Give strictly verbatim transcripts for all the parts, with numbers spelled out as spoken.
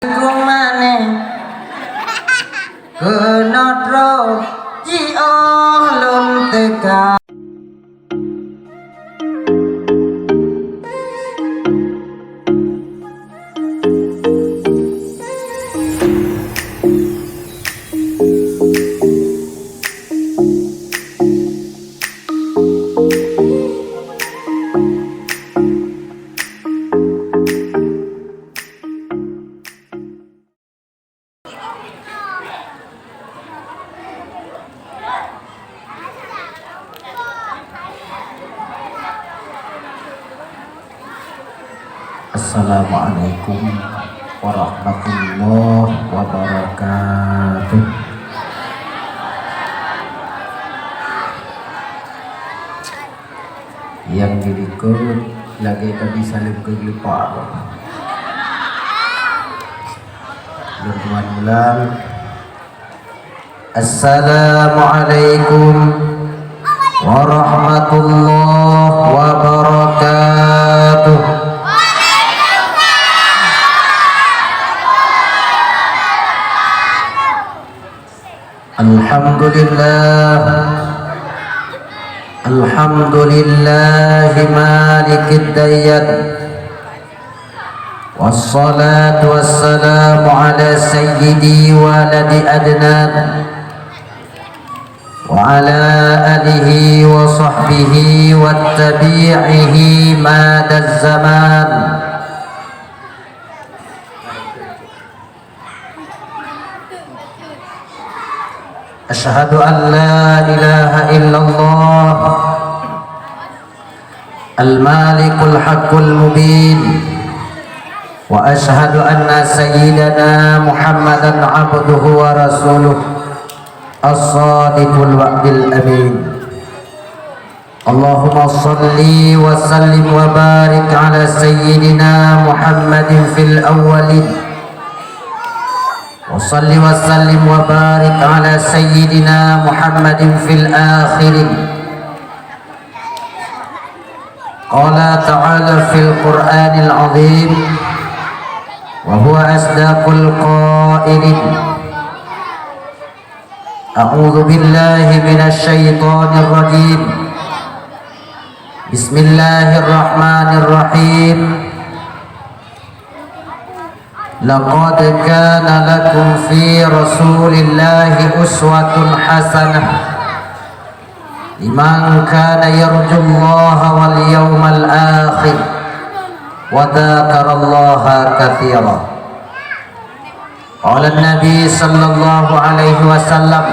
Keumaneh keunoe troh jiôh lôn teuka. Assalamualaikum warahmatullahi wabarakatuh. Nyang di likot lagèe ka jisaleuem keu geulupak. Lôn tuan ulang. Assalamualaikum warahmatullahi wabarakatuh. Alhamdulillah. Alhamdulillahi malikid dayyan. Wassalatu wassalamu ala sayyidi waladi Adnan, wa ala alihi wa sahbihi wa tabi'ihi madaz zaman. Asyhadu an la ilaha illallah al-malikul haqqul mubin, wa asyhadu anna sayyidana Muhammadan abduhu wa rasuluh, as-sadiqul wa'dil amin. Allahumma shalli wa sallim wa barik ala sayyidina Muhammadin fil awwalin, wa shalli wa sallim wa barik ala sayyidina Muhammadin fil akhirin. Qala ta'ala fil Qur'anil azim, wa huwa asdaqul qailin. A'udzu billahi minasy syaithanir rajim. Bismillahirrahmanirrahim. Laqad kana lakum fi Rasulillahi uswatun hasanah liman kana yarjullaha wal yawmal akhir wa dzakarallaha katsira. Qala Nabi sallallahu alaihi wasallam,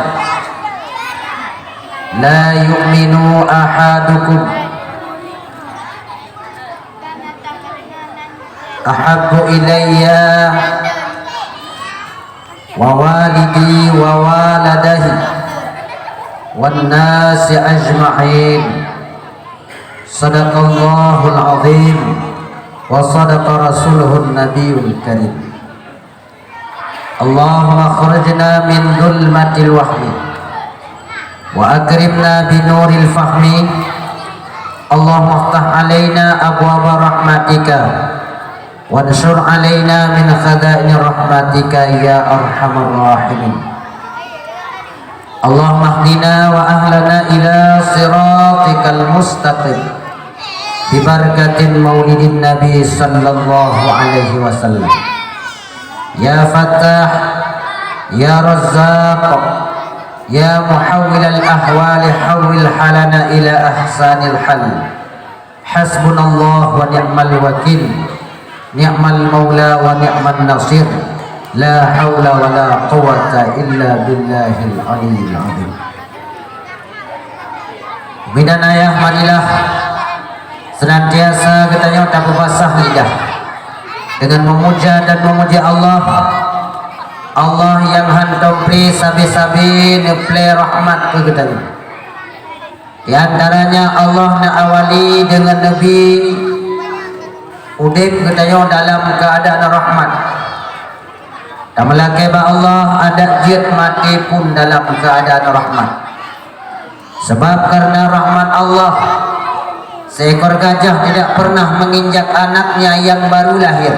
"La yu'minu ahadukum ahabbu ilayya wa walidi wa waladahi wan nasi ajma'in." Sadaqallahul azim wa sadaqa rasuluhun nabiyul karim. Allahumma akhrijna min dhulmatil wahmi wa akrimna bi nuril fahmi. Allahumma iftah alaina abwaba rahmatika wansyur alaina min khazaini rahmatika ya arhamar rahimin. Allahumma hdina wa ahlana ila siratikal mustaqim. Bibarakatin maulidin Nabi sallallahu alaihi wasallam. Ya Fattah, ya Razzaq, ya Muhawwilal ahwali hawwil halana ila ahsanil hal. Hasbunallah wa ni'mal wakil, ni'mal maula wa ni'man nasir. La haula wa la quwwata illa billahil aliyyil azim. Umi dan ayah, marilah senantiasa geutanyoe tapeubasah lidah dengan memuja dan memuji Allah. Allah nyang hántom pri sabe-sabe neuplée rahmat keu geutanyoe. Di antaranya Allah neuawali deungon neubi udeb geutanyoe dalam keuadaan rahmat. Tameulakée bak Allah, adak jeuet maté pun dalam keuadaan rahmat. Sabab kareuna rahmat Allah, seekor gajah tidak pernah menginjak anaknya yang baru lahir.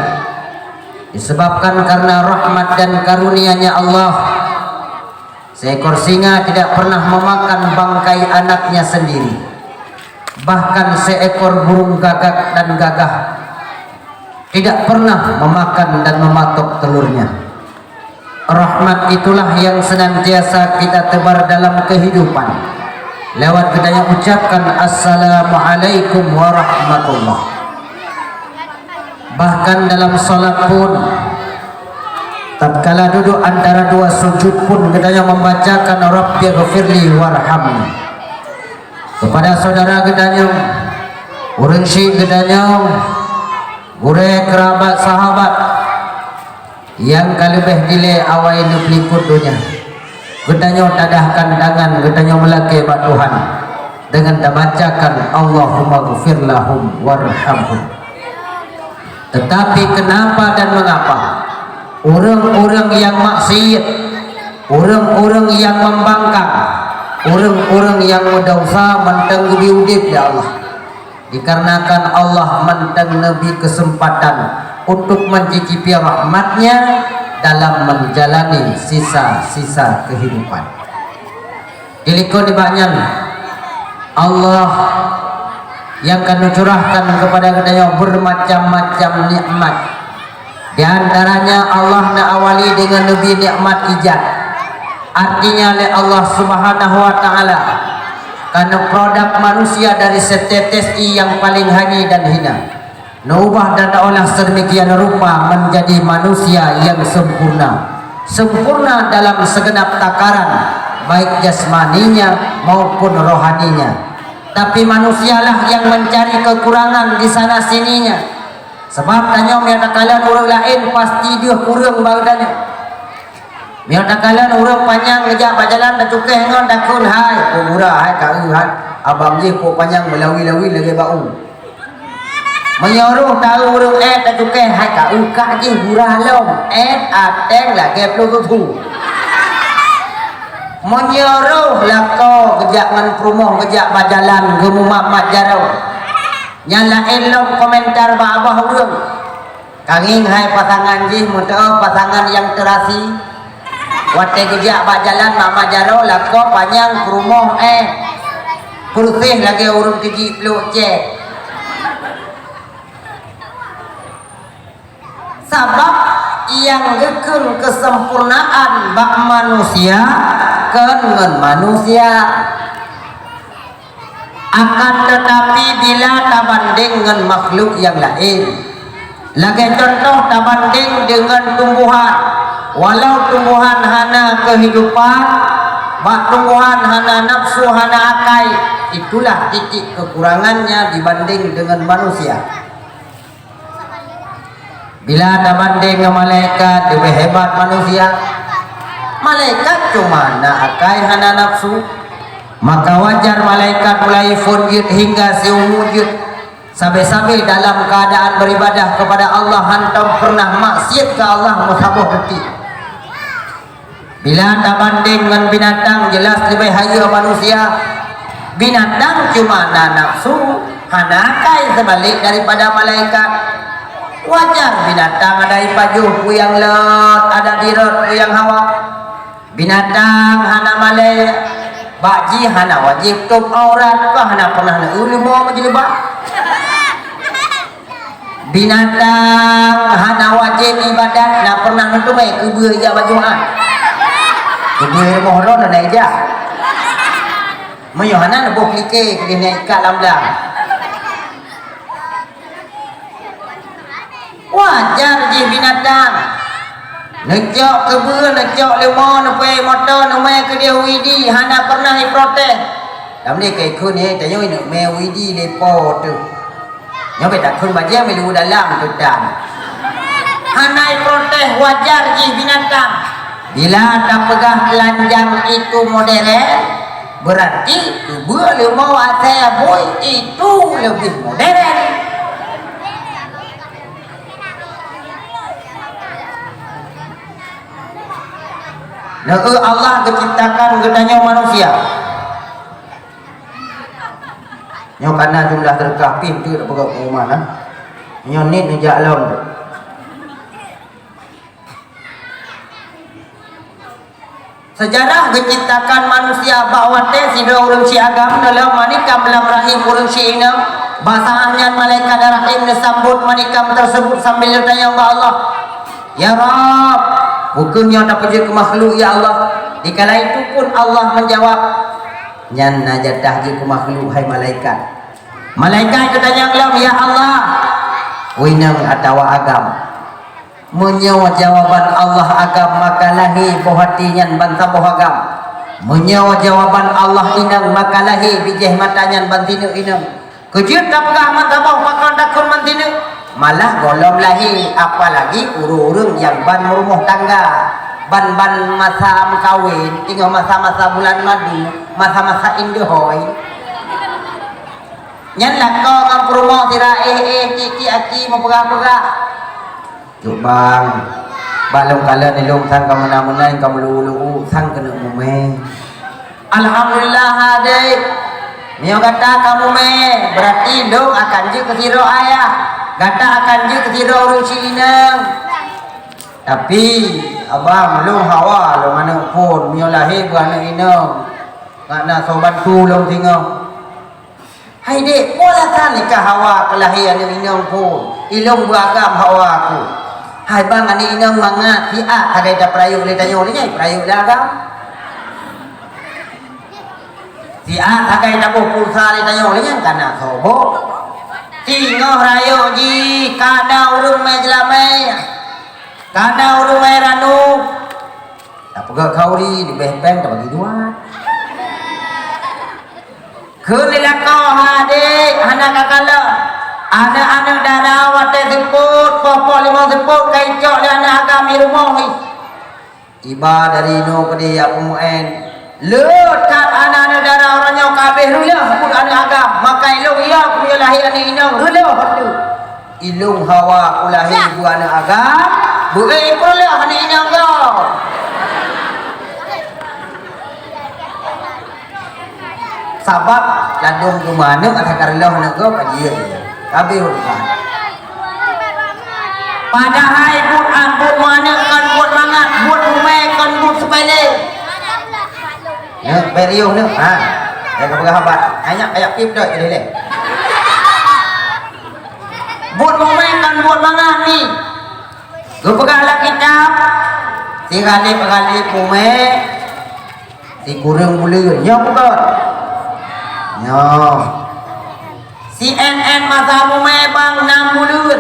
Disebabkan karena rahmat dan karunia-Nya Allah, seekor singa tidak pernah memakan bangkai anaknya sendiri. Bahkan seekor burung gagak dan gagah tidak pernah memakan dan mematok telurnya. Rahmat itulah yang senantiasa kita tebar dalam kehidupan lewat geutanyoe ucapkan, "Assalamualaikum warahmatullah." Bahkan dalam salat pun, tatkala duduk antara dua sujud pun, geutanyoe membacakan, "Rabbighfirli warhamni." Kepada saudara geutanyoe, ureueng syik geutanyoe, gurée, keurabat, sahabat, nyang ka leubeh dilée awai neupeulikot donya, geutanyoe tadahkan tangan geutanyoe meulakée bak Tuhan deungon tabacakan, "Allahummaghfir lahum warhamhum." Tetapi kenapa dan mengapa ureueng-ureueng nyang maksiet, ureueng-ureueng nyang membangkang, ureueng-ureueng nyang meudesya mantong geubri udeb lé Allah? Dikarenakan Allah mantong neubri keuseumpatan untuk mencicipi rahmat-Nya dalam menjalani sisa-sisa kehidupan. Dilikot nibak nyan, Allah nyang ka neucurahkan keupada geutanyoe beumacam-macam nikmat. Di antaranya Allah neuawali deungon neubri nikmat ijat. Artinya lé Allah Subhanahu wa Ta'ala ka neuproduk manusia dari setetes ié nyang paleng hanyé dan hina. Neuubah dan neuolah sedemikian rupa menjadi manusia nyang sempurna. Sempurna dalam segenap takaran, baik jasmaninya maupun rohaninya. Tapi manusialah nyang mencari kekurangan di sana sininya. Sebab tanyoe meunyo takalon ureueng laén pasti deuh kureueng bak geutanyoe. Meunyo takalon ureueng panyang geujak bak jalan tacukéh ngon takheun, "Hai, peue gura, hai, ka eu, hai. Abang jih peue panyang meulawi-lawi lagée bak u." Meunyo roh taeu ureueng ék tacukéh, "Hai, ka eu, kak jih gura lom, ék ateng lagée plueng susu." Meunyo roh lakoe geujak ngon peurumoh geujak bak jalan geumumat-mat jaroe, nyan laén lom komentar bak babah ureueng. Ka ngieng hai pasangan jih, meuteumé pasangan nyang teurasi. Watée geujak bak jalan mat-mat jaroe, lakoe panyang, peurumoh ék, peureuseh lagée ureueng teujiek pluek cét. Sabab nyang geukheun keuseumpurnaan bak manusia kon ngon manusia. Akan teutapi, bila tabandeng ngon makhluk nyang laén, lagée cuntoh tabandeng deungon tumbuhan, walau tumbuhan hana keuhidupan, bak tumbuhan hana nafsu, hana akai, itulah titik kekurangannya dibandeng deungon manusia. Bila tabandeng ngon malaikat, leubeh hebat manusia. Malaikat cuma na akai, hana nafsu. Maka wajar malaikat mulai phon jeuet hingga siumu jeuet, sabe-sabe dalam keuadaan beribadah kepada Allah, hantom pernah maksiet keu Allah meusaboh detik. Bila tabandeng ngon binatang, jelas leubeh hayeue manusia. Binatang cuma na nafsu, hana akai, seubalek daripada malaikat. Wajar binatang ada ipajoh peue nyang lôt, ada dirot peue nyang hawa. Binatang hana malée, bak jih hana wajéb tôb aurat, kah hana pernah neueu leumo meujilbab. Binatang hana wajéb ibadat, na pernah neuteumé keubeue ijak bak Jumat. Keubeue rumoh droe na ijak. Meunyoe hana neuboh like keudeh na ikat lam blang. Wajar jih binatang. Neucok keubeue, neucok leumo, neupeuék moto, neumé keudeh u Idi, hana pernah iprotes. Lam lé kai kheun, "Hé, tanyoe neumé u Idi lé po teuh." Nyoe bèk takheun bajèe meuluwu dalam teuh tan. Hana iprotes, wajar jih binatang. Bila tapeugah lanjang itu moderen, berarti keubeue leumo asèe bui itu leubeh moderen. Neu Allah geuciptakan geutanyoe manusia. Nyoe kana jumlah seudeukah pih teuk peugah pengumuman, ha. Nyoe nit neujak lom. Seujarah geuciptakan manusia bak watée sidroe ureuëng si agam dalam manikam lam rahim ureuëng si inong, bak saát nyan malaikat rahim neusambot manikam teuseubut sambil neutanyong bak Allah, "Ya Rabb, bukon nyoe tapeujeuet keu makhluk, ya Allah?" Dikala itu pun Allah meujawab, "Nyan na jatah jeuet keu makhluk, hai malaikat." Malaikat geutanyong lom, "Ya Allah, inong atawa agam?" Meunyoe jawaban Allah agam, maka lahé boh até nyan ban saboh agam. Meunyoe jawaban Allah inong, maka lahé bijéh mata nyan ban sineuk inong. Keujeuet tapeugah ban saboh pakon takheun ban sineuk, malah gohlom lahé, apalagi ureuëng-ureuëng nyang ban meurumoh tangga, ban-ban masa meukawen, teungoh masa-masa bulan madu, masa-masa indeuhôi. Nyan lakoe ngon peurumoh sira éh-éh, cik-cik, aci meupeugah-peugah. Cuk bang, bak lôn kalon ilôn sang ka meunan-meunan, ka meulu-ulu, sang keuneuk mumé. Alhamdulillah, adék. Meunyoe gata ka mumé, beurati lôn akan jeuet keu sidroe ayah. Gata akan jeuet keu sidroe ureuëng si inong. Tapi, abang, lôn hawa lôn aneuëk phon, meunyoe lahé beuaneuëk inong. Ngat na soe bantu lôn singoh. Hai dék, peue alasan ka hawa keu lahé aneuëk inong phon? Ilôn beuagam hawa ku. Hai bang, aneuëk inong mangat, siat sagai tapeurayeuk lé tanyoe lé nyan, peurayeuk lé agam. Siat sagai taboh pulsa lé tanyoe lé nyan, kana soe boh. Singoh rayeuk jih, kana ureuëng mé jeulamé, kana ureuëng mé ranub. Tapeugah khauri, leubeh péng tabagi dua. Kheun lé lakoe, "Adék, hana ka kalon. Aneuëk-aneuëk dara watée seupôt, poh-poh limong seupôt ka icok lé aneuëk agam i rumoh ih." Iba dari inoe keudeh jak peumeu'en. Le that aneuëk-aneuëk dara uroe nyoe ka habéh reuloh buet aneuëk agam, maka ilôn iya keu meunyoe lahé aneuëk inong reuloh teuh. Ilôn hawa kulahé buet aneuëk agam, beuék peureuleueh aneuëk inong gob. Sabab ladôm geumaneuëk ata kareuloh aneuëk gob ka jiyue. Habéh urusan. Padahai buet an buet meuaneuëk kon buet mangat, buet mumé kon buet sepele. Nyoe, beriuh nyoe. Ha. Dah peugah habat. Hanya kayak pip dah jadi leh. Buet mumai kan buet mangat ni. Geupeugah lam kitab, si Ghalib-Ghalib mumai, si kureueng buleuen. Nyoe bukon? Nyoe. Si N N masa mumai bang nam buleuen.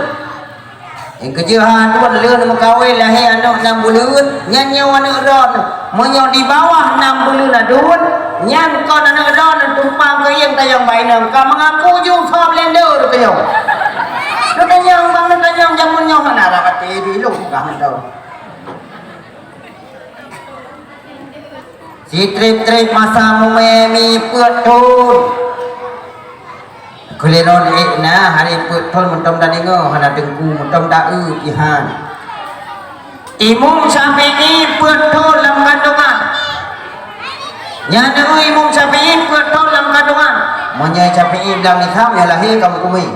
Nyang keujeuet ha tuan lheueh meukawen lahé aneuëk nam buleuen, nyan nyoe aneuëk droe. Meunyoe di bawah nam buleuen aduen, nyan kon aneuëk droe tumpang keu ieng tayong bak inong ka meungaku ju soe blender teuh nyoe. Neutanyong bang neutanyong jameun nyoe hana rab até di lôn peugah mantong. Sitrép-trép masa mumai mi peuet thon. Keuliron ék na hari peuet thon meutom tadeungoe hana teungku meutom ta-eu pihan. Imum Syafi'i peuet thon lam kandongan. Nyan eu Imum Syafi'i peuet thon lam kandongan. Meunyoe Syafi'i blang Islam nyang lahé ka meukumé.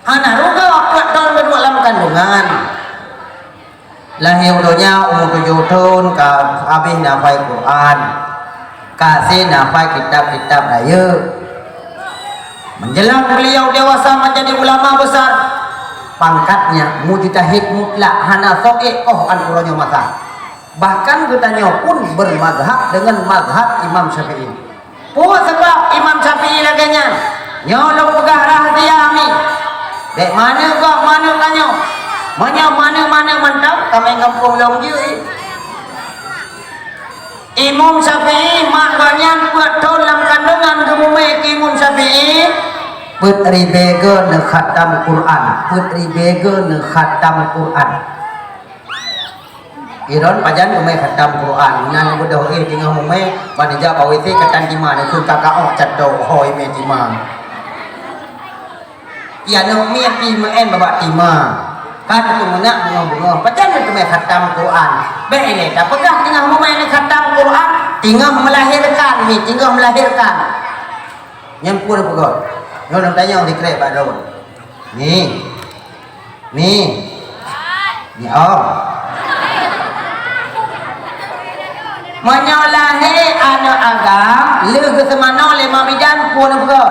Hana rugoe peuet thon geuduek lam kandongan. Lahé u donya umu tujoh thon ka habéh nafai Quran, ka hase nafai kitab-kitab rayeuk. Menjelang beliau dewasa menjadi ulama besar, pangkatnya mujtahid mutlak hana soe ék koh an uroe nyoe masa. Bahkan geutanyoe pun bermazhab dengan mazhab Imam Syafi'i. Peue sabab Imam Syafi'i lagée nyan? Nyoe lôn peugah rahsia mi. Bék maneuk gob maneuk tanyoe. Meunyoe maneuk-maneuk mantong, tamé gampông lôn jeuet. Imam Syafi'i mak gobnyan peuet thon lam kandongan geumumé keu Imam Syafi'i, peuet ribée goe neukhatam Quran, peuet ribée goe neukhatam Quran. Iron pajan teumé khatam Quran, nan beudôh éh teungoh mumé, ban ijak bak W C katan tima, neukheun kakak oh cato hôi mé tima. Tianok miet pi meu'en babak tima. Ka teumeunak beungoh-beungoh, pajan teumé khatam Quran. Bék ilée tapeugah teungoh mumé neukhatam Quran, teungoh melahirkan mi, teungoh melahirkan. Nyan pun peugah. Nyoe lôn tanyong sikrek bak droe. Ni. Ni. Ni, oh. Meunyoe lahé aneuk agam, lheueh geuseumanoe lé ma bidan, peue neupeugah?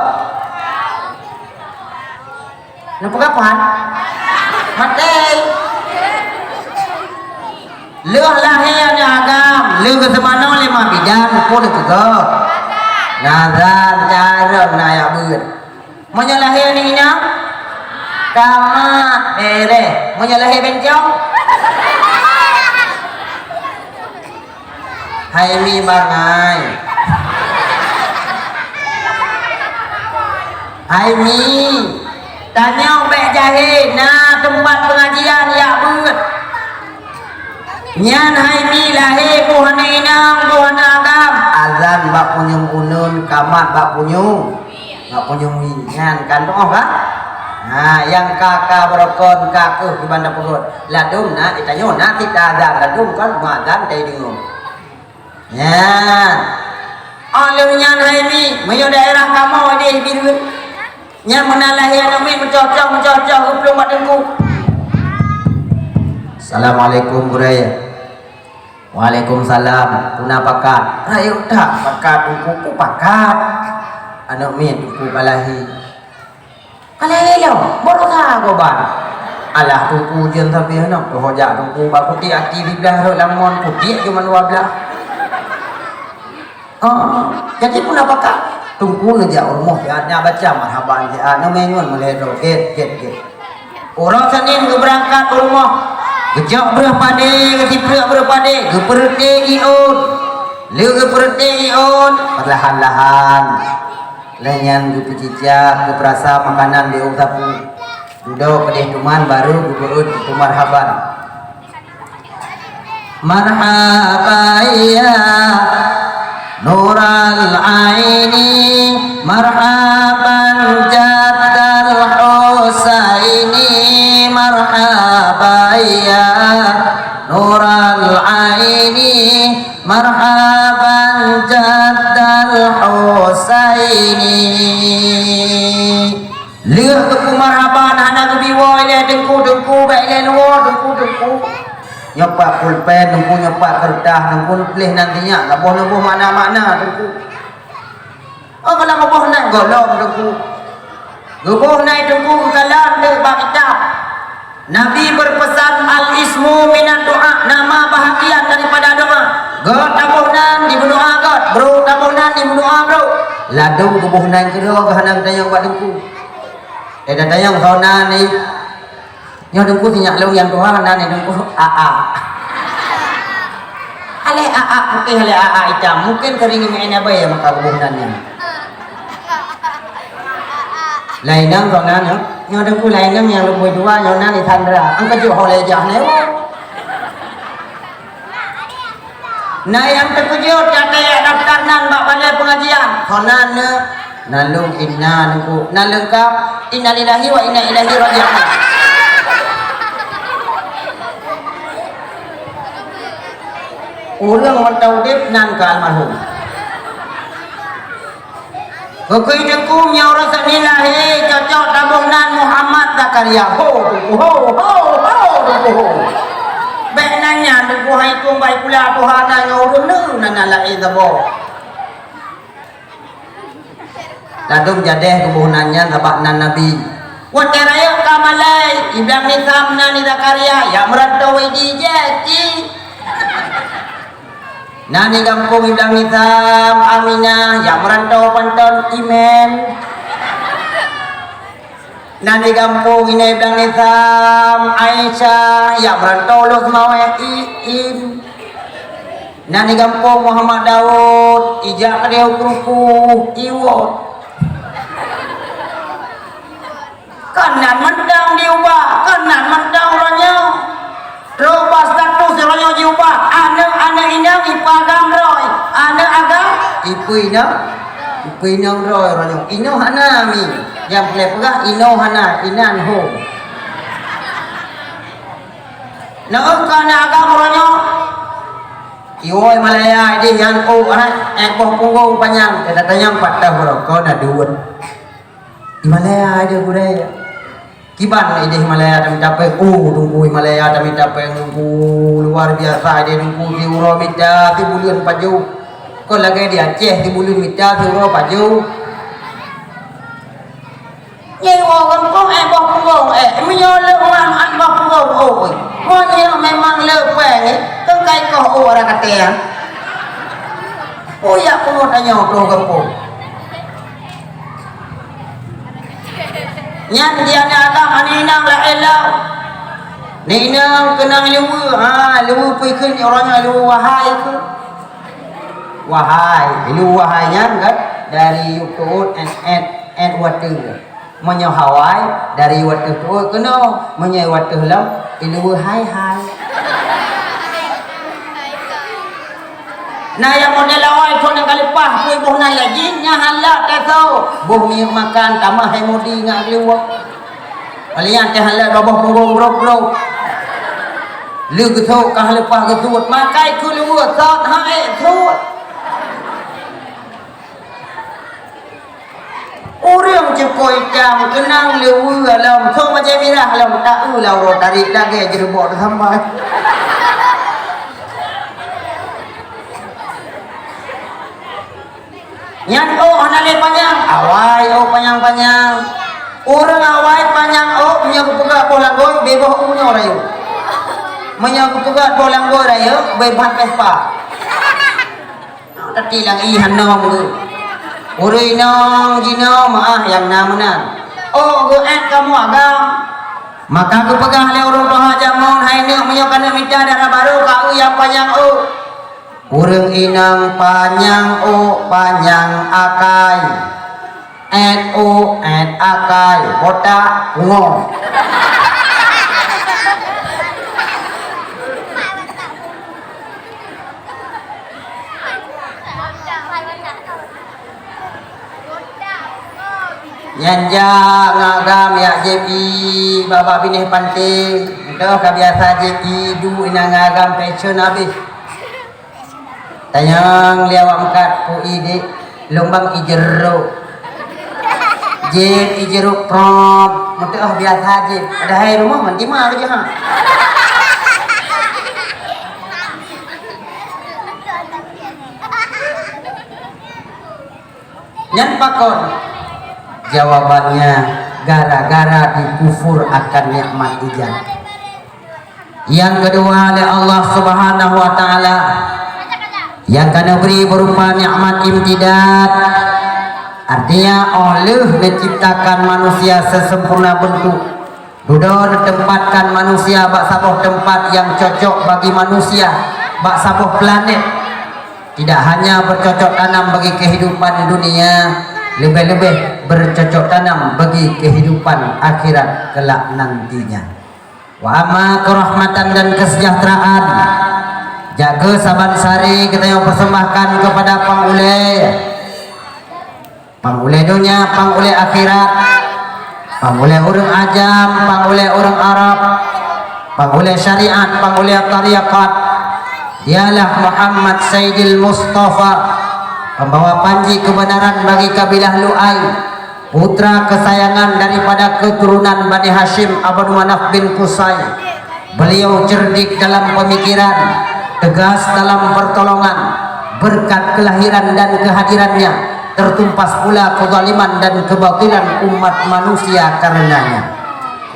Neupeugah peue? Maté. Lheueh lahé aneuk agam, lheueh geuseumanoe lé ma bidan, peue neupeugah? Nazan, carông na yak beuet. Meunyoe lahé aneuk inong, ka mat, bèrèh. Meunyoe lahé bencong, hai mi bangai. Hai mi, tanyoe bèk jahé, na teumpat peungajian yak beuet. Nyan hai mi lahé boh aneuk inong, boh aneuk agam. Azan bak punyueng uneuen, ka mat bak punyueng, bak punyueng wie. Nyan kan tu'oh ka? Ha, nyang ka, ka beurokon, ka keuh kiban tapeugöt. Ladôm na, geutanyoe na cit ta azan, ladôm kan meuazan tai deungoe. Nyan. Óh lheueh nyan hai mi, meunyoe daerah kamoe deh Bireuen, nyan meunan lahé aneuk miet meucocok-meucocok geuplueng bak teungku. Assalamualaikum, Gurèe. Waalaikumsalam. Peue na pakat? Rayeuk that pakat, teungku, peue pakat? Aneuk miet teungku ka lahé. Ka lahé lom, baroesa goban. Alah, teungku, jeuet sabe aneuk, teuhojak teungku, bak kutiek aki siblah rot lam mon, kutiek cuma dua blah. Oh, jadi peue na pakat? Teungku neujak u rumoh siat, neujak baca marhaban siat, neumeungon meulhèe droe, gèt, gèt, gèt. Uroe Senin geubeurangkat u rumoh, geucok breueh padé, geusipreuk breueh padé, geupeureuté iôn. Lheueh geupeureuté iôn, peurlahan-lahan. Lheueh nyan geupeucicak, geupeurasa makanan di ôn sapu. Dudoe keudeh teuma barô geubeuet keu marhaban. Marhaban ya nural aini, marhaban jaddal Husaini, marhaban ya nural aini, marhaban jaddal Husaini. Lheueh teungku marhaban hana geubi woe ilèe teungku, teungku bèk ilèe luwoe teungku, teungku. Nyoe pat pulpen teungku, nyoe pat keureutah teungku, neutuléh nan sinyak, saboh neuboh makna-makna teungku. Oh, kalau geuboh nan gohlom teungku. Geuboh nan teungku geukalon deuek bak kitab. Nabi berpesan, "Al-ismu minad du'a," nama bahagian daripada doa. Göt taboh nan di meudoa göt, brôk taboh nan di meudoa brôk. Ladôm geuboh nan keudroe geuhanang tanyong bak teungku. Eh, tatanyong soe nan ni. Nyoe teungku sinyak lôn nyang tuha nan ni teungku A A. Alèh A A putéh, alèh A A itam. Mungkin keuring meu'en abai maka geuboh nan nyan. Lainang kok nan nyoe. Nyoe teungku lainang nyang lumbôi dua nyoe nan di Sandra. Angka jeuet ho lé jah nyoe. Na nyang teukeujot gata jak daftar nan bak balèe peungajian. Ho nan nyoe. Nan lôn inna teungku. Nan leungkap. Innalillahi wa inna ilaihi raji'un. Ureueng mantong udép nan keu almarhum. Keukeue teungku meunyoe uroe Senin lahé, cocok taboh nan Muhammad Zakaria. Ho, teungku, ho, ho, ho, teungku, ho. Bèk nanya teungku hai tueng bai pula tuha na ngon ureueng neu na na laén saboh. Ladôm jadèh geuboh nan nyan sabab nan Nabi. Watèe rayeuk ka malèe, Iblahim Nisam nan di Zakaria, ya meurantau wedi jeh, ci. Na di gampông Iblahim Nisam, Aminah, jak meurantau panton imen. Na di gampông Inai Iblahim Nisam, Aisyah, jak meurantau Loh Seumawé, Iin. Na di gampông Muhammad Daud, ijak keudéh u Kruku, Iwot. Kon nan mantong diubah, kon nan mantong uroe nyoe. Trok bak status uroe nyoe jiubah, aneuk-aneuk inong ipeugah agam droe, aneuk agam ipeue inong, ipeue inong droe uroe nyoe. Inoe hana mi, nyang peureulèe peugah inoe hana, inan ho. Neu keu aneuk agam uroe nyoe. Iwoe Malaya idéh nyan ôk, eh, eh, boh punggong panyang, gata tanyong pat teuh uroe kon na duet. Di Malaya ada gurèe. Kiban idéh Himalaya tamita péng. Oh, Teungku Himalaya tamita péng, Teungku. Luar biasa idéh Teungku, siuroe mita sibuleuen pajoh. Kon lagée di Aceh, sibuleuen mita siuroe pajoh. Nyoe woe gampông, eh, boh punggong, eh, meunyoe le umat, eh, boh punggong, oh, oi. Meunyoe memang le péng, eh, keu kai koh, oh, orang kata, ya. Oh, ya, pungo tanyoe, tuh gampông. Nyan di aneuk agam, aneuk inong laén lom. Aneuk inong keunong luweue, ha, luweue peue kheun, uroe nyoe luweue wahai kheun. Wahai, luweue wahai nyan kan dari yub teuôt, et, et, et wateuh. Meunyoe hawai, dari wateuh teuôt keunoe, meunyoe wateuh lom, luweue hai-hai. Na nyang model awai phon nyang ka leupah, pui boh na lagée nyan hana tasoe. Boh minyeuk makan tamah hai modi ngat geuliwok. Palian teh hana baboh punggong brok-brok. Lé geusok ka leupah geusuet, makai keu luweue sot hai suet. Ureuëng cukôi cam keunong luweue lom, song bajée mirah lom, taeu lauro tarék lagée jeureubok teusambai. Nyan ôk hana lé panyang, awai ôk panyang-panyang. Ureuëng awai panyang ôk meunyoe geupeugah boh langgôi, beuboh u nyoe rayeuk. Meunyoe geupeugah boh langgôi rayeuk, beubat Vespa. Tati lagi hana meugeue. Ureuëng inong jinoe meuáh nyang na meunan. Oh, geuék kamoe agam. Maka geupeugah lé ureuëng tuha jameun, "Hai neuk, meunyoe ka neuk mita dara barô, ka eu nyang panyang ôk." Ureuëng inong panyang ôk, panyang akai. Ét ôk, ét akai, botak, pungo. Nyan jak ngon agam jak jép ie bak-bak binéh panté. Entah ka biasa jép ie duek inan ngon agam fashion habéh. Tanyong lé awak meukat, "Peue ie, Dek?" "Lôn ban ie jeurôk." Jép ie jeurôk prop, meuteuoh biasa jép. Padahai rumoh mantima keujeuha. Nyan pakon? Jawabannya, gara-gara dikufur akan nikmat ijan. Nyang keudua, lé Allah Subhanahu wa Ta'ala nyang ka neubri beurupa nikmat imtidad, artinya, óh lheueh neuciptakan manusia seuseumpurna beuntuk, dudoe neuteumpatkan manusia bak saboh teumpat nyang cocok bagi manusia, bak saboh planet, tidak hanya bercocok tanam bagi kehidupan dunia, leubeh-leubeh bercocok tanam bagi kehidupan akhirat kelak nantinya. Wa amma keurahmatan dan kesejahteraan, jak keuh saban sari geutanyoe persembahkan keupada Pang Ulée. Pang Ulée donya, Pang Ulée akhirat, Pang Ulée ureuëng ajam, Pang Ulée ureuëng Arab, Pang Ulée syariat, Pang Ulée tarekat. Dialah Muhammad Saidil Mustafa, pembawa panji kebenaran bagi kabilah Lu'ai, putra kesayangan daripada keturunan Bani Hasyim Abdul Manaf bin Qusay. Beliau cerdik dalam pemikiran, tegas dalam pertolongan. Berkat kelahiran dan kehadirannya, tertumpas pula kezaliman dan kebatilan umat manusia karenanya.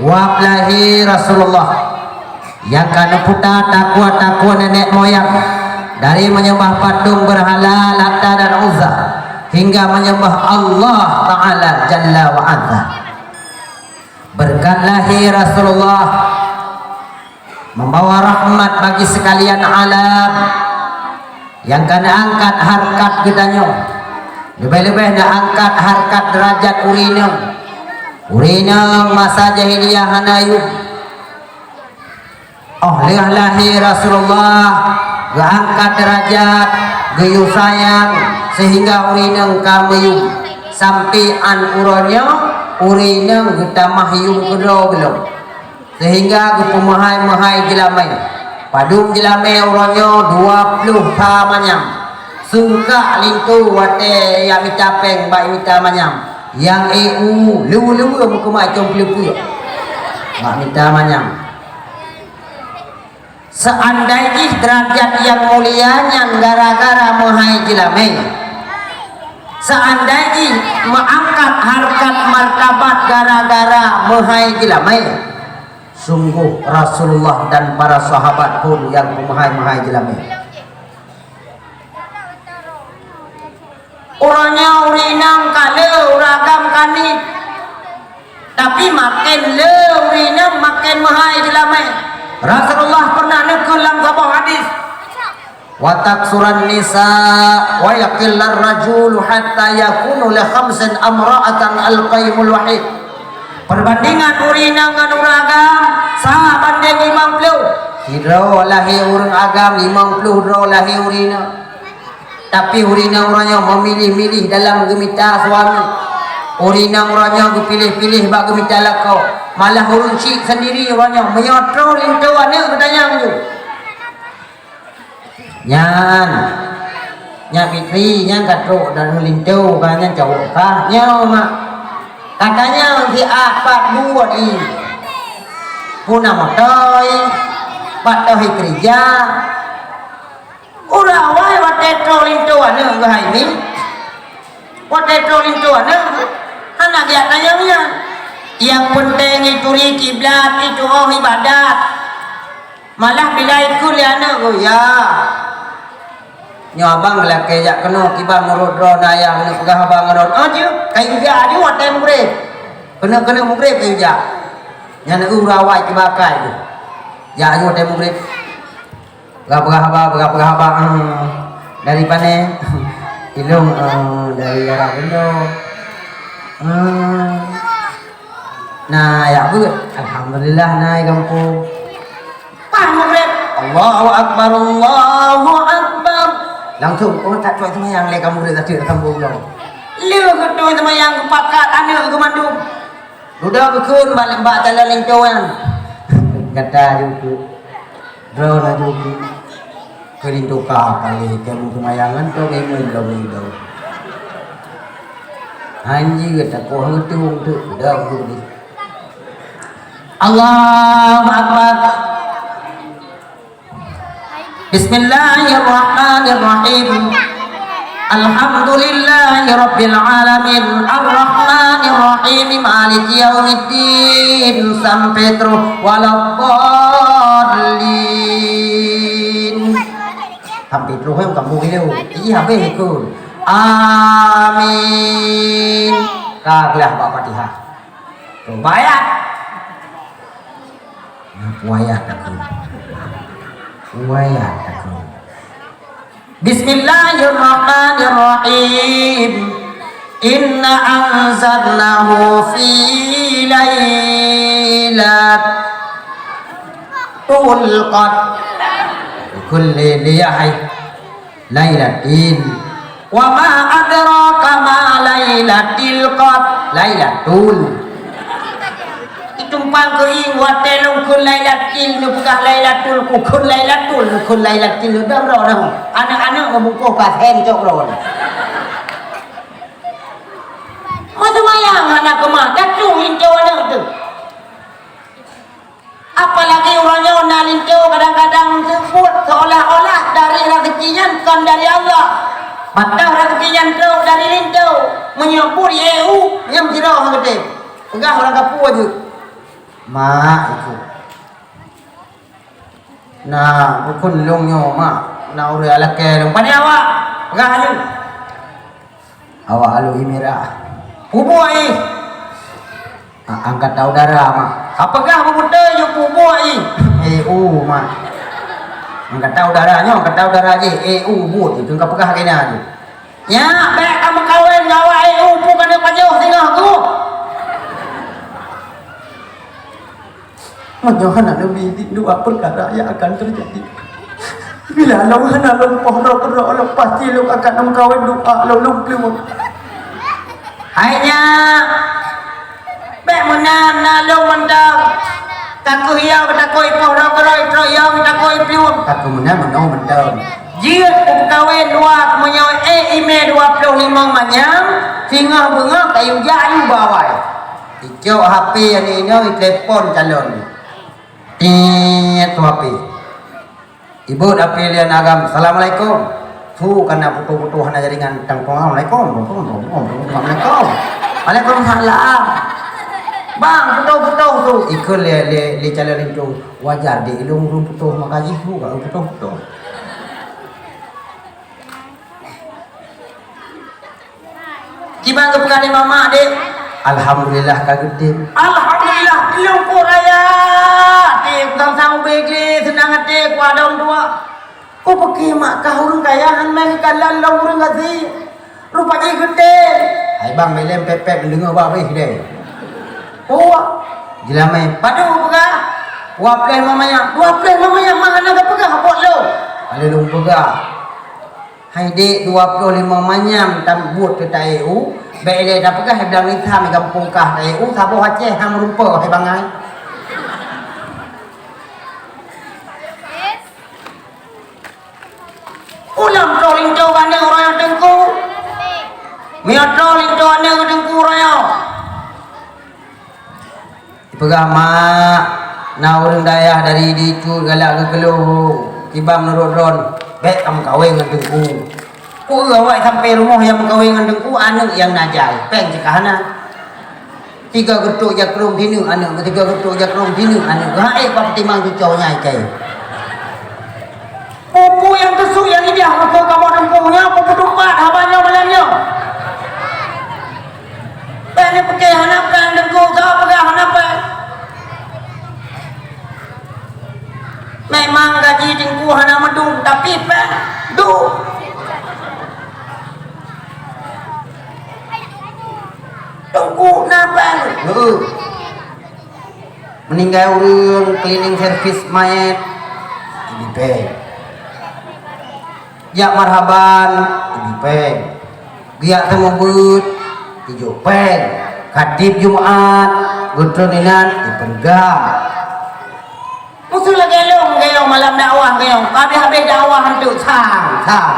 Wab lahé Rasulullah, nyang ka neuputa takwa-takwa nenek moyang, dari menyembah patung berhala Lata dan Uzza, hingga menyembah Allah Ta'ala Jalla wa Azza. Berkat lahé Rasulullah, membawa rahmat bagi sekalian alam, nyang ka neuangkat harkat geutanyoe, leubeh-leubeh neuangkat harkat deurajat ureuëng inong. Ureuëng inong masa jahiliyah hana yum. Óh lheueh lahé Rasulullah, geuangkat deurajat, geuyue sayang, sehingga ureuëng inong ka meuyum. Sampoe 'an uroe nyoe, ureuëng inong geutamah yum keudroe gohlom. Sehingga geupeumeuhai-meuhai jeulamé. Padum jeulamé uroe nyoe dua ploh sa manyam. Seungkak linto watée jak mita péng bak mita manyam. Nyang ék u, leue-leue meukeumai com peuleupeue. Mak mita manyang. Seandai jih derajat nyang mulia nyan gara-gara meuhai jeulamé. Seandai jih meuangkat harkat martabat gara-gara meuhai jeulamé. Sungguh Rasulullah dan para sahabat pun nyang meuhai-meuhai jeulamé. Uroe nyoe ureueng inong ka le, ureueng agam ka niet. Tapi maken le ureueng inong maken meuhai jeulamé. Rasulullah pernah neukheun lam saboh hadis, "Wa taksuran nisa wa yaqillar rajulu hatta yakunu li khamsin amra'atan al qaimul wahid." Perbandingan ureueng inong ngon ureueng agam sa bandeng limong ploh. Sidroe lahé ureueng agam, limong ploh droe lahé ureueng inong. Tapi ureueng inong uroe nyoe meumiléh-miléh dalam geumita suami. Ureueng inong uroe nyoe geupiléh-piléh bak geumita lakoe. Malah ureueng chik sendiri uroe nyoe meunyoe troh linto aneuk geutanyong ju. Nyan, nyak Fitri, nyan ka trok dan linto ka nyan cawok kah? Nyoe mak. Katanya si A pat buet i. Puna moto i, pat toh i keurija. Uroe awai watèe trok linto aneuk geuhai mi. Watèe trok linto aneuk, hana geujak tanyong nyan. Nyang peunteng ituri kiblat, itu'oh ibadat. Malah bila ikheun lé aneuk geuh, "Ya, nyoe abang lakèe jak keunoe kiban meurot droe na ayah aneuk peugah haba ngon droe." "Oh, jeuet, kayue jak aju watèe mugreb. Keuneuk-keuneuk mugreb kayue jak." Nyan uroe awai kiban akai geuh. Jak aju watèe mugreb. Peugah-peugah haba, peugah-peugah haba, "Hmm, dari pane?" "Ilong, eh, dari arah Bendo." "Hmm, na jak beuet?" "Alhamdulillah, na i gampông." Pas mugreb, "Allahu Akbar, Allahu Akbar." Langsung, oh, that trok seumayang lé kamoe mugreb, that trok sambông lom. Lheueh geutrok seumayang geupakat aneuk geuh mandum. Dudoe geukheun bak, bak dalam linto nyan. Gata ju keu, droe laju keu, keu linto ka paléh keu meuseumbayangan tu memang lom linto. Hanjeuet takoh meutueng tu, dudoe geukheun. Allahu Akbar. Bismillahirrahmanirrahim. Alhamdulillahirabbil alamin. Arrahmanirrahim. Maliki yaumiddin. Sampai terus waladdallin. Sampai terus yang kamu itu. Iya, habis ikut. Amin. Ka geulah bak Fatihah. Rubaiyat. Nah, wayah takheun. Wayah takheun. Bismillahirrahmanirrahim. Inna anzalnahu fi lailatul qadr. Kul li-, liyahai. Lailatin. Wa ma adraka ma lailatil qadr. Lailatul. Itumpang keuieng watèe lôn kheun Lailatil, neupeugah Lailatul, kukheun Lailatul, neukheun Lailatil, neudong droe nyoe. Aneuk-aneuk meubungkôh ka sém cok droe. Meuseumbahyang hana keumah, datu linto aneuk teuh. Apalagi uroe nyoe na linto kadang-kadang seupôt seolah-olah dari rezeki nyan kon dari Allah. Padahai rezeki nyan trok dari linto. Meunyoe pun E U, nyang sidroe geude. Peugah ureueng kapeue jeuet. Mak, ikôt. Na, bukon lôn nyoe, mak. Na ureueng lakèe lôn. Pane awak? Peugah lôn. Awak alui mirah. Peubuet ih. A-, angkatan udara, mak. Ka peugah beubeutôi jeuet peubuet ih. Eh, oh, mak. Angkatan udara nyoe, angkatan udara jih. Eh, oh, buet ih. Ka peugah keunan jih. Nyak, bèk ka meukawen ngon awak, eh, oh, peue ka neupajoh singoh tu. Meunyoe hana Nabi di dua peukara nyang akan teujadi. Bila lôn hana lôn poh droe keudroe lôn, pasti lôn akan meukawen dua lôn lôn plueng. Hai nyak, bèk meunan na lôn mantong. Takeuh yom takoi poh droe keudroe, trok yom takoi plueng. Takeuh meunan meunoe mantong. Jeuet peukawen dua meunyoe eh imè dua ploh limong manyam, singoh beungoh kayue jak yue bawai. Icok H P aneuk inong, itelepon calon. Tiet tu H P. Ibot H P lé aneuk agam, "Assalamualaikum." Su ka na putôh-putôh hana jaringan, tang, "Assalamualaikum." "Waalaikumsalam." "Bang, putôh-putôh su." Ikheun lé, lé, lé calon linto, "Wajar deh, ilôn ureueng putôh maka jih su ka putôh-putôh." Kiban geupeugah lé mamak, "Dek, alhamdulillah ka geutem." "Alhamdulillah, teungku raya. Dek, sang-sang ubé glé, seunang até, kuadong dua." "Ku peuki mak kah ureueng kaya, han meukalon lom ureueng gasien. Rupa jih geutem." "Hai bang, bèk lé pèt-pèt, deungoe bah beh deh." "Oh, jeulamé, padum peugah?" "Dua plôh limong manyam." "Dua plôh limong manyam, mah hana geupeugah buet lôn." "Ka lôn peugah." "Hai dek, dua plôh limong manyam tan buet keu taeu, bèk ilèe tapeugah blang Isa meugampông kah taeu, saboh Aceh han meurumpok hai bangai." Ulôn troh linto aneuk uroe nyoe teungku. Meunyoe troh linto aneuk teungku uroe nyoe. Dipeugah, "Mak, na ureueng dayah dari ditu galak geukeulôh, kiban meunurot droen, bèk kameukawen ngon teungku." Ku awai sampai rumoh nyang meukawen ngon teungku, aneuk nyang na jai, péng cit ka hana. Tiga geutrôk jakrong sineuk aneuk, tiga geutrôk jakrong sineuk aneuk. Hai, peutimang cucoe nyan kèe. Peue-peue nyang teusuk nyang lidah, meukeu kamoe teungku nyoe, peue peutumpat haba nyoe malam nyoe. Péng ni pike hana péng teungku, soe peugah hana péng. Memang gaji teungku hana meudum, tapi péng dum. Teungku na péng. Heuh. Meuninggai ureueng, cleaning service manyét, ibi péng. Jak marhaban, ibi péng. Geujak seumeubeuet, ijok péng. Khatib Jumat, geutrön inan, ipeureuga. Meuseu lagèe lôn, geuyoe malam dakwah geuyoe, habéh-habéh dakwah hantu sang, sang.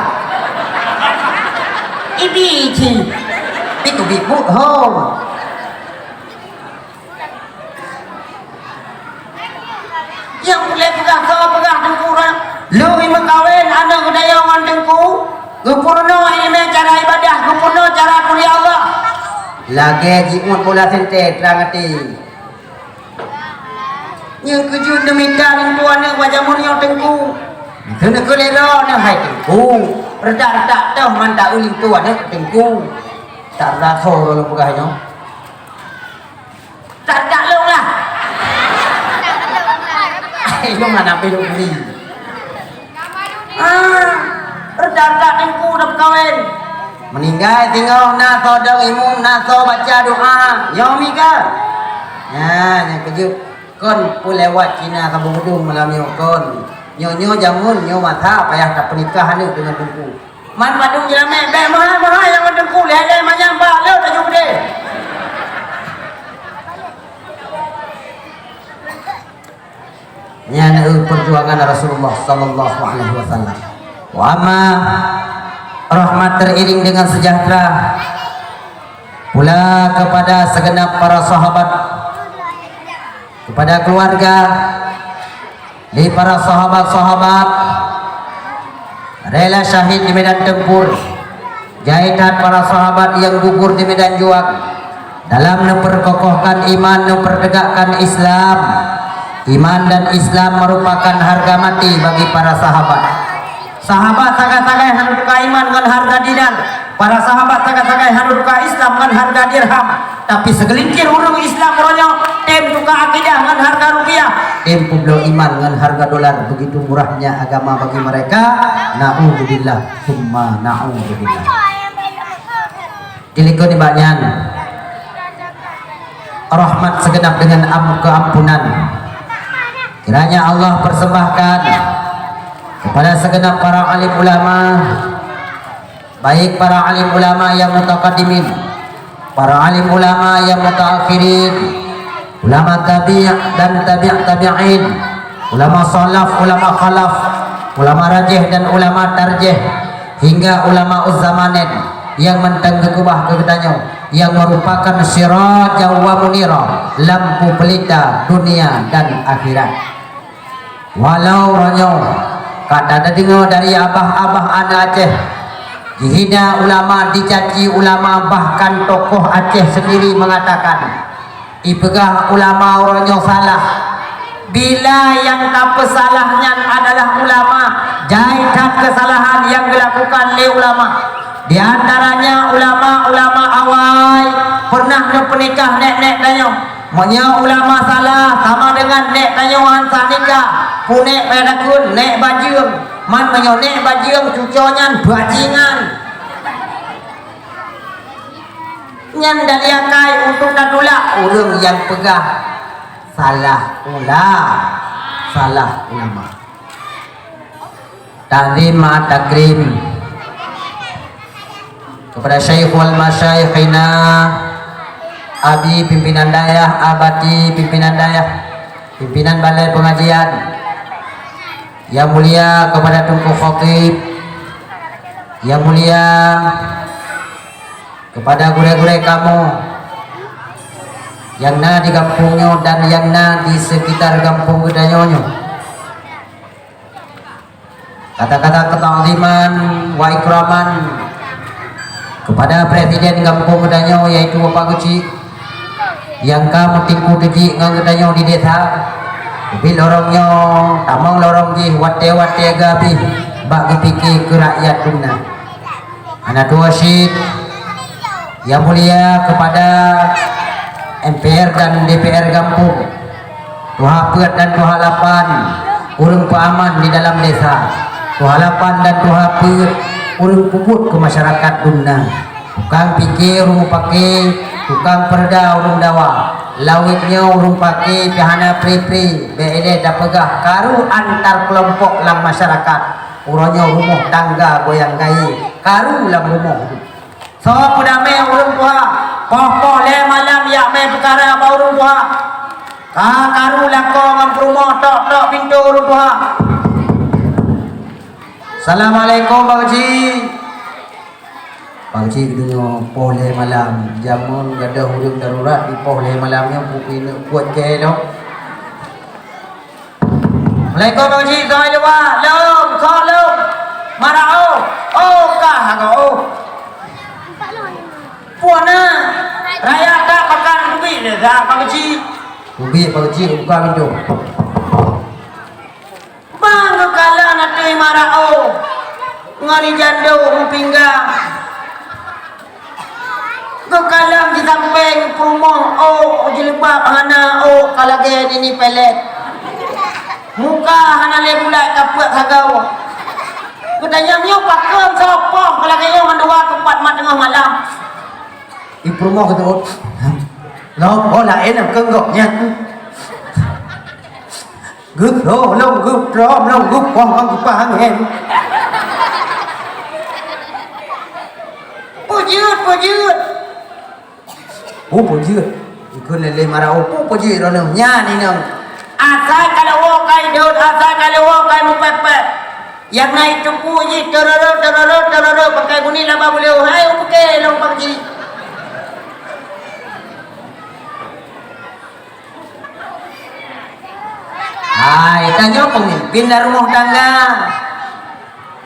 Ibi cit. Pi keubiet buet hom. Nyang ulèe peugah, soe peugah teungku rang? Lôn meukawen aneuk geutanyoe ngon teungku, geupeurunoe ileumèe cara ibadah, geupeurunoe cara turi Allah. Lagèe jimuet bola sentée trang até. Nyang keujeuet neumita linto aneuk bak jameun nyoe teungku. Keuneuk keu lé droeneuh hai teungku. Redak-redak toh mantong linto aneuk teungku. Tak rasa lôn peugah nyoe. Tak, tak lôn lah. Ai, lôn hana beu lôn beli. Ah, redak-redak teungku dah peukawen. Meuninggai singoh na soe dong imeum, na soe baca doa. Nyoe mi kan? Nyan, nyang keujeuet. Kon peue lewat Cina saboh udong malam nyoe kon. Nyoe, nyoe jameun, nyoe masa payah tapeunikah aneuk deungon teungku. Man padum jeulamé, bèk meuhai-meuhai nyang ngon teungku, lhèe-lhèe manyam ba lôn laju udeh. Nyan, eh, perjuangan Rasulullah sallallahu alaihi wasallam. Wa amma rahmat teriring dengan sejahtera pula kepada segenap para sahabat, kepada keluarga, di para sahabat-sahabat rela syahid di medan tempur, jai that para sahabat nyang gugur di medan juang dalam neuperkokohkan iman, neupeutegakkan Islam. Iman dan Islam merupakan harga mati bagi para sahabat. Sahabat sagai-sagai hana tuka iman ngon harga dinar. Para sahabat sagai-sagai hana tuka Islam ngon harga dirham. Tapi segelintir ureueng Islam uroe nyoe tem tuka akidah ngon harga rupiah, tem peubloe iman ngon harga dolar. Begitu murahnya agama bagi mereka. Na'udzubillah, summa na'udzubillah. Dilikot nibak nyan, rahmat segenap dengan am-, keampunan kiranya Allah persembahkan kepada segenap para alim ulama, baik para alim ulama yang mutaqaddimin, para alim ulama yang mutaakhirin, ulama tabi' dan tabi' tabi'in, ulama salaf, ulama khalaf, ulama rajih dan ulama tarjih, hingga ulama uzzamanin, nyang mantong geukeubah keu geutanyoe, nyang meurupakan sirajan wa munira, lampu peulita dunia dan akhirat. Walau uroe nyoe ka tadeungoe dari abah-abah aneuk Aceh, jihina ulama, dicaci ulama, bahkan tokoh Aceh sendiri mengatakan, ipeugah ulama uroe nyoe salah. Bila nyang tapeusalah nyan adalah ulama, jai that keusalahan nyang geulakukan lé ulama. Di antaranya ulama-ulama awai pernah neupeunikah nék-nék tanyoe. Meunyoe ulama salah, sama dengan nék tanyoe han sah nikah, pu nék payah takheun nék bajeueng. Man meunyoe nék bajeueng, cucoe nyan bajingan. Nyan dalil akai untuk tatulak ureuëng nyang peugah salah ula-, salah ulama. Takzim ma takrim kepada Syaikhul Masyaikhina, Abi pimpinan dayah, Abati pimpinan dayah, pimpinan balai pengajian. Yang mulia kepada Teungku Khatib, yang mulia kepada gurée-gurée kamoe nyang na di gampông nyoe dan nyang na di sekitar gampông geutanyoe nyoe. Kata-kata ketakziman wa ikraman kepada Presiden gampông geutanyoe, yaitu Bapak Geuchik, nyang ka meutingku teujik ngon geutanyoe di desa. Ubit lorong nyoe, tamong lorong jih, watée-watée geuhabéh bak geupike keu rakyat dum na. Hana tuwoe cit, yang mulia kepada M P R dan D P R gampông, tuha peuet dan tuha lapan, ureuëng peuaman di dalam desa, tuha lapan dan tuha peuet, ureuëng peubuet keu masyarakat dum na. Tukang pike ureuëng mupake, tukang peureuda ureuëng dawa, lawét nyoe ureuëng pake pih hana pri-pri, bék ilée tapeugah karu antar keulompok lam masyarakat. Uroe nyoe rumoh tangga goyang gayée, karu lam rumoh. Soe peudamé ureuëng tuha, poh-poh lhée malam jak mé peukara bak ureuëng tuha. Ka karu lakoe ngon peurumoh tok-tok pintoe ureuëng tuha. Assalamualaikum, Bang Ji. Bang Ji geudeungoe poh lhée malam, jameun gadôh ureuëng darurat di poh lhée malam nyoe, bukeuneuk buet keu lom. Assalamualaikum, Bang Ji. Soe luwa? Lôn, soe lôn? Mara oh. Oh, kah agak oh. Puana, raya tak pakan kubi le dah, Bang Ji. Kubi, Bang Ji, buka pintu. Bang, kala na teuh mara oh. Ngon jandô mupinggang. Geukalon jisampéng peurumoh ôk jilbab hana ôk ka lagée nini pelet. Muka hana lé bulat ka peuet sagoe. Geutanyong nyoe pakon soe poh ka lagée nyoe mandua keupat mat teungoh malam. Di peurumoh geuteuôt. Lom, oh laén nyang keu gob nyan. Geutrom lom, geutrom lom, geupoh ngon kipah angén. Peujeuet, peujeuet. Oh, peujeuet. Ikheun lé, lé mara, oh, peujeuet droeneuh. Nyan inong. Asai ka leuwoe ka idot, asai ka leuwoe ka mupék-pék. Nyang na itupeue jih, teureureut, teureureut, teureureut, pakai bunyi laba beuleue. Hai, upuke lom Pak Ji. Hai, tanyoe peumimpin lam rumoh tangga.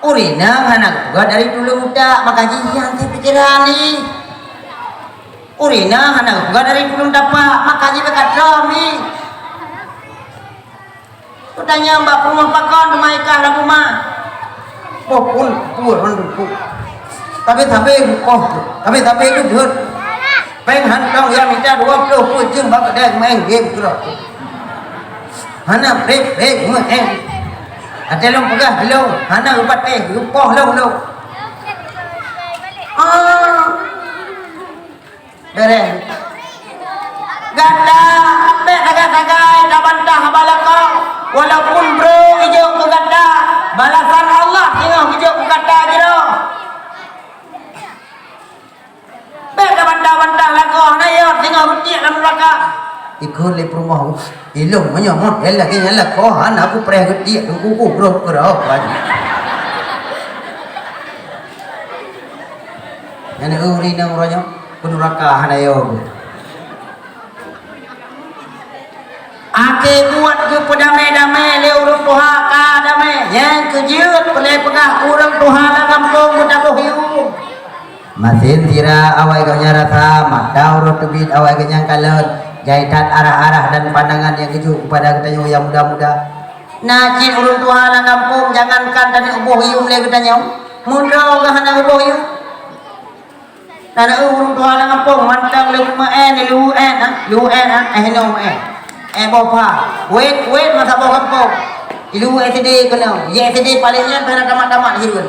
Ureueng inong hana geupeugah dari tuleueng utak, maka jih nyan sipikeran jih. Ureueng inong hana geupeugah dari tuleueng tapak, maka jih beukat lom jih. Peutanyong bak peurumoh pakon teuma ikah lam uma. Poh pun, pue mandum pue. Tapi sabe rukoh, tapi sabe deudeut. Péng hantong ya mita dua ploh pue jeuem bak keudai main game keudroe. Hana brek-brek meu'en. Até lôn peugah lôn, hana geupatéh, geupoh lôn lôn. Ah. Beureh. Gata bék sagai-sagai tabantah haba lakoe, walaupun brok ijok keu gata, balasan Allah singoh geujok keu gata jroh. Bék tabantah-bantah lakoe, hana yot singoh beutiek lam nuraka. Ikheun lé peurumoh, ilong meunyoe model lagée nyan lakoe hana kupreh geutiek, kuku brok keudroe. Baju. Nyan ureueng inong uroe nyoe, peunuraka hana yo. Akhé buet geupeudamé-damé lé ureueng tuha ka damé, nyang keujeuet peureulée peugah ureueng tuha lam gampông beutaboh yuem. Masen sira awai geuh nyan rasa, mata uroe teubiet awai geuh nyan kalon, jai that arah-arah dan pandangan nyang geujok keupada geutanyoe nyang muda-muda. Na cit ureueng tuha lam gampông, jangankan taneuk boh yuem lé geutanyoe, meudroe geuh hana geuboh yuem. Na ureueng tuha lam gampông mantong lé meu'en, lé luweue, ha? Luweue, ha? Eh, hinoe meu'en. Eh, boh pha. Wét, wét masa boh gampông. Lé luweue S D keunoe. Ye S D paléng nyan pih hana tamat-tamat hireuen.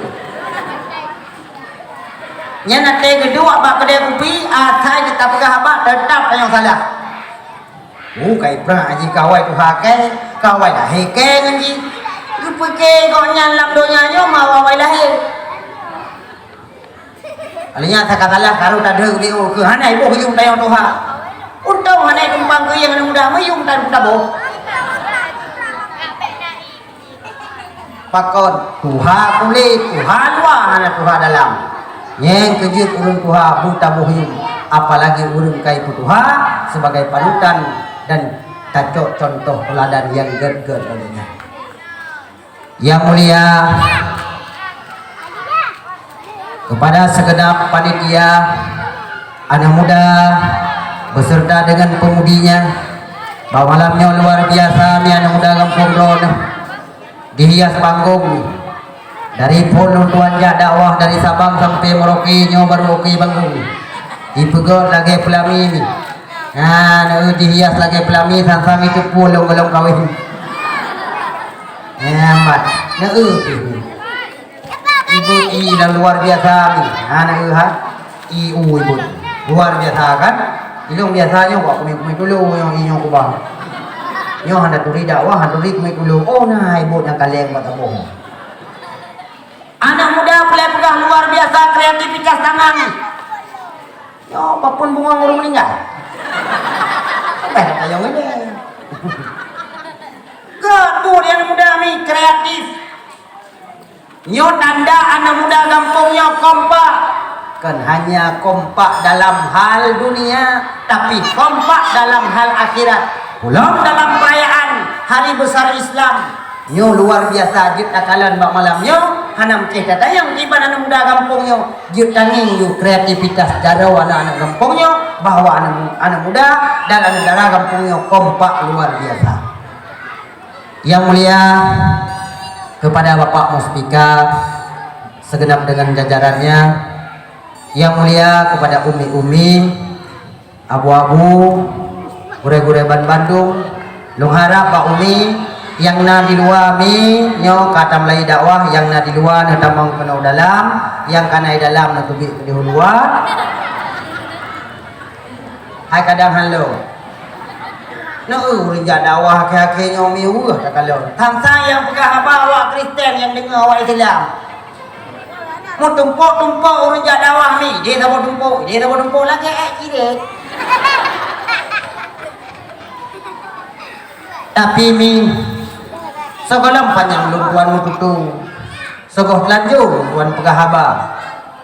Nyan até geuduek bak keudè kupi, asai geupeugah haba, teutap tanyong salah. Uh, ka iprah jih kawai tuha kèe, kawai lahé kèe ngon jih. Geupeuke gobnyan lam donya nyoe ma awai lahé. Akhé nyan saka salah karu tadeuh geubiôh keu hana iboh yuem tayong tuha. Untông hana itumpang keu yèng aneuk muda meuyuem tan taboh. Pakon tuha kulét, tuha luwa hana tuha dalam. Nyang keujeuet ureueng tuha beutaboh yuem, apalagi ureueng ka ipeutuha sebagai panutan dan tacok contoh teuladan nyang gèt-gèt lagèe nyan. Yang mulia, kepada segenap panitia, aneuk muda beserta dengan pemudinya, bahwa malam nyoe luar biasa mi aneuk muda gampông droeneuh. Dihias panggong. Dari phon lôn tuan jak dakwah dari Sabang sampai Merauke nyoe baru oke panggong. Dipeugöt lagèe peulami. Nah, neu dihias lagèe peulami sang-sang itu pun lôn golom kawin. Nyaman. Neu pih. Ibu i dan luar biasa ni. Ha, neu ha. I u ibu. Luar biasa kan? Ilong biasa nyoe wak kumi-kumi dulu nyoe i nyoe kubah. Nyoe hana turi dakwah, hana turi kumi dulu. Oh, nah, ibu nyang kaleng bak taboh. Anak muda peureulèe peugah luar biasa kreativitas tangan. Nyoe bak phon bungong ureueng meuninggai. Sampai kata nyang ini. Gèt buet anak muda mi kreatif. Nyoe tanda aneuk muda gampông nyoe kompak. Kon hanya kompak dalam hal dunia, tapi kompak dalam hal akhirat. Ulôn dalam peurayaan hari besar Islam, nyoe luar biasa jeuet takalon bak malam nyoe, hana meucéh tatanyong kiban aneuk muda gampông nyoe, jeuet tangieng yue kreativitas jaroe aneuk-aneuk gampông nyoe, bahwa aneuk, aneuk muda dan aneuk dara gampông nyoe kompak luar biasa. Yang mulia kepada Bapak Muspika segenap dengan jajarannya, yang mulia kepada umi-umi, abu-abu, gurèe-gurèe ban bandum, lôn harap bak umi nyang na di luwa mi nyoe ka tameulayeue dakwah, nyang na di luwa neutamong keunoe dalam, nyang ka na di dalam neuteubiet keudéh u luwa. Hai kadang halo. Na ureueng jak dakwah akhé-akhé nyoe mi weueh takalon. Tantang nyang peugah haba awak Kristen nyang deungoe awak Islam. Meutumpok-tumpok ureueng jak dakwah mi, idéh saboh tumpok, idéh saboh tumpok lagèe èk cirét. Tapi mi, sigohlom panyang lôn tuan meututoe. Sigoe teulanjô lôn tuan peugah haba.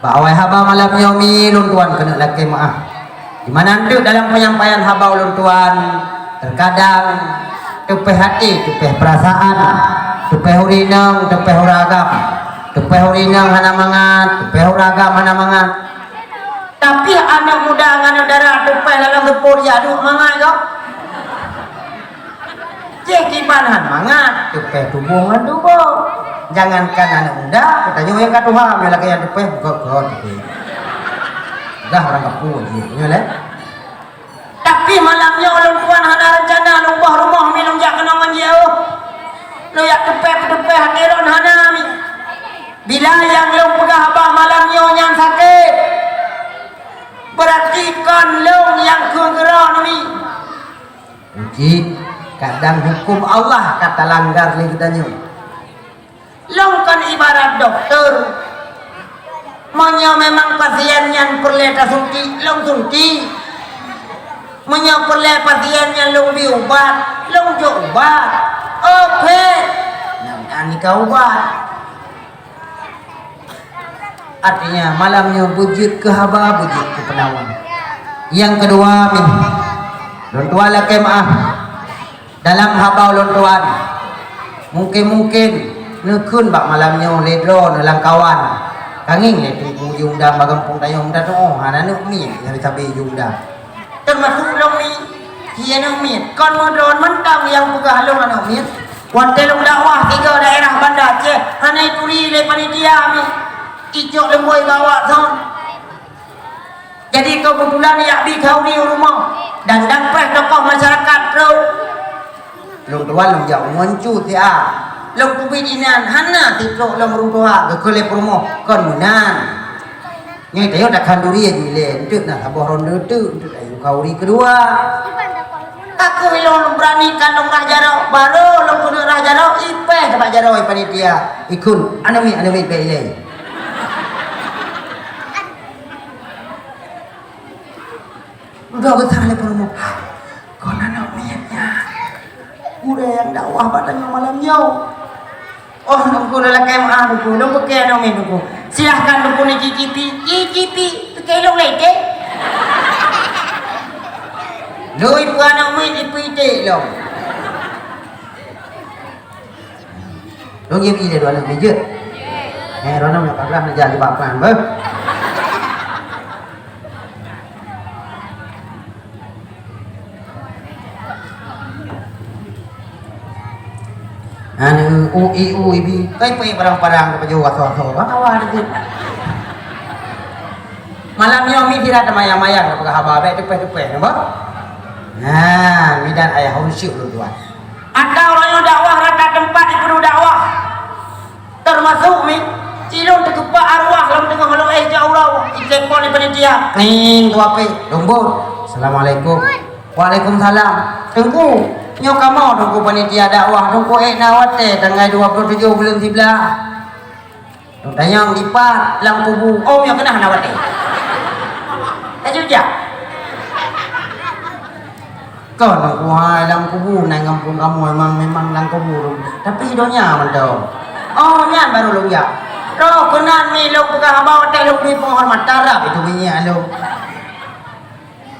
Bak awai haba malam nyoe mi lôn tuan keuneuk lakèe meu'ah. Di mana teuk dalam penyampaian haba ulôn tuan, terkadang teupèh até, teupèh peurasaan, teupèh ureueng inong, teupèh ureueng agam. Teupèh ureueng inong hana mangat, teupèh ureueng agam hana mangat. Tapi aneuk muda ngon aneuk dara teupèh lam seupôt jak duek mangat kok. Céh kiban han mangat, teupèh tuboh ngon tuboh. Jangankan aneuk muda, geutanyoe nyang ka tuha, meunyo lagèe nyan teupèh, gèt-gèt teupèh. Dah ureueng kampung jih, nyoe lé. Tapi malam nyoe ulôn tuan hana reuncana lôn boh rumoh mi lôn jak keunoe ngon jih, oh. Lôn jak teupèh-teupèh até lôn hana mi. Bila nyang lôn peugah haba malam nyoe nyan sakét, beurati kon lôn nyang keu keudroe mi. Uji, kadang huköm Allah ka talanggar lé geutanyoe. Lôn kon ibarat dokto. Meunyoe memang pasien nyan peureulèe tasuntik, lôn suntik. Meunyoe peureulèe pasien nyan lôn bi ubat, lôn jok ubat. Oke. Nyan ka ubat. Artinya, malam nyoe beujeuet keu haba, beujeuet keu peunawan. Nyang keudua, mih, lôn tuan lakée meu'ah. Dalam haba ulôn tuan, mungken-mungken neukheun bak malam nyoe lé droeneuh lam kawan. Ka ngieng lé Teungku jiundang bak gampông tanyoe, meunan hana neuk miet sabe-sabe jiundang. Teumasuk lôn mi, keu aneuk miet. Kon meudroe mantong nyang peugah lôn aneuk miet. Watée lôn dakwah tiga daerah Banda Aceh, hana ituri lé panitia mi. Icok leumbôi bak awak thon. Jadi keubeutulan jak bi khauri u rumoh dan dang preh tokoh masyarakat trok. Lôn tuan lôn jak ngon cut siat. Lôn teubiet inan hana sitrok lom ureuëng tuha geukheun lé peurumoh kon meunan. Nyoe tanyoe takhanduri ilée, eunteuk na saboh ronde teuk, eunteuk ayue khauri keudua. Ka keuh ilôn lôn beurani kan lôn rhah jaroe, barô lôn keuneuk rhah jaroe, ipéh bak jaroe panitia. Ikheun, aneuk miet, aneuk miet, bék ilée. Udah geutanyoe lé peurumoh. Kon aneuk miet nyan. Gurée nyang dakwah bak tanyoe malam nyoe. Oh, Teungku, lôn lakée meu'ah, Teungku. Lôn peuke aneuk miet, Teungku. Silahkan, Teungku, neucicipi. Cicipi. Peuke lôn lé, Cik. Lôn ipeu aneuk miet, ipeu iték lôn. Lôn jeuet ilée dua aneuk miet jeuet. Eh, droeneuh nyang pagrah neujak jibak pran beuh. Anu, u, i, u, i, bi. Kai peuék barang-barang ka pajoh asoe-asoe, bang, awak ada tu. Malam nyoe mi sira teumayang-mayang ka peugah haba, bék teupeh-teupeh, nampak? Nah, midan ayah ureueng syik ulôn tuan. Ata uroe nyoe dakwah rata teumpat di peue dakwah. Teumasuk mi, ilôn teukeubah arwah lom teungoh lôn éh jak uroe, icekol di panitia. Ning, tu ape? Lôn bot. Assalamualaikum. Waalaikumsalam. Teungku, nyoe kamoe Teungku panitia dakwah, Teungku ék na watée tanggai dua puluh tujoh buleuen siblaih. Lôn tanyong dipat lam kubu. Oh, nyoe keunah na watée. Tajak jak. Kon Teungku hai lam kubu, na gampông kamoe memang, memang lam kubu. Tapi donya mantong. Oh, nyan baru lôn jak. Roh keunan mi lôn peugah haba watée lôn bri penghormatan rab itu minyeuk lôn.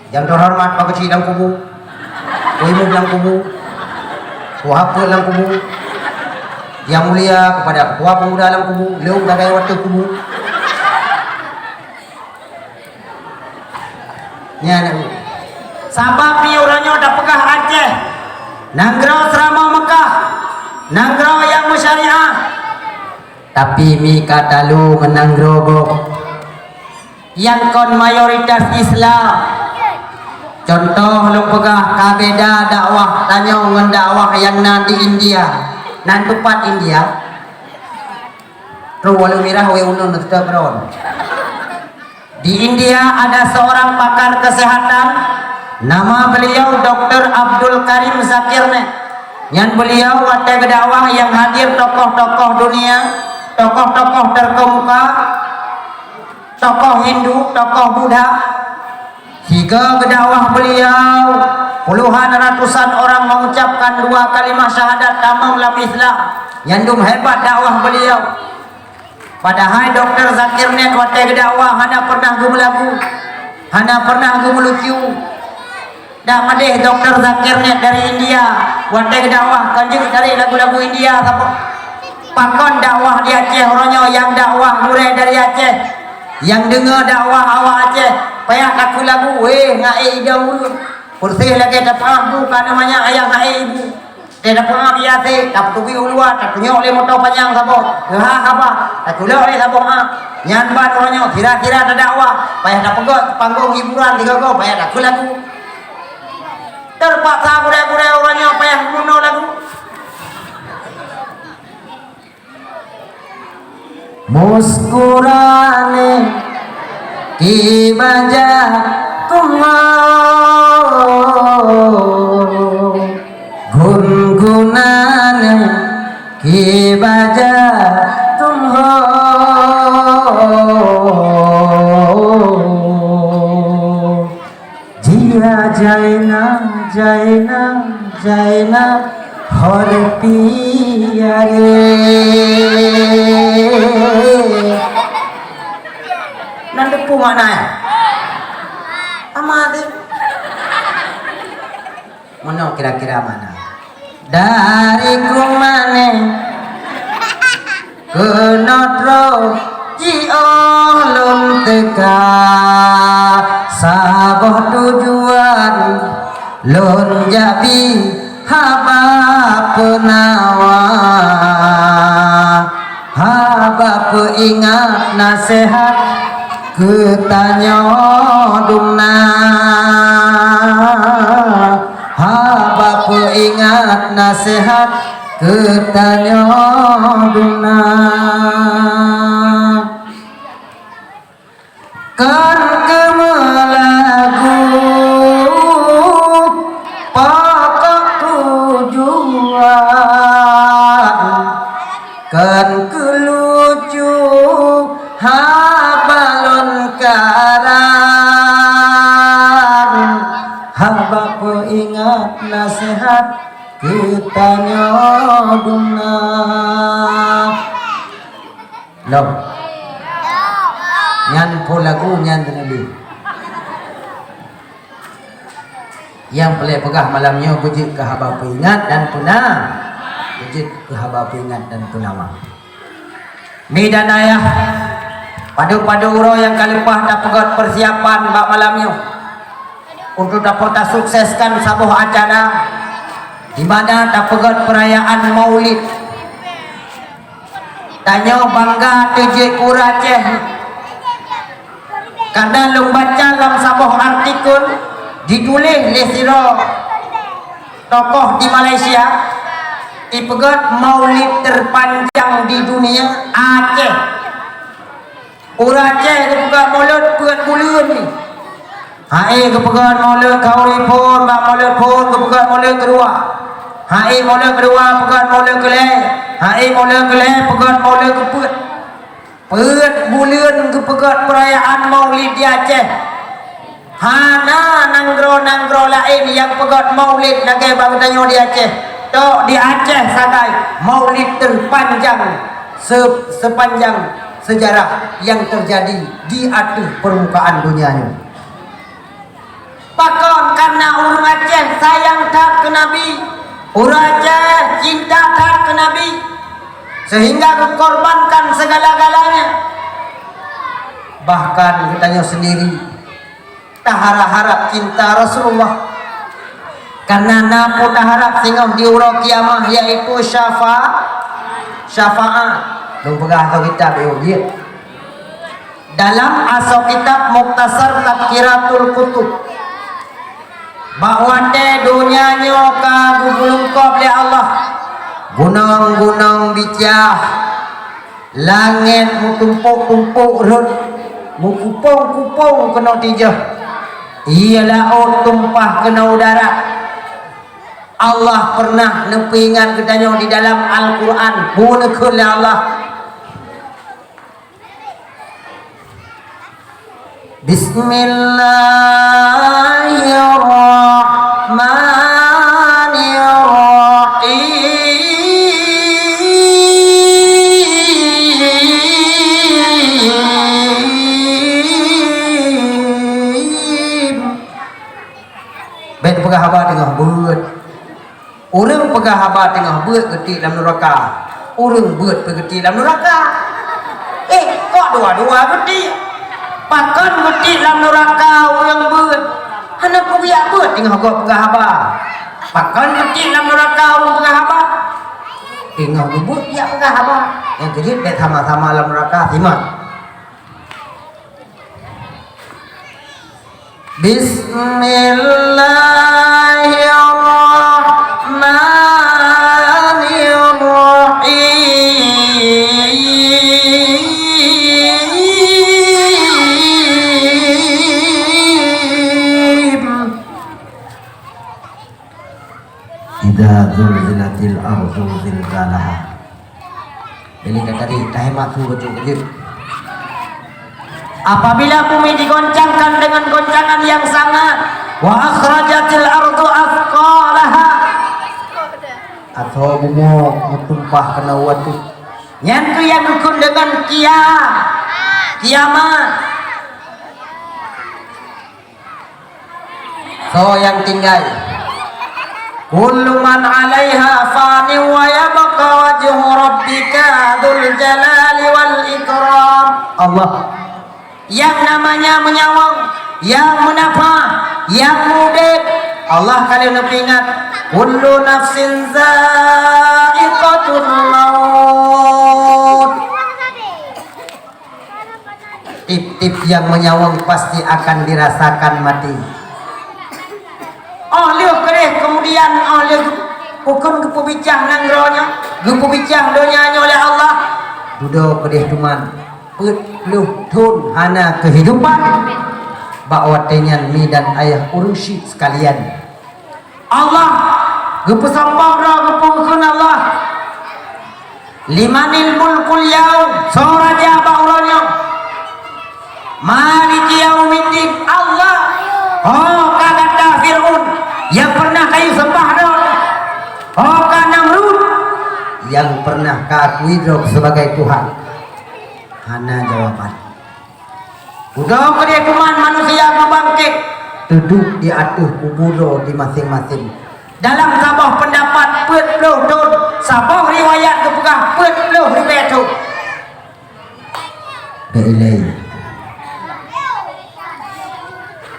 Yang terhormat Pak Kecil lam kubu, Ibu lam kubu, Tuha Peuet lam kubu, yang mulia kepada Ketua Pemuda lam kubu, lôn sagai watée kubu. Nyan, sabab mi uroe nyoe tapeugah Aceh, nanggroe seuramoe Mekah, nanggroe nyang meusyariah. Tapi mi ka talu ngon nanggroe gob nyang kon mayoritas Islam. Contoh lôn peugah, ka beda dakwah tanyoe ngon dakwah nyang na di India. Nan teumpat India. Trok walu mirah wé ulôn teutap ron. Di India ada seorang pakar kesehatan, nama beliau Doktor Abdul Karim Zakir Naik. Nyan beliau watée geudakwah nyang hadir tokoh-tokoh dunia, tokoh-tokoh terkemuka, tokoh Hindu, tokoh Buddha. Sigoe geudakwah beliau, puluhan ratusan orang mengucapkan dua kalimah syahadat tamong lam Islam. Nyan dum hebat dakwah beliau. Padahai Doktor Zakir Naik watée geudakwah hana pernah geumeulagu, hana pernah geumeulucu. Dak madeh Doktor Zakir Naik dari India, watée geudakwah kon jeuet dari lagu-lagu India saboh. Pakon dakwah di Aceh uroe nyoe nyang dakwah gurée dari Aceh, nyang deungoe dakwah awak Aceh, payah takheun lagu, wéh, ngaé idong ureueng. Peureséh lagée tapeuah bu ka namanya ayah ngaé ibu. Teuh tapeuah biasa, tapeutubi u luwa, tatunyok lé moto panyang saboh, teuha haba, taculok lé saboh ha. Nyan ban uroe nyoe sira-sira tadakwah, payah tapeugöt panggong hiburan sigoe-goe, payah takheun lagu. Teupaksa gurée-gurée uroe nyoe payah meunoe lagu. Muskurane ki baja tum ho, gungunane ki baja tum ho. Jia jaina, jaina, jaina, hor piare. Kan teupeu makna nyan? Sama deh. Meunoe kira-kira makna. Dari krueng maneh keunoe troh jiôh lôn teuka, saboh tujuan lôn jak bi haba peunawa, haba peuingat naseuhat keu tanyoe dumna, haba peuingat naseuhat keu tanyoe dumna. Kon keumeulagu pokok tujuan, kon keulucu haba lôn karang, haba peuingat naseuhat keu tanyoe dumna. Lom. Nyan phon lagu nyan teuneuh lé. Nyang peureulée peugah malam nyoe beujeuet keu haba peuingat dan peuna-, beujeuet keu haba peuingat dan peunawa. Mi dan ayah, padub-padub uroe nyang ka leupah tapeugét peusiapan bak malam nyoe. Untuk dapat tasukseskan saboh acara di mana tapeugét peurayaan Maulid. Tanyoe bangga teujeuet keu ureuëng Aceh. Karena lôn baca lam saboh artikel dituléh lé sidroe tokoh di Malaysia, ipeugét Maulid terpanjang di dunia Aceh. Ureuëng Aceh geupeugah mulod peuet buleuen. Hai geupeugah mulod khauri phon, bak mulod phon geupeugah mulod keudua. Hai mulod keudua peugah mulod keulhée. Hai mulod keulhée peugah mulod keupeuet. Peuet buleuen geupeugah peurayaan Maulid di Aceh. Hana nanggroe-nanggroe laén nyang peugét Maulid lagée bak geutanyoe di Aceh. Tok di Aceh sagai Maulid terpanjang se-, sepanjang sejarah yang terjadi di ateueh permukaan dunia nyoe. Pakon? Karena ureuëng Aceh sayang that keu Nabi, ureuëng Aceh cinta that keu Nabi, sehingga geukorbankan segala-galanya. Bahkan geutanyoe sendiri taharap-harap cinta Rasulullah. Karena na peue taharap singoh di uroe kiamah, yaitu syafa-, syafaat. Lôn peugah atau kitab yuk jeuet. Dalam asoe kitab Mukhtasar Tadhkiratul Kutub, bak watée donya nyoe ka geupeulungkôb lé Allah, gunong-gunong bicah, langét meutumpôk-tumpôk rhot, meukupông-kupông keunoe tijôh, ie laôt tumpah keunoe darat. Allah pernah neupeuingat geutanyoe di dalam Al-Qur'an, peue neukheun lé Allah. Bismillahirrahmanirrahim. Bék peugah haba teungoh beuet. Ureuëng peugah haba teungoh beuet geutiek lam nuraka. Ureuëng beuet pih geutiek lam nuraka. Eh, kok dua-dua geutiek? Pakon geutiek lam nuraka ureuëng beuet? Hana peue geujak beuet teungoh gob peugah haba. Pakon geutiek lam nuraka ureuëng peugah haba? Teungoh geubeuet geujak peugah haba. Nyang keujeuet bék sama-sama lam nuraka, simak. Bismillahirrahmanirrahim. Idza zulzilatil ardu zilzalaha. Jadi, ka tadi, tahemat su beutôi keujeuet. Apabila bumi digoncangkan dengan goncangan yang sangat, wa akhrajatil ardu atsqalaha. Atau bumoe meutumpah keunoe watée. Nyan keuh nyang geukheun deungon kia-, kiamat. Soe nyang tinggai? Kullu man 'alaiha fanin wa yabqa wajhu rabbika dzul jalali wal ikram. Allah. Nyang namanya meunyawa, nyang meunafah, nyang udeb, Allah ka lheueh neupeuingat, "Kullu nafsin za'iqatul maut." Tiep-tiep nyang meunyawa pasti akan dirasakan maté. Oh lheueh keudeh, kemudian oh lheueh geu-, bukon geupeubicah nanggroe nyoe, geupeubicah donya nyoe lé Allah. Dudoe keudeh teuma peuet ploh thon hana keuhidupan. Bak watée nyan mi dan ayah ureuëng syiek sekalian, Allah geupeusombong droe, geupeukeun Allah, "Limanil mulkul yaum?" Soe raja bak uroe nyoe? "Maliki yaumiddin." Allah. Oh, ka gata Fir'aun nyang pernah kayue sembah droe? Oh, ka Namrud nyang pernah ka akui droe sebagai Tuhan? Hana jawaban. Udah keudeh teuma manusia geubangkét, teuduek di ateueh kubu droe di maséng-maséng. Dalam saboh peundapat peuet ploh thon, saboh riwayat geupeugah peuet ploh ribée thon. Bèk ilée.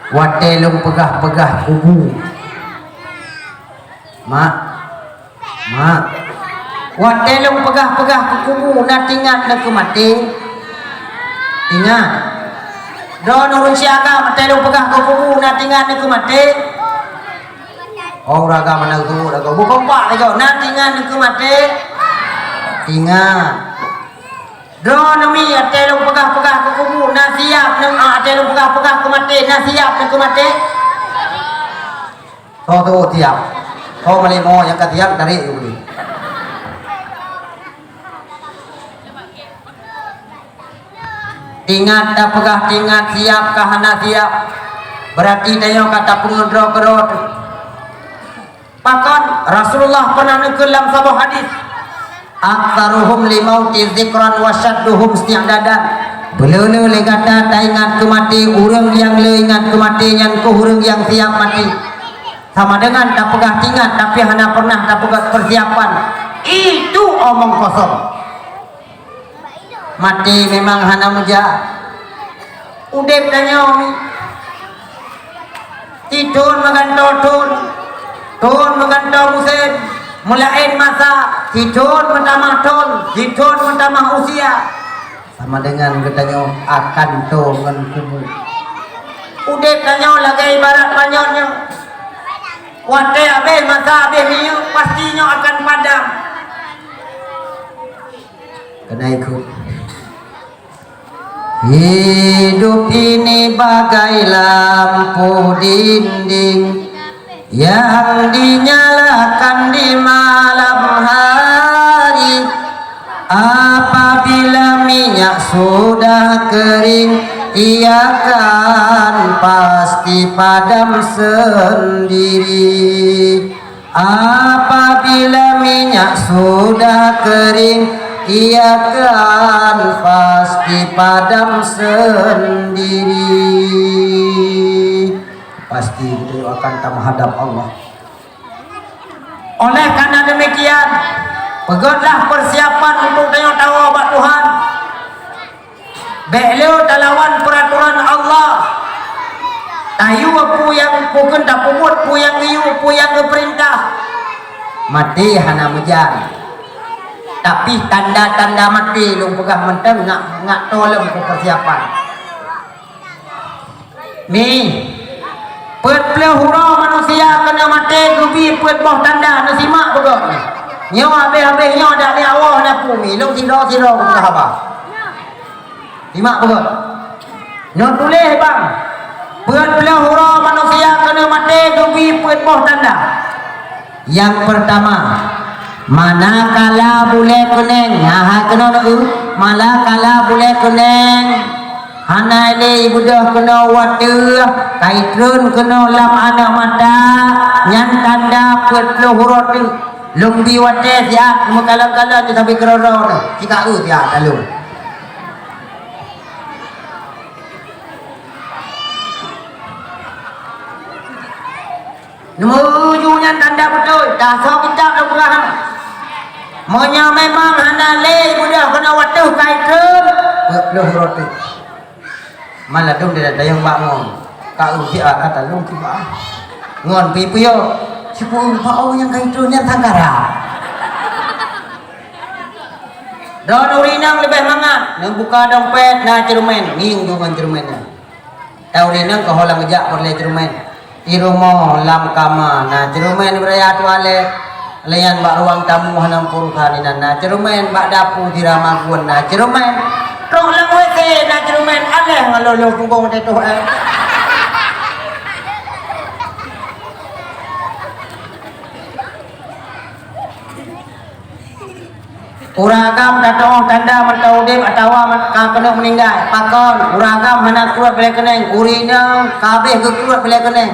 Watée lôn peugah-peugah kubu, Mak, mak, watée lôn peugah-peugah keu kubu, na teuingat neukeu maté? Teuingat. Droeneuh ureuëng siaga, watée lôn peugah keu kubu, na teuingat neukeu maté? Oh, ureuëng agam na geutuwot lagoe. Bukon pak lagoe, na teuingat neukeu maté? Teuingat. Droeneuh mi, watée lôn peugah-peugah keu kubu, na siab neuk, ah, watée lôn peugah-peugah keu maté, na siab neukeu maté? Soe teuôt siab? Soe malée mo nyang ka siab, tarék u keudeh. Ingat tapeugah, ingat siab ka hana siab, beurati tanyoe ka tapeungeut droe keudroe teuh. Pakon Rasulullah pernah neukheun lam saboh hadis, "Aktsaruhum limauti dzikran wa syadduhum isti'dadan." Beuleu-leu lé gata taingat keu maté, ureuëng nyang le ingat keu maté nyan keuh ureuëng nyang siab maté. Sama dengan tapeugah teuingat, tapi hana pernah tapeugah persiapan. Itu omong kosong. Maté memang hana meujak. Udeb tanyoe nyoe, sithon meugantoe thon, thon meugantoe musém, meulaén masa, sithon meutamah thon, sithon meutamah usia. Sama dengan geutanyoe akan toe ngon kubu. Udeb tanyoe lagée ibarat panyöt nyoe. Watée habéh masa, habéh minyeuk, pasti nyoe akan padam. Keuneuk ikot. Hidup ini bagai lampu dinding yang dinyalakan di malam hari. Apabila minyak sudah kering, ia kan pasti padam sendiri. Apabila minyak sudah kering, ia kan pasti padam sendiri. Pasti kita akan tamhadap Allah. Oleh karena demikian, peugötlah persiapan untuk tanyoe tawoe bak Tuhan. Bék lé talawan peuratoran Allah. Tayue peue nyang bukon tapeubuet, peue nyang geuyue, peue nyang geupeurintah. Maté hana meujan. Tapi tanda-tanda maté lôn peugah mantong ngak, ngak toe lom keu persiapan. Mi, peuet ploh uroe manusia keuneuk maté geubi peuet boh tanda, neusimak beugöt. Nyoe habéh-habéh nyoe dak lé awöh na peue mi, lôn sidroe-sidroe peugah haba. Simak beugöt. Nyoe tuléh bang, peuet ploh uroe manusia keuneuk maté geubi peuet boh tanda. Nyang peurtama, manakala bulée keuneng, nyan hai keunoe, manakala bulée keuneng hana lé ibeudôh keunoe watée ka itreun keunoe lam aneuk mata, nyan tanda peuet ploh uroe teuk. Lôn bi watée siat meukalon-kalon sabe keudroe-droe nyoe, sika eu siat lalu. Meunyoe nyan tanda beutôi, tasoe kitab lôn peugah. Meunyoe memang hana lé ibudah keunoe wateuh ka itrön, peuet ploh uroe teuk. Maladum di dayong bak ngon. Ka eu siat ka talông kiban. Ngon pi-pi yo. Sipeu bak awak nyang ka itrön nyan sangkara. Droeneuh ureueng inong leubeh mangat, neubuka dompet na ceureumen, ngieng ju ngon ceureumen nyan. Tau ureueng inong keuholang geujak peureulèe ceureumen. Di rumoh lam kama na ceureumen, beuraya tualet. Layan bak ruang tamu hana peurusan inan na ceureumen, bak dapu sira magun na ceureumen. Trok lam W C na ceureumen, aléh ngon lôn punggong teuh eh. Ureueng agam tatu'oh tanda mantong udép atawa man-, ka keuneuk meuninggai. Pakon? Ureueng agam hana kruet bak lé keuneng, ureueng inong ka habéh geukruet bak lé keuneng.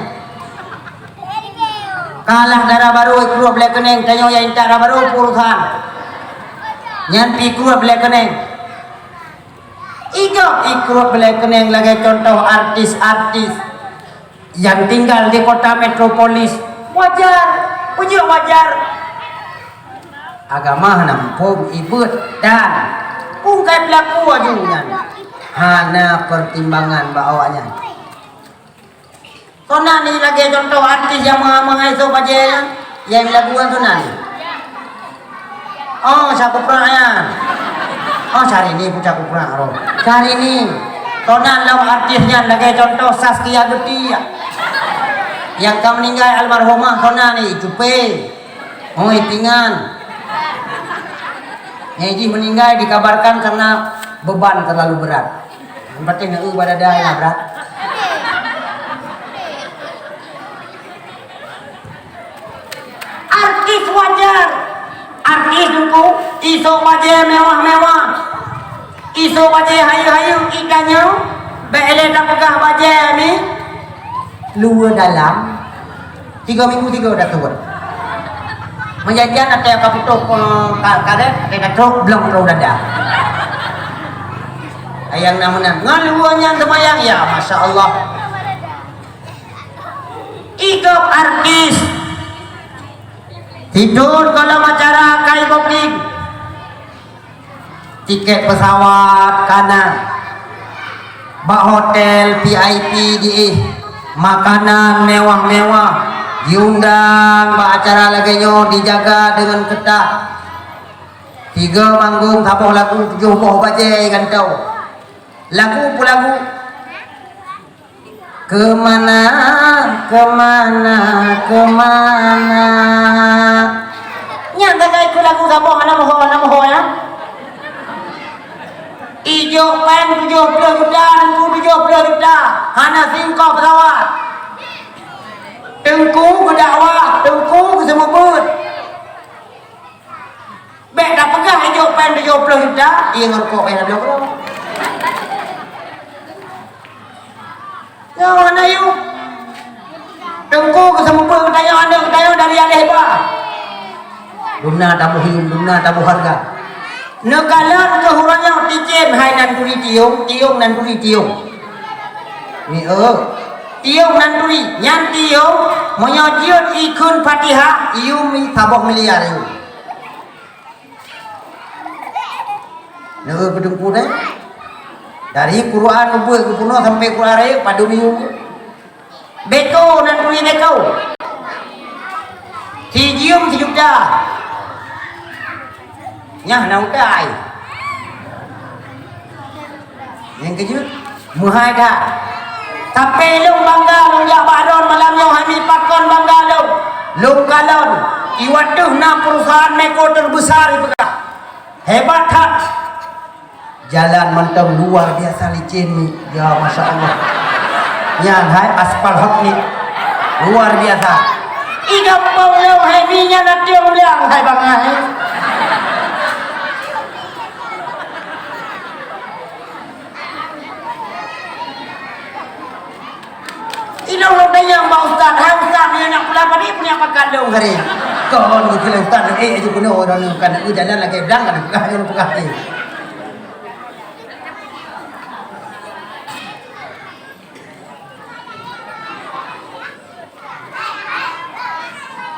Kalah dara barô ikruet bak lé keuneng, tanyoe nyang intat dara barô peurusan. Nyan pi kruet bak lé keuneng. Igop ikruet bak lé keuneng lagèe contoh artis-artis nyang tinggal di kota metropolis. Wajar, peue jeuet wajar. Agama hana muphom, ibeuet dan ungkai peulaku aju nyan hana peutimbangan bak awaknyan. Kona ni lagèe contoh artis nyang meuhai-meuhai soe bajèe nyan, nyang lagu nyan kona ni. Oh, Syakupra nyan. Oh, Syahrini pun Syakupra roh. Syahrini. Kona lom artis nyan lagèe contoh Zaskia Gotik. Nyang ka meuninggai almarhumah kona ni, Cupe. Hôi, pingan. Nyang jih meuninggai dikabarkan karena beban terlalu berat. Yang penting na eu bak dada nyang brat. Artis wajar. Artis Teungku, isoe bajèe mewah-mewah. Isoe bajèe hayeue-hayeue, i tanyoe, bèk lé tapeugah bajèe mi. Luwa dalam. Tiga minggu tiga udah turun. Meunyan-nyan até ka putôh, eh, ka-, karet, até ka trok, blong trok dada. Ayang na meunan. Ngon luwa nyan seumayang, ya, masya Allah. Igop artis. Tidur kalau acara kai booking. Tiket pesawat kana, bak hotel V I P jiéh, makanan mewah-mewah, diundang bak acara lagèe nyoe dijaga deungon ketat. Tiga manggong saboh lagu tujoh boh bajèe gantoe. Lagu peue lagu? Keumana, keumana, keumana? Nyan sagai keu lagu saboh hana moho, hana moho nyan. Ijok péng tujoh ploh juta, Teungku tujoh ploh juta, hana singkoh pesawat. Teungku geudakwah, Teungku geuseumeubeuet. Bèk tapeugah ijok péng tujoh ploh juta, ié ngon rukok payah bloe keudroe. Nyoe hana yôh. Teungku geuseumeubeuet geutanyoe aneuk geutanyoe dari aléh ba. Dumna taboh hireuen, dumna taboh hareuga. Neukalon keu uroe nyoe ticém hai nan turi tiong, tiong nan turi tiong. Ni, eh. Tiong nan turi, nyan tiong, meunyoe jeuet ikheun Fatihah, iyum saboh miliar iyum. Neu keu Teungku teh. Dari Quran ubeuet geupunoh sampai Quran rayeuk padum iyum. Beko nan turi beko. Sijium sijuta. Nyah na utai. Nyang keujeuet, meuhai that. Tapi lôn bangga lôn jak bak droen malam nyoe, hai mi pakon bangga lôn. Lôn kalon, i watèe na perusahaan Meko terbesar ipeugah. Hebat that. Jalan mantong luar biasa licin ni. Ya, masya Allah. Nyan hai aspal hot ni. Luar biasa. I gampông lôn hai mi nyan na tiong liang hai bangai. Ilôn lôn tanyong bak ustaz, "Hai ustaz, meunyoe nak pulang padé, peue nyang pakat lôn hari?" Kon geukheun ustaz, "Eh, aju keunoe ureueng nyoe kan, jalan lagèe blang kan, peugah nyoe peugah teuh."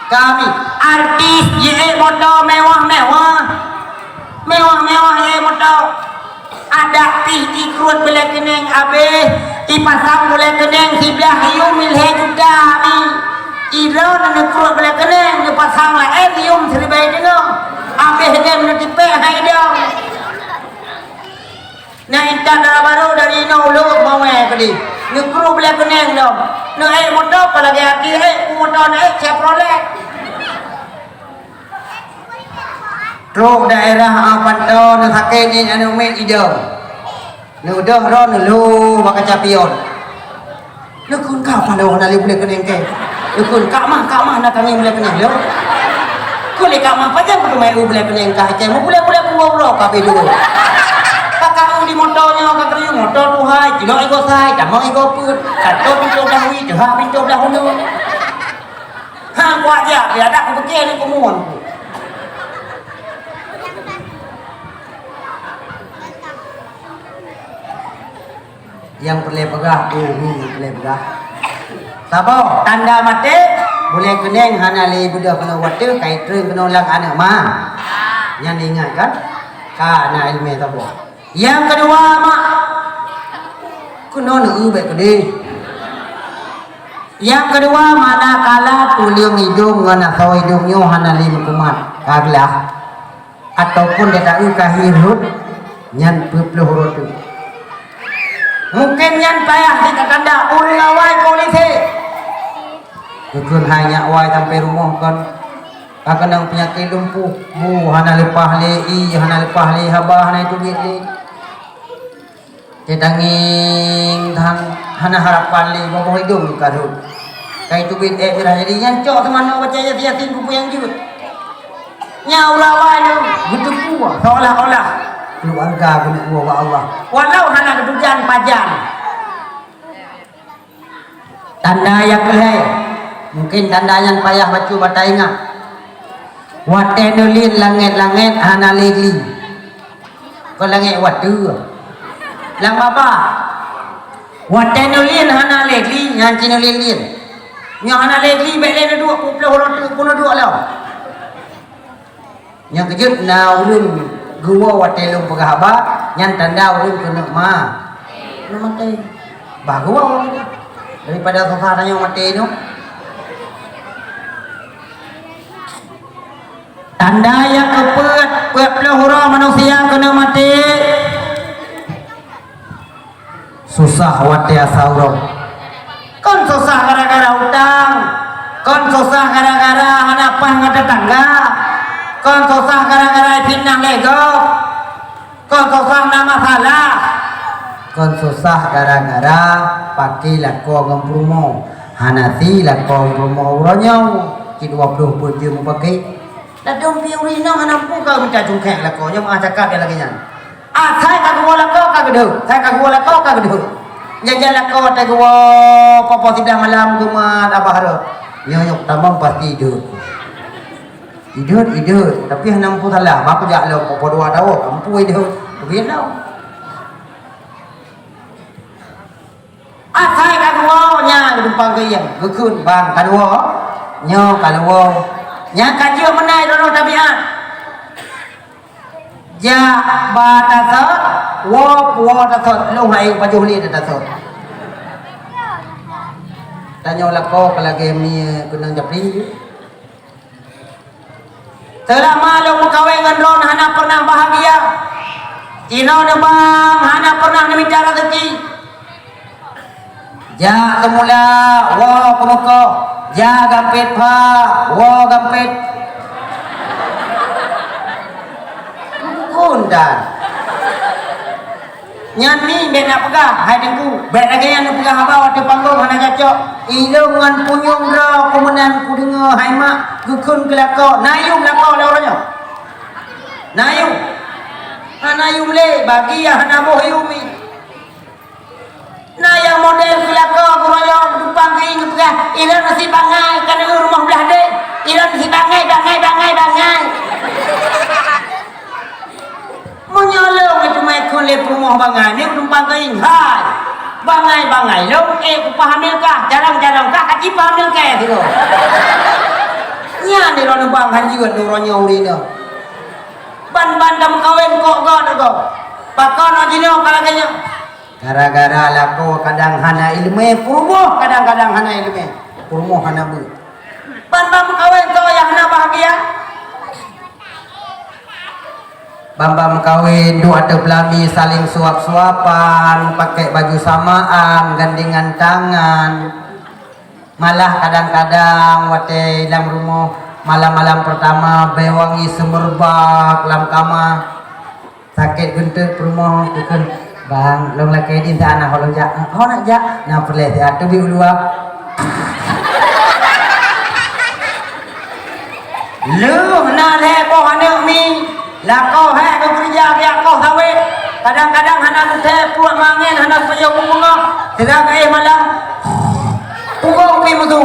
Kami artis jiék moto mewah-mewah. Mewah-mewah jiék moto. Adak pih jikruet bulèe keuneng abéh, jipasang bulèe keuneng siblah yum lhèe juta mi. Idroe neukruet bulèe keuneng, neupasang laén yum siribèe teungoh. Abéh dem neutipèk hai idong. Na intat dara barô dari inoe ulôn mawé keudéh. Neukruet bulèe keuneng lom. Neuék moto ka lagèe até ék, u moto neuék Chevrolet. Trok daerah Apanto neusakét nyan aneuk miet idong. Neudôh droe neulhô bak kaca pion. Neukheun ka paloe hana lé bulèe keuneng kèe. Neukheun ka mah, ka mah na kami bulèe keuneng lé. Kheun lé ka mah pajan peuteumèe u bulèe keuneng ka kèe. Meubulèe-bulèe peuwoe-woe ka beudoh. Ka ka u di moto nyoe ka keureueng moto tuhai, jilok igoe sai, tamong igoe peuet. Ka trok pintoe blah wie, teuhah pintoe blah uneuen. Ha, kuat jak, ya dak kupeuke ni kumuan ku. Nyang peureulèe peugah, oh, nyang peureulèe peugah. Saboh, tanda maté, bulèe keuneng hana lé beudôh keunoe watèe, ka itreun keunoe lam aneuk ma. Nyan ingat kan? Ka na ileumèe saboh. Nyang keudua, mak, keunoe neueu bèk keudéh. Nyang keudua, manakala tuleueng idong ngon asoe idong nyoe hana lé meukumat, ka glah. Ataupun gata eu ka hi rhot, nyan peuet ploh uroe teuk. Mungken nyan payah jih tatanda ureueng awai ka u lise. Geukheun hai nyak wai sampoe rumoh kon, ka keunong peunyakét lumpuh, bu hana leupah lé ié, hana leupah lé haba, hana iteubiet lé. Teutangieng that hana harapan lé, boh-boh idong ka rhot. Ka iteubiet ék mirah, jadi nyan cok teumanoe baca Yasin-Yasin buku nyang jeuet. Nyan ureueng awai nyoe geuteupeue seolah-olah keuluwarga geuneuk woe bak Allah, walau hana geutujan pajan. Tanda nyang keulhèe, mungken tanda nyan payah bacut bak taingat. Watèe neulien langèt-langèt hana lé gli. Kon langèt watèe. Lam babah. Watèe neulien hana lé gli, nyan ci neulien-lien. Nyoe hana lé gli, bèk lé neuduek peuet ploh uroe teuk pun neuduek lom. Nyang keujeuet na ureueng geuwoe watèe lôn peugah haba, nyan tanda ureueng keuneuk ma-, keuneuk maté. Bah geuwoe daripada susah tanyoe maté nyoe. Tanda nyang keupeuet, peuet ploh uroe manusia keuneuk maté. Susah watèe asa uroe. Kon susah gara-gara utang, kon susah gara-gara hana paih ngon teutangga, kon susah gara-gara fitnah lé gob, kon susah na masalah, kon susah gara-gara paké lakoe ngon peurumoh, hana sie lakoe ngon peurumoh uroe nyoe, cit dua ploh peuet jeuem mupaké. Ladôm pih ureueng inong hana mampu ka mita cungkèe lakoe, nyoe meu'ah cakap lagèe nyan. Asai ka geuwoe lakoe ka geudeuh, asai ka geuwoe lakoe ka geudeuh. Jajan lakoe watèe geuwoe poh-poh siblaih malam geumat abah rot. Nyoe nyoe tamong pasti ideuh. Ideuh, ideuh, tapi hana mampu salah. Bah kujak lom poh-poh dua tawoe, ka mampu ideuh. Tapi lom. Asai ka geuwoe, nyan geudumpang keu ié, geukheun bang ka geuwoe, nyoe ka geuwoe. Nyan ka jeuet meunan droeneuh tabiat. Jak ba tasot, woe puwoe tasot, lôn hai pajoh lé tasot. Tanyoe lakoe ka lagèe mie keunong japli. Seulama lôn meukawen ngon droeneuh hana pernah bahagia. Inoe neubang hana pernah neumita raseuki. Jak keumula, woe keumeukoh. Jak gampét pha, woe gampét. Kundan. Nyan mi bèk na peugah, hai Teungku, bèk lagèe nyan neupeugah haba watèe panggong hana cocok. Ilôn ngon punyueng droe ku meunan kudeungoe, hai mak, geukheun keu lakoe, na yum lakoe lé uroe nyoe. Na yum. Hana yum lé, bagi nyang hana boh yum mi. Na nyang model keu lakoe geuroyong, geupang keu ié geupeugah, ilôn si bangai ka neueu rumoh blah deh. Ilôn si bangai, bangai, bangai, bangai. Meunyoe lôn teuma ikheun lé peurumoh bangai, nyoe tumpang keuieng hai. Bangai-bangai lôn, ék kupeuhamil kah, carông-carông kah, ka jipeuhamil kèe sidroe. Nyan di droeneuh bang hanjeuet nurôh nyoe ureueng inong. Ban-ban tameukawen kok gata gob. Pakon jinoe ka lagèe nyoe? Gara-gara lakoe kadang hana ileumèe, peurumoh kadang-kadang hana ileumèe, peurumoh hana beuet. Ban-ban meukawen kok nyang hana bahagia. Ban-ban meukawen duek ateueh peulami saléng suap-suapan, pakèk baju samaan, gandengan tangan. Malah kadang-kadang watèe lam rumoh malam-malam peurtama bèe wangi seumeureubat lam kama. Sakét geunteuk peurumoh kheun, "Bang, lôn lakèe idin siat na ho lôn jak." "Ho neuk jak?" "Na peureulèe siat teubiet u luwa." Lheueh na lhèe boh aneuk mi, lakoe hèk geukeureuja geujak koh sawét. Kadang-kadang hana geuthèe pruet mangén, hana geupajoh bungöng, sira geuéh malam. Pukon pi meusu.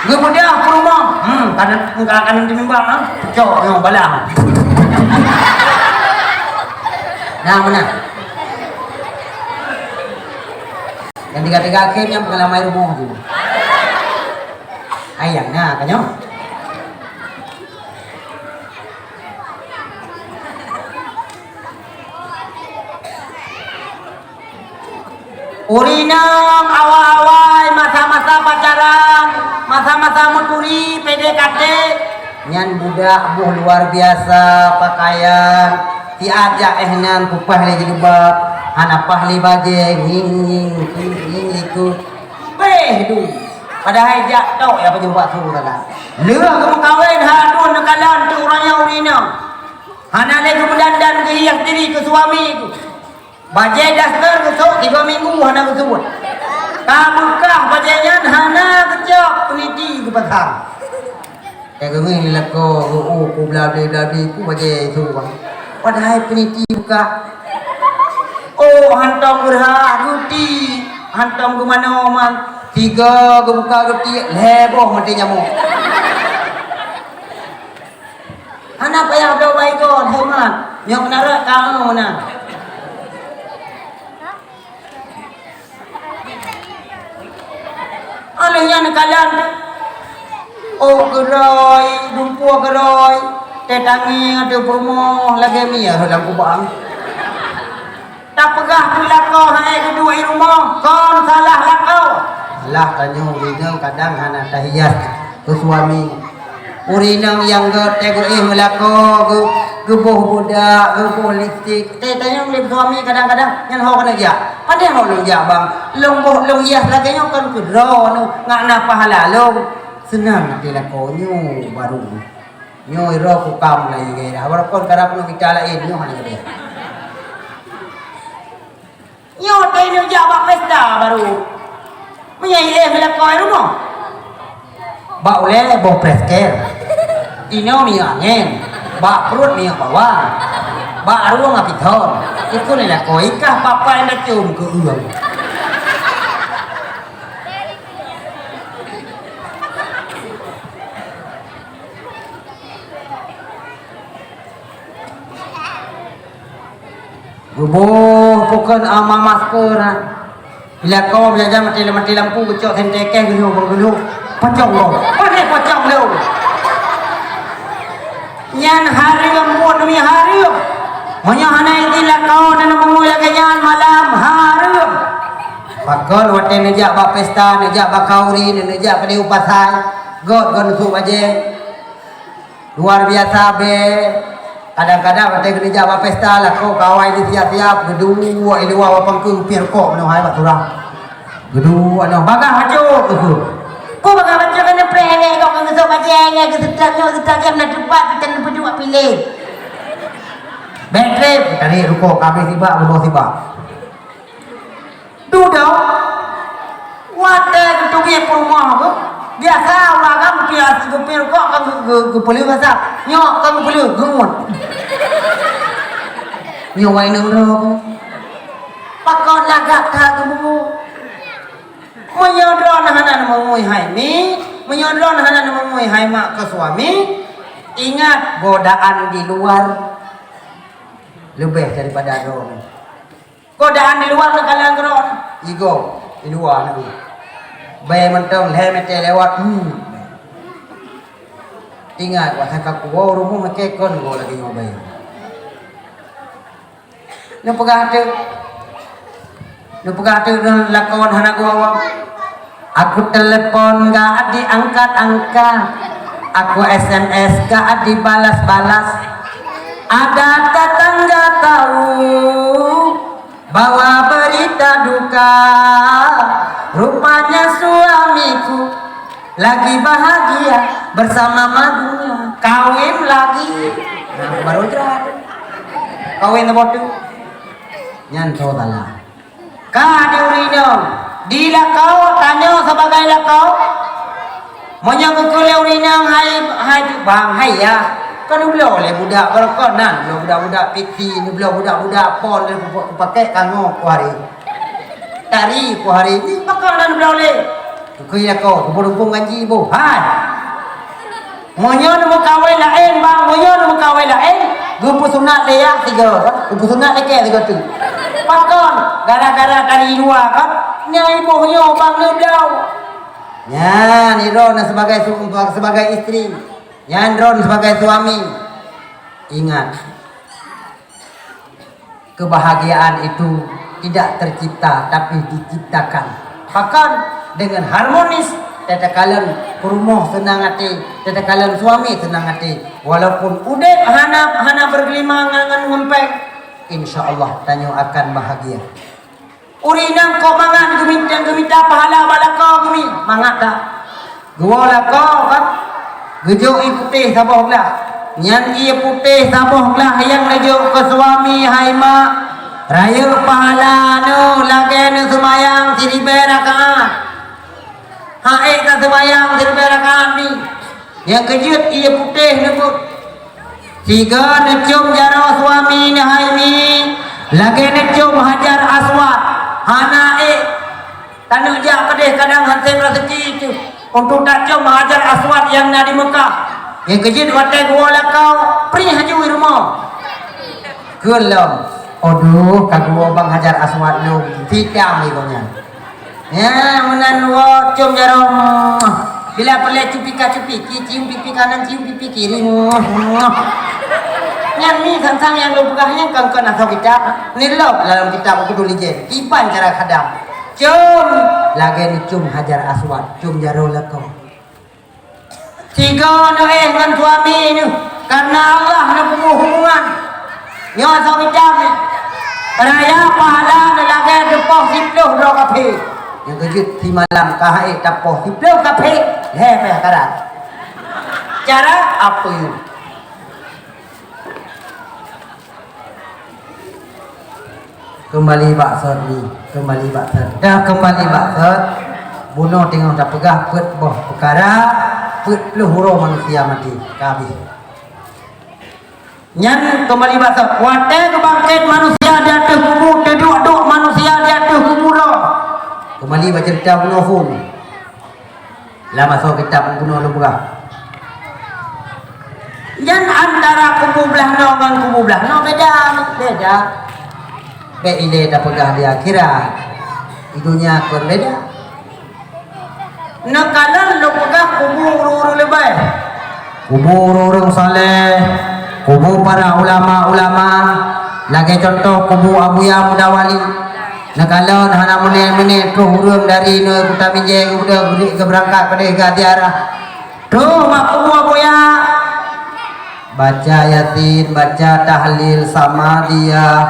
Geumeudah peurumoh. Hmm, kanan, kanan di mimbang, ah. Cok nyoe balah. Nah, meunan. Dan tiga-tiga akhirnya pengalaman rumoh tu. Ayang na ka nyoe. Ureueng inong awai-awai masa-masa pacaran, masa-masa meuturi, P D K T, nyan budak boh luar biasa pakaian, siat jak éh nan kupaih lé jilbab, hana paih lé bajèe, ngieng-ngieng, ngieng-ngieng ikôt. Beh du. Padahai jak tok ya pajoh bak su dalam. Lheueh geumeukawen ha dun neukalon tu uroe nyoe ureueng inong. Hana lé geumeudandan geuhias diri keu suami tu. Bajèe daster geusok tiga minggu hana geusuet. Ka beukah bajèe nyan hana geucok, peuniti geupasang. Ka geungieng lé lakoe geu-, oh, ku blabi-blabi ku bajèe su bang. Padahai peuniti beukah. Oh, hantom geurhah geuti, hantom geumanoe man. Tiga geubuka geuti, lhèe boh maté nyamok. Hana payah bloe baygon, hei mat. Nyoe meunarak kamoe meunan. Alèh nyan kalon, oh, geurôi, dumpeue geurôi, teutangieng ateueh peurumoh lagèe mie rhot lam kubang. Tapeugah keu lakoe hai geuduek i rumoh, kon salah lakoe. Salah tanyoe ureueng inong kadang hana tahias keu suami. Ureueng inong nyang gèt teuh geuéh meulakoe, geu-, geuboh budak, geuboh lipstik. Teuh tanyoe lé suami kadang-kadang nyan ho keuneuk jak. Padahai ho lôn jak bang, lôn boh lôn hias lagèe nyoe kon keu droeneuh, ngat na pahala lôn. Seunang até lakoe nyoe baru. Nyoe roh kukam lagèe dah. Walaupun kadang peunoh mita laén nyoe hana geude. Nyoe teuh neujak bak pesta baru. Meunyoe ilèe meulakoe rumoh. Bak ulèe boh prèsker. Inoe minyeuk angèn. Bak pruet minyeuk bawang. Bak arueng api thon. Ikôt lé lakoe ikah papai nda com keu ureueng. Geuboh pukon ama masker, ha. Bila kawa beujajan mati, mati lampu, geucok senter kèh, geulhôk, geulhôk. Pocong lom. Panéh pocong lom. Nyan hareuem buet demi hareuem. Meunyoe hana idin lakoe, na neumeumeue lagèe nyan malam hareuem. Pakon watèe neujak bak pesta, neujak bak khanduri, neujak keudéh u pasai, gèt, gèt neusok bajèe. Luar biasa bèe. Kadang-kadang watèe geuneuk jak bak pesta, lakoe kawai disiap-siap, geuduek i luwa bak pangkeueng, geupiep rukok meunoe hai bak surang. Geuduek nyoe, bagah bacut, geupeue. Peue bagah bacut, keuneuk preh lé, kok keuneuk sok bajèe lé, geuseutôt nyoe, seutôt jih, na teupat, kita neupeuduek piléh. Bèk trép, tarék rukok, ka abéh sibak, bunoe sibak. Dudoe, watèe geuteubiet peurumoh geuh, biasa ureueng agam geupiep, geupiep rukok ka geu-, geu-, geupeuleueh asap. Nyoe ka geupeuleueh, geungon. Nyoe wai nang droe. Pakon lagak that geumubuet. Meunyoe droeneuh hana neumeumeue hai mi, meunyoe droeneuh hana neumeumeue hai mak keu suami, ingat godaan di luar leubeh daripada droeneuh. Godaan di luwa neukalon keudroe. Igoe di luwa nyoe. Bèe mantong lhèe meter lewat. Hmm. Ingat, watèe ka kuwoe rumoh, makai kon goe lagèe nyoe bayeue. Neupeugah teuk. Neupeugah teuk lôn lakon hana goe awak. Aku telepon gak diangkat-angkat. Aku S M S gak dibalas-balas. Ada tetangga tahu bawa berita duka. Rupanya suamiku lagi bahagia bersama madunya. Kawin lagi. Nah, baru jelas. Kawin saboh teuk. Nyan soe salah. Ka di ureueng inong, di lakoe, tanyoe sibagai lakoe. Meunyoe geukheun lé ureueng inong, hai, hai bang, hai yah, ka neubloe lé budak baroekon nan, neubloe budak-budak piti, neubloe budak-budak pon, neubloe budak pakèk kangok kuhari. Tari kuhari, nyan pakon nan neubloe lé. Geukheun lakoe, geupeurumpung ganji boh. Hai. Meunyoe neumeukawen laén, bang, meunyoe neumeukawen laén, geupeusunat lé yah sigoe, geupeusunat lé kèe sigoe teuk. Pakon? Gara-gara dari luwa kan? Nyan iboh nyoe bang neubloe. Nyan, droeneuh sibagai su-, sibagai istri. Nyan droeneuh sibagai suami. Ingat. Kebahagiaan itu tidak tercipta, tapi diciptakan. Pakon? Dengan harmonis, takalon peurumoh seunang até, takalon suami seunang até. Walaupun udép hana, hana bergelimang ngon, ngon ngempeng, insya Allah tanyoe akan bahagia. Ureueng inong kok mangat geumita, geumita pahala bak lakoe geumi, mangat that. Geuwoe lakoe, kan? Geujok ié putéh saboh glah. Nyan ié putéh saboh glah nyang neujok keu suami, hai mak. Rayeuk pahala neuh lagèe neuseumayang siribèe rakaat. Hai ka seumayang siribèe rakaat nyoe. Nyang keujeuet ié putéh neubeuet. Sigoe neucôm jaroe suami neuh, hai mi, lagèe neucôm Hajar Aswad. Hana ék. Taneuk jak keudeh kadang han sép raseuki teuh untuk tacôm Hajar Aswad nyang na di Meukah. Nyang keujeuet watèe geuwoe lakoe, prih haju i rumoh. Kheun lom, "Aduh, ka geuwoe bang Hajar Aswad lom, pitam lé gobnyan." Ya, meunan woe côm jaroe. Bila peureulèe cupika-cupiki, cium pipi kanan, cium pipi kiri. Nyan mi sang-sang nyang lôn peugah nyan kon, kon asoe kitab. Nilop lam kitab Uqudul Lijen. Kiban cara khadam. Côm lagèe neucôm Hajar Aswad, côm jaroe lakoe. Sigoe neuh éh ngon suami neuh, kareuna Allah neupeubeuet hubungan. Nyoe asoe kitab nyoe. Raya pahala neuh lagèe neupoh siplôh droe kafé. Nyang keujeuet simalam ka hai tapoh siplôh kafé, lhèe pèh karat. Cara apa yue? Keumbali bak sot ni, keumbali bak sot. Dah keumbali bak sot, bunoe teungoh tapeugah peuet boh peukara, peuet ploh uroe manusia maté, ka habéh. Nyan keumbali bak sot. Watèe geubangkét manusia di ateueh kubu, teuduek-duek manusia di ateueh kubu droe. Keumbali bak ceurita bunoe phôn. Lam asoe kitab bunoe lôn peugah. Nyan antara kubu blah noe ngon kubu blah noe beda, beda. Bèk ilèe tapeugah di akhirat, di donya kon beda. Neukalon lôn peugah kubu ureueng-ureueng leubèh. Kubu ureueng-ureueng saleh, kubu para ulama-ulama, lagèe cuntoh kubu Abuya Muda Wali. Neukalon hana meuné-meuné troh ureueng dari noe Kuta Mijeng geubeudôh geubeurangkat keudeh geuziarah. Troh bak kubu Abuya, baca Yasin, baca tahlil, samadiyah,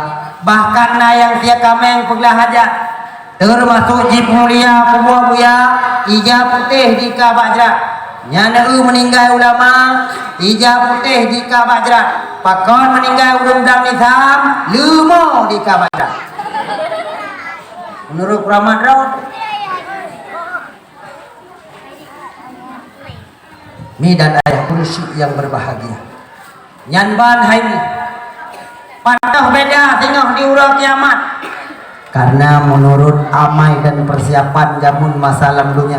bahkan na nyang sie kaméng peuglah hajat. Teumasok jimulia kubu Abuya, ija putéh jika bak jrat. Nyan eu meuninggai ulama, ija putéh jika bak jrat. Pakon meuninggai ureueng dam Islam, leumo jika bak jrat. Meunurot peuramat droe. Mi dan ayah peureusyik nyang berbahagia. Nyan ban hai mi. Pat toh beda singoh di uroe kiamat. Karena menurut amai dan persiapan jameun masa lam dunia.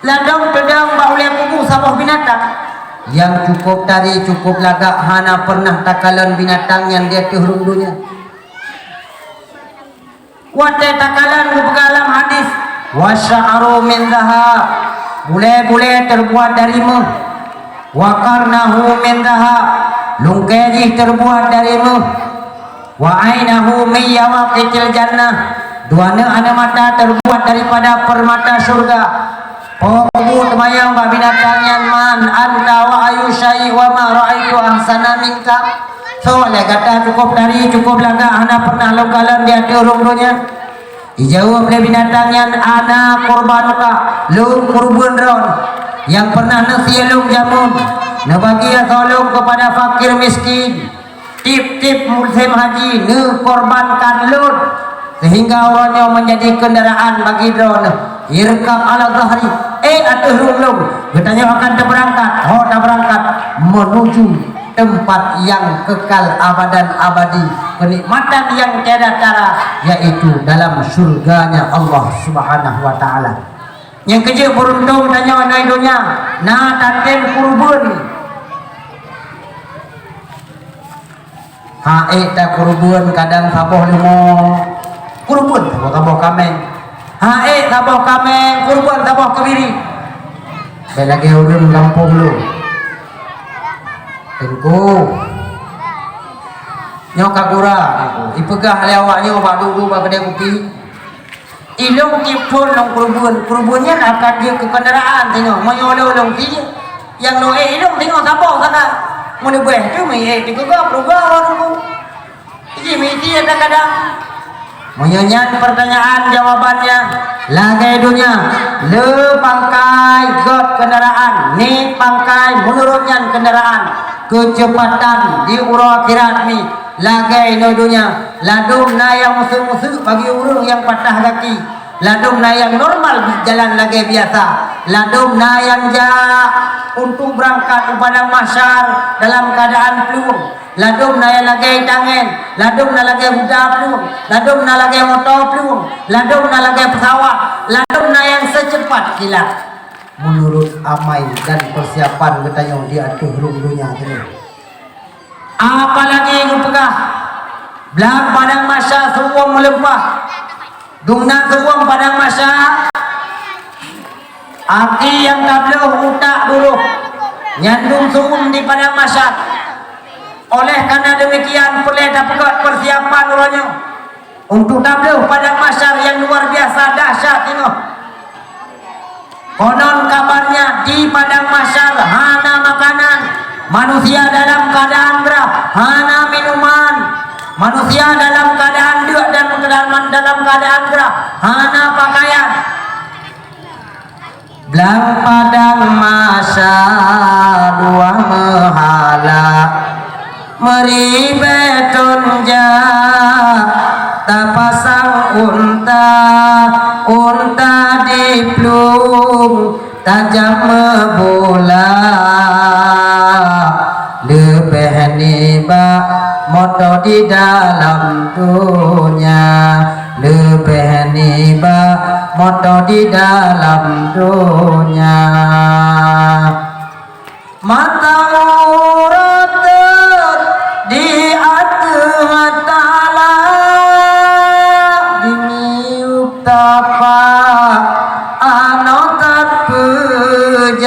Ladôm teudong bak ulèe kubu saboh binatang. Nyang cukup tari, cukup lagak, hana pernah takalon binatang nyan di ateueh rhueng dunia. Watèe takalon geupeugah lam hadis, "Wa sya'ru min zahab." Bulèe-bulèe teubuat dari méuh. Wa qarnahu min dhahab, lungkée jih teubuat dari méuh. Wa ainahu min yawaqitil jannah, dua aneuk aneuk mata teubuat daripada peurmata syurga. Peubuet manyang bak binatang nyan, "Man anta wa ayu syai' wa ma ra'aitu ahsana minka." Soe lé gata, cukup tari, cukup lagak, hana pernah lôn kalon di ateueh rhueng donya. Jijaweueb lé binatang nyan, "Ana qurbanuka, lôn keureubeuen droen nyang pernah neusie lôn jameun, neubagi asoe lôn keupada fakir miskin. Tieb-tieb musém haji neukorbankan lôn, seuhingga uroe nyoe meunjadi keundaraan bagi droen. Irkab ala zahri, ék ateueh rhueng lôn, geutanyoe akan teubeurangkat, ho tabeurangkat meunuju teumpat nyang keukal abadan abadi, keunikmatan nyang tiada tara, yaitu dalam syurganya Allah Subhanahu wa Ta'ala." Nyang keujeuet beuruntung tanyoe nai donya, na tatem keureubeuen. Ha ék takeureubeuen kadang saboh leumô, keureubeuen saboh-saboh kaméng. Ha ék saboh kaméng, keureubeuen saboh keubiri. Bèk lagèe ureueng gampông lôn. Teungku. Nyoe ka gura, Teungku. Ipeugah lé awak nyoe bak duek-duek bak keudè kupi. Ilôn tiep thôn lôn keureubeuen, keureubeuen nyan akan jeuet keu keundaraan singoh. Meunyoe lôn, lôn sie, nyang lôn ék ilôn singoh saboh sagai. Meuneubeue teuh meuék teuh keu gob, rugoe lôn Teungku. Jih meusie kadang-kadang. Meunyoe nyan peurtanyaan jawabannya, lagèe donya, le pangkai göt keundaraan, niet pangkai meunurot nyan keundaraan, keuceupatan di uroe akhirat nyoe, lagèe nyoe donya, ladôm na nyang meuseuk-meuseuk bagi ureueng nyang patah gaki, ladôm na nyang normal jalan lagèe biasa, ladôm na nyang jak untuk beurangkat u padang mahsyar dalam keuadaan plueng, ladôm na nyang lagèe tangèn, ladôm na lagèe kuda plueng, ladôm na lagèe moto plueng, ladôm na lagèe peusawat, ladôm na nyang seucepat kilat. Meunurot amai dan peusiapan geutanyoe di ateueh rhueng donya nyoe. Apalagi geupeugah, blang padang mahsyar seu-uem meulimpah. Dumnan seu-uem padang mahsyar, até nyang tabloh utak buroh, nyan dum seu-uem di padang mahsyar. Oleh karena demikian, peureulèe tapeugöt peusiapan uroe nyoe untuk tabloh padang mahsyar nyang luar biasa dahsyat nyoe. Konon kabarnya di padang mahsyar hana makanan, manusia dalam keadaan grah, hana minuman, manusia dalam keadaan deuk dan dalam, dalam keadaan grah, hana pakaian. Blang padang mahsyar dua meuhala, meuribèe thon jak tapasang unta, unta di plueng tajam meubola. Leubeh nibak moto di dalam donya, leubeh nibak moto di dalam donya. Mata uroe teuk di ateueh talam, di miyueb tapak anoe tapeujak,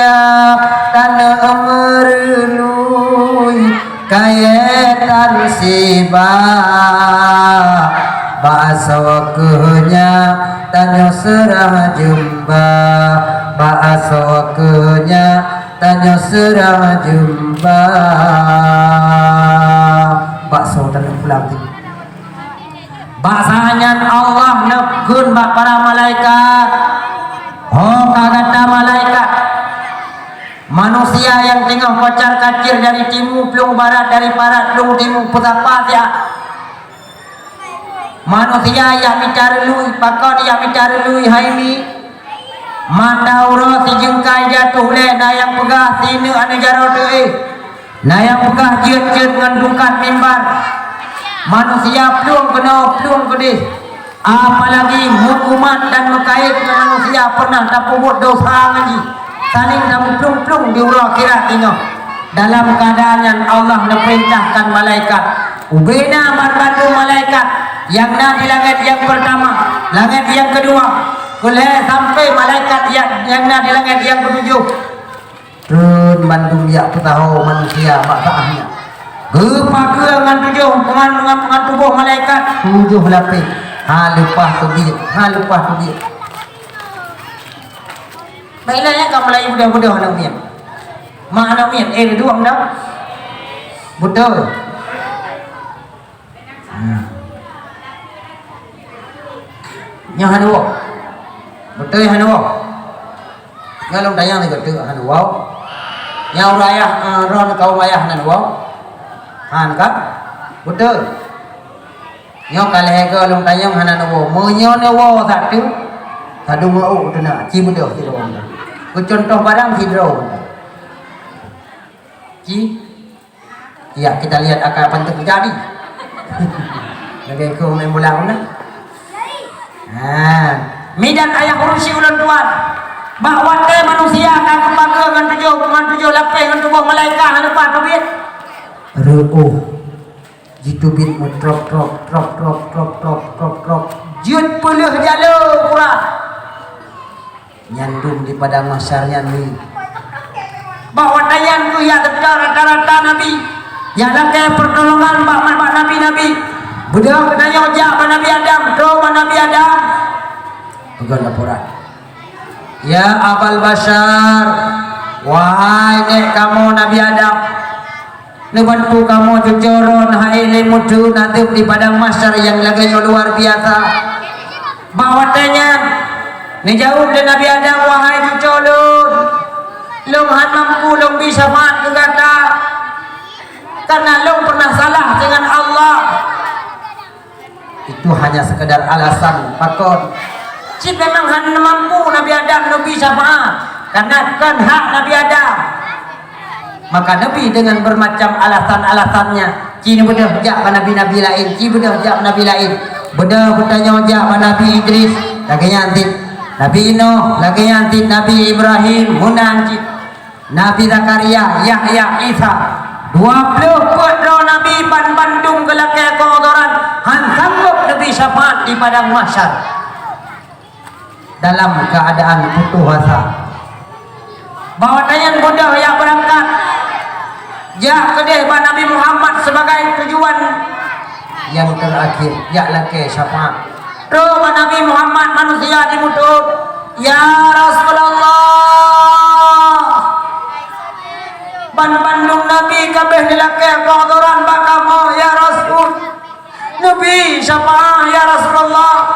taneuk meureului kayèe tan sibak. Bak asoe keuh nyan tanyoe seurah jeumba, bak asoe keuh nyan tanyoe seurah jeumba. Bak soe taneuk pulang teuh. Bak saát nyan Allah neukheun bak para malaikat, "Ho ka gata malaikat, manusia nyang teungoh kocar-kacir dari timu plueng barat, dari barat plueng timu, peusapa siat?" Manusia jak mita reului, pakon jak mita reului hai mi? Mata uroe sijeungkai jatoh lé, na nyang peugah sineuk aneuk jaroe teuéh, na nyang peugah jeuet-jeuet ngon tungkat mimbar. Manusia plueng keunoe plueng keudeh, apalagi meuumat dan meukayém ngon manusia pernah tapeubuet desya ngon jih, saléng tameuplueng-plueng di uroe akhirat inong. Dalam keuadaan nyan Allah neupeurintahkan malaikat, ubena banmandum malaikat nyang na di langét nyang peurtama, langét nyang keudua, keu lhèe sampoe malaikat nyang, nyang na di langét nyang keutujoh. Kheun bandum jak peusaho manusia bak saát nyan. Geupakeue ngon tujoh, ngon, ngon, ngon tuboh malaikat tujoh lapéh. Ha leupah teubiet, ha leupah teubiet. Bèk lé ka mulai beudôh-beudôh aneuk miet. Mak aneuk miet, eh, duek dah. Beutôi. Hmm. Nyoe hana woe. Beutôi hana woe. Nyoe lôn tanyong lé geuh teuk hana woe. Nyoe ureueng ayah, eh, droen kawôm ayah hana woe. Han kan? Beutôi. Nyoe ka lhèe goe lôn tanyong hana neuwoe. Meunyoe neuwoe that teuk, ka deungoe ôk teunak, ci beudôh sidroe. Keu cuntoh barang sidroe. Ci, ya, kita lihat akan apa yang terjadi. Lagèe keu main bola mana? Ha. Mi dan ayah urusi ulôn tuan. Bak watèe manusia ka geupakeue ngon tujoh, ngon tujoh lapéh ngon tuboh malaikat hana leupah teubiet. Reuôh. Jiteubiet meutrok-trok, trok-trok, trok-trok, trok-trok. Jeuet peuleueh jalô urat. Nyan dum di padang mahsyar nyan ni. Bak watèe nyan keuh jak teuka rata-rata nabi. Jak lakèe pertolongan bak, bak nabi-nabi. Beudôh geutanyoe jak bak Nabi Adam, troh bak Nabi Adam. Peugah laporan. Ya Abal Basyar, wahai nèk kamoe Nabi Adam, neubantu kamoe cucoe droen hai lé meuteun azeub di padang mahsyar nyang lagèe nyoe luar biasa. Bak watèe nyan, neujaweueb lé Nabi Adam, "Wahai cucoe lôn, lôn han mampu lôn bi syafaat keu gata, kareuna lôn pernah salah deungon Allah." Itu hanya sekadar alasan pakon. Cit memang hana mampu Nabi Adam neubi syafaat, karena kon hak Nabi Adam. Maka Nabi dengan bermacam alasan-alasannya, ci beudôh jak bak nabi-nabi laén, ci beudôh jak bak nabi laén. Beudôh geutanyoe jak bak Nabi Idris, lagèe nyan cit Nabi Nuh, lagèe nyan cit Nabi Ibrahim, meunan cit. Nabi Zakaria, Yahya, Isa, dua ploh peuet droe nabi ban bandum geulakèe keuuzoran, han sanggob neubi syafaat di padang mahsyar dalam keuadaan putoh asa. Bahwa tanyan beudôh jak beurangkat, jak keudeh bak Nabi Muhammad sebagai tujuan nyang teurakhir, jak lakèe syafaat. Troh bak Nabi Muhammad manusia jimutot, "Ya Rasulullah, ban bandum nabi ka abéh neulakèe keuuzoran bak kamoe, ya Rasul. Neubi syafaat, ya Rasulullah.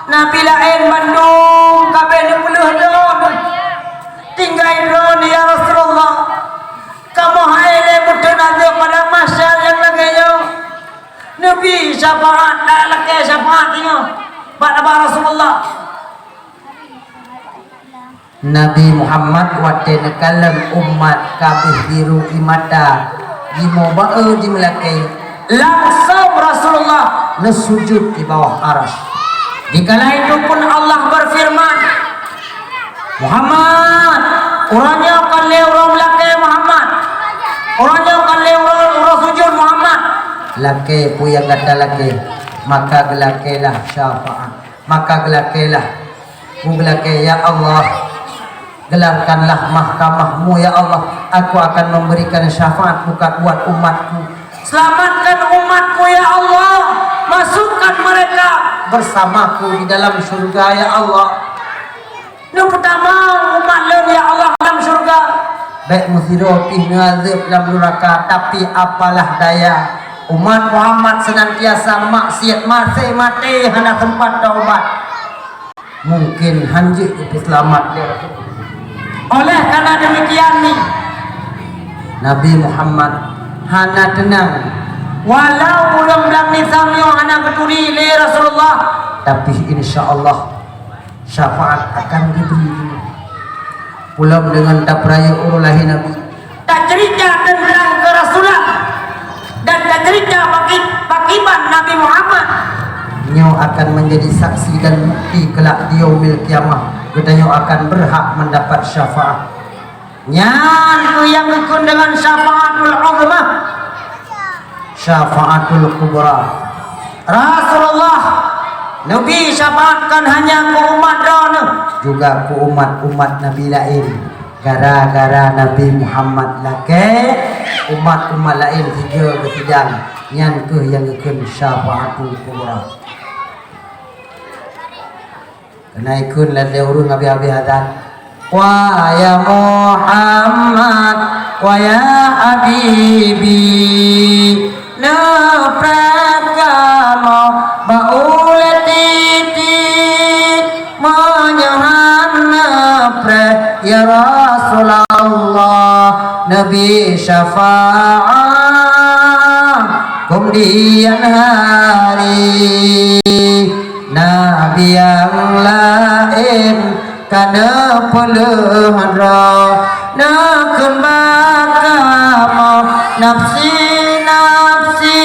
Nabi laén bandum ka abéh neupeuleueh droen. Tinggai droen, ya Rasulullah. Kamoe hai lé meuteun azeub padang mahsyar nyang lagèe nyoe." Neubi syafaat, neulakèe syafaat nyoe bak, bak Rasulullah. Nabi Muhammad watèe neukalon umat ka abéh biru ie mata, jimoe ba-e jimeulakèe, langsong Rasulullah neusujut di bawah Arasy. Dikala itu pun Allah berfirman, "Muhammad, uroe nyoe kon lé uroe meulakèe Muhammad. Uroe nyoe kon lé uroe, uroe sujut Muhammad." Lakèe peue nyang gata lakèe, maka geulakèelah syafaat. Maka geulakèelah, peue geulakèe, "Ya Allah, gelarkanlah mahkamah-Mu, ya Allah. Aku akan memberikan syafaat bukan buat umatku." "Selamatkan umatku, ya Allah. Masukkan mereka bersamaku di dalam surga, ya Allah." Neupeutamong umat lôn, ya Allah, lam syeuruga. Bèk meusidroe pih neuazeub lam nuraka, tapi apalah daya, umat Muhammad seunantiasa maksiat, maté-maté hana sempat taubat. Mungkin hanjeuet geupeuseulamat lé Rasul. Oleh karena demikian ni, Nabi Muhammad hana teunang. Walau ureueng blang nisang nyoe hana geuturi lé Rasulullah, tapi insya Allah syafaat akan diberi. Ulôn deungon tapeurayeuk uroe lahé Nabi, taceurita teuntang keurasulan, dan taceurita paki-, pakiban Nabi Muhammad. Nyoe akan menjadi saksi dan bukti kelak di Yaumil Qiyamah, geutanyoe akan berhak mendapat syafaat. Nyan keuh nyang geukheun deungon syafaatul uzma, syafaatul kubra. Rasulullah neubi syafaat kon hanya keu umat droeneuh, juga keu umat-umat nabi laén. Gara-gara Nabi Muhammad lakée, umat-umat laén sigoe geusidang, nyan kheueh nyang geukheun syafaatul kubra. Keunan ikheun lé ureuëng habéh-habéh azan. Wa ya Muhammad, wa ya habibi, neupreh kamoe bak ulée tieb-tieb, meunyoe hana neupreh, ya Rasulullah, neubi syafaat keubiyan hari. Nabi nyang laén ka neupeuleueh droe, neukheun bak kamoe nafsi-nafsi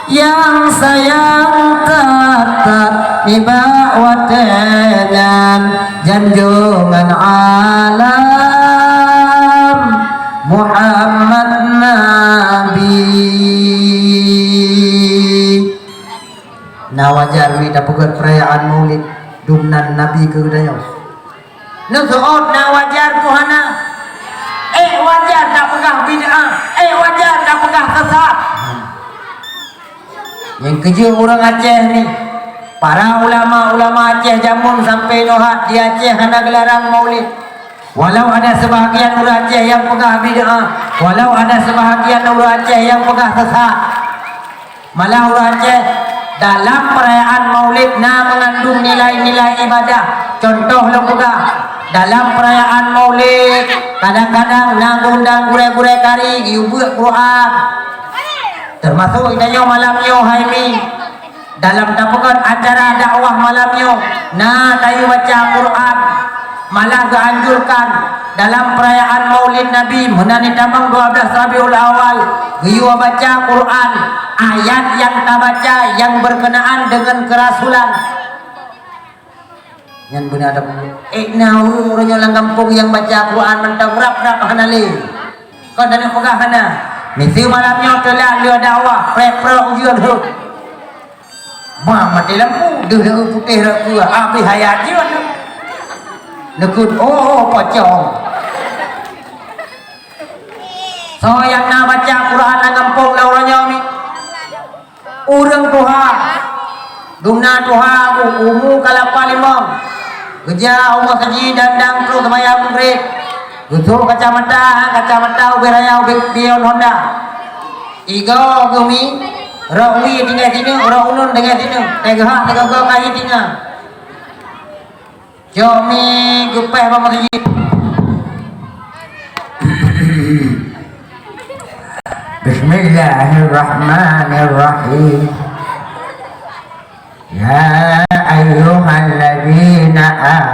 nyang sayang that-that nibak watée nyan, janjongan alam Muhammad Nabi. Na wajar mi tapeugét peurayaan Maulid dumnan Nabi keu geutanyoe? Neuseuôt na wajar peue hana? Ék wajar tapeugah bid'ah, ék wajar tapeugah sesat. Nyang keujeuet ureuëng Aceh ni, para ulama-ulama Aceh jameun sampoe nyoe hat di Aceh hana geularang Maulid. Walau ada sebahagian ureuëng Aceh nyang peugah bid'ah, walau ada sebahagian ureuëng Aceh nyang peugah sesat. Malah ureuëng Aceh, dalam peurayaan Maulid na meungandung nilai-nilai ibadah. Contoh lôn peugah, dalam peurayaan Maulid, kadang-kadang na geuundang gurée-gurée kari geuyue beuet Quran. Teumasok geutanyoe malam nyoe hai mi. Dalam tapeugét acara dakwah malam nyoe, na tayue baca Quran. Malah geuanjurkan dalam peurayaan Maulid Nabi meunan jitamong dua belas Rabiul Awal, geuyue baca Quran, ayat nyang tabaca nyang beurkeunaan deungon keurasulan. Nyan beuna tapeugét, ék na ureuëng-ureuëng nyang lam gampông nyang baca Quran mantong rab-rab hana lé. Kon taneuk peugah hana. Miseue malam nyoe teulat lé dakwah, prek-prek ujeuen heuet. Bang maté lampu, deuh lam putéh rot keue, habéh hayat jeuet. Neukheun, oh, oh, pocong. Soe nyang na baca Quran lam gampông lé uroe nyoe mi? Ureuëng tuha. Dumna tuha bu, umu ka lapan limong. Geujak u meuseujid dan dang troh seumayang Maghrib. Geusok kacamata, kacamata ubé raya ubé pion Honda. Igoe geuh mi, rok wie tinggai sineuk, rok uneun tinggai sineuk, teuh geuhah sigoe-goe kahi tinga. Cok mi geupéh bak meuseujid. Bismillahirrahmanirrahim. Ya ayyuhalladzina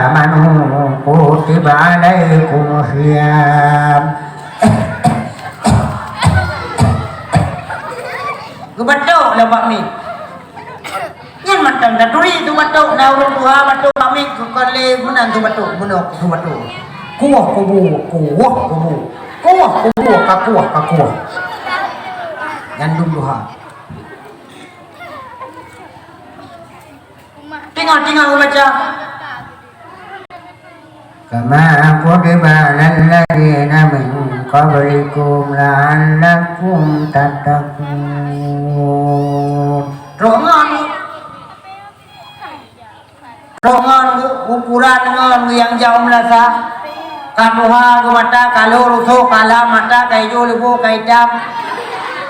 amanu kutiba alaikumus siyam. Geubatok lah bak mi. Nyan mantong taturi su batok, na ureuëng tuha batok bak mi keu kon lé meunan su batok, meunoe su batok. Kuwoh kubu, kuwoh kubu. Kuwoh kubu, ka kuwoh, ka kuwoh. Nyan dum tuha. Tinggai, tinggai baca. Kama kutiba alal ladzina min qablikum la'allakum tattaqun. Trok ngon. Trok ngon ukuran ngon nyang jauh meulasa. Ka tuha geumata, ka lhôk rusok, ka lam mata, ka ijo leubo, ka itam.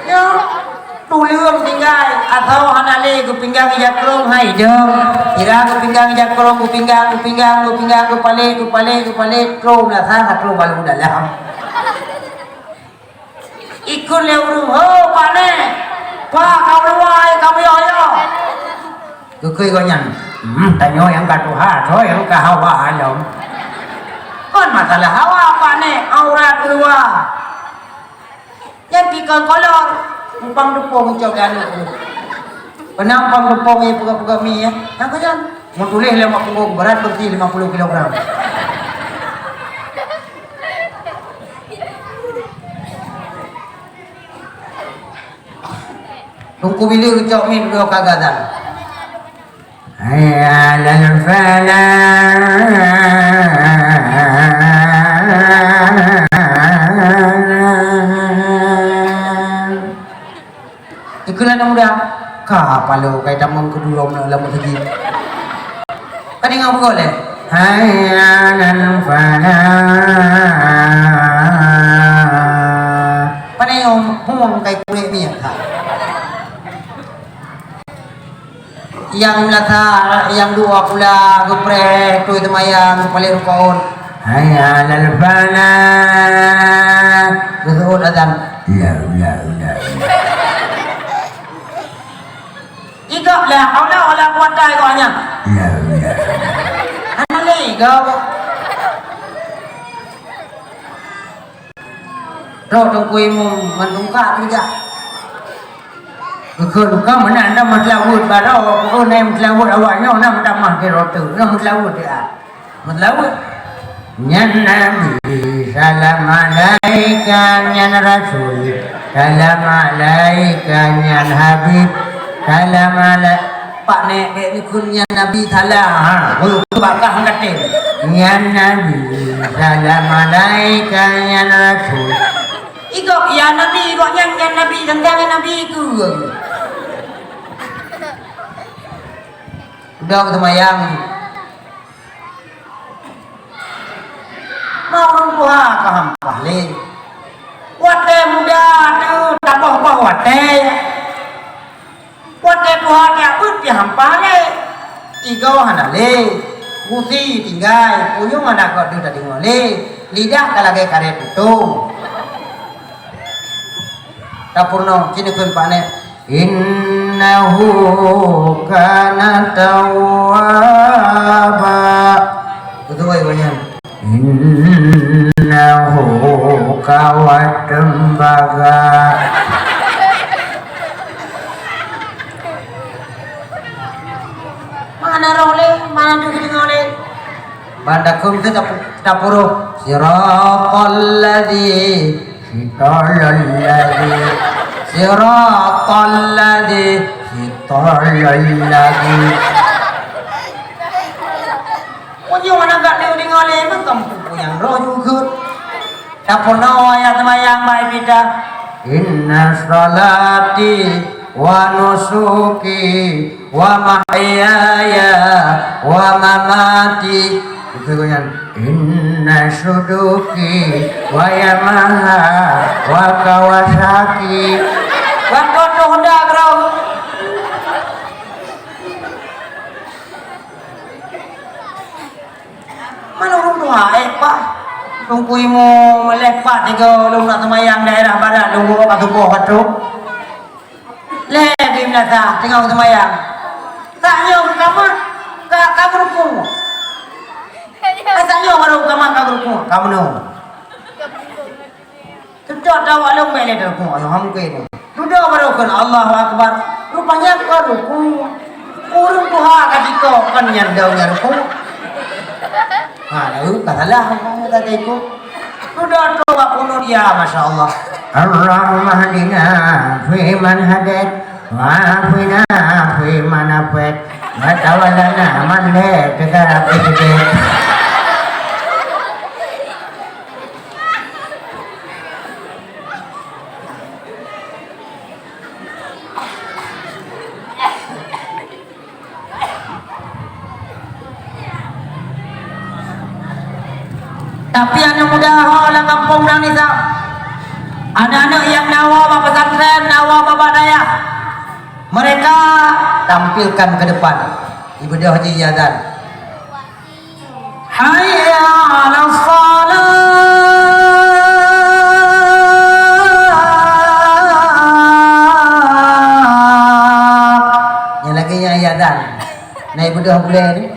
Nyoe. Tuleueng tinggai, asoe hana lé geupinggang ija krông hai dong. Sira geupinggang ija krông, geupinggang, geupinggang, geupinggang, geupalét, geupalét, geupalét, trông na sa, sa trông balu dalam. Ikheun lé ureuëng, "Ho, Pak Nek, Pak, ka u luwa, eh, ka buyoh-yoh." Geukheun gobnyan, "Hmm, tanyoe nyang ka tuha, soe nyang ka hawa lom." Kon masalah hawa, Pak Nek, aurat u luwa. Nyan pih kon kolor, umpang teupông icok lé aneuk. Peunah umpang teupông nyang peugah-peugah mi, ya. Nyang keu nyan, meutuléh lé mak punggong, beurat beureuti lima puluh kilogram. Teungku Bileu geucok mi dua kagadan. Hayya 'alal falah. Keu aneuk muda, ka paloe kai tamong keudroe lam meuseujid. Ka deungoe beugöt lé. Hayya 'alal falah. Pane nyang mueng kai kulét miet that. Nyang meunasah, nyang dua pula geupreh, tui seumayang, paléng rukoon. Hayya 'alal falah. Geuseuôt azan. La, la, la, la. Igok lah, Allah, Allah kuatai gobnyan. La, la, la. Hana lé igok. Trok Teungku Imum ngon tungkat geujak. Geukheun ka meunan na meuteulaweuet baroe, oh, na meuteulaweuet awak nyoe na meutamah keu rote, na meuteulaweuet dia. Meuteulaweuet. Nyan Nabi, salam alaika, nyan Rasul, salam alaika, nyan Habib, salam ala-, Pak Nek, bèk neukheun nyan Nabi salah, ha, beuh, bakah meukaté. Nyan Nabi, salam alaika, nyan Rasul. Igok, ya Nabi, igok nyan, nyan Nabi, teuntang nyan Nabi keu. Udah seumayang. Ma ureueng tuha ka hampah lé. Watèe muda teuh taboh-boh watèe. Watèe tuha tajak beuet pih hampah lé. Igoe hana lé, gusi tinggai, punyueng hana goe deuh tadeungoe lé, lidah ka lagèe karét tutong. Tapeurunoe, ci neukheun Pak Nek, "Innahu kana tawwaba." Beutôi gobnyan. Innahu kawat tembaga. Mana roh lé, mana tu deungoe lé. Ban takheun teuh tapu-, tapeurunoe. Siratal ladzi, siratal ladzi, siratal ladzi, siratal ladzi. Meunyoe hana ka teudeungoe lé, meukeumpeue nyang roh jukheun. Tapeurunoe ayat seumayang bak ipita. Inna salati wa nusuki wa mahyaya wa mamati. Itu kan. Inna suduki wa yamaha wa kawasaki. Waktu tu hendak, bro. Mana ureueng tuha, eh, Pak? Teungku Imum, lheuh pat tiga lôn nak seumayang daerah barat, lôn bawa ka tuboh ka trok. Lheuh di meunasah, teungoh seumayang. Tak nyoe ka mat, ka, ka geurukuk. Ka tak nyoe baru ka mat, ka geurukuk. Ka meunoe. Seudot tawa lom bèk lé teureupuek, alhamdulillah. Dudoe baroe kheun Allahu Akbar. Rupanya kon rukuk. Ureueng tuha ka jikok kon nyan dong nyan rukuk. Ha, lalu ka salah rupanya tadi tu. Dudoe tu bak kunut, ya, masya Allah. Allahumma hadina fi man hadait, wa afina fi man afait, wa tawallana man la taqarrab. Tapi aneuk muda ho lam gampông nyan, Isa. Aneuk-aneuk nyang na woe bak pesantren, na woe bak, bak dayah, mereka tampilkan ke depan. Ibeudôh jih azan. Hayya 'alas shalah. Nyang lagèe nyan ayat dan. Na ibeudôh bulèe ni.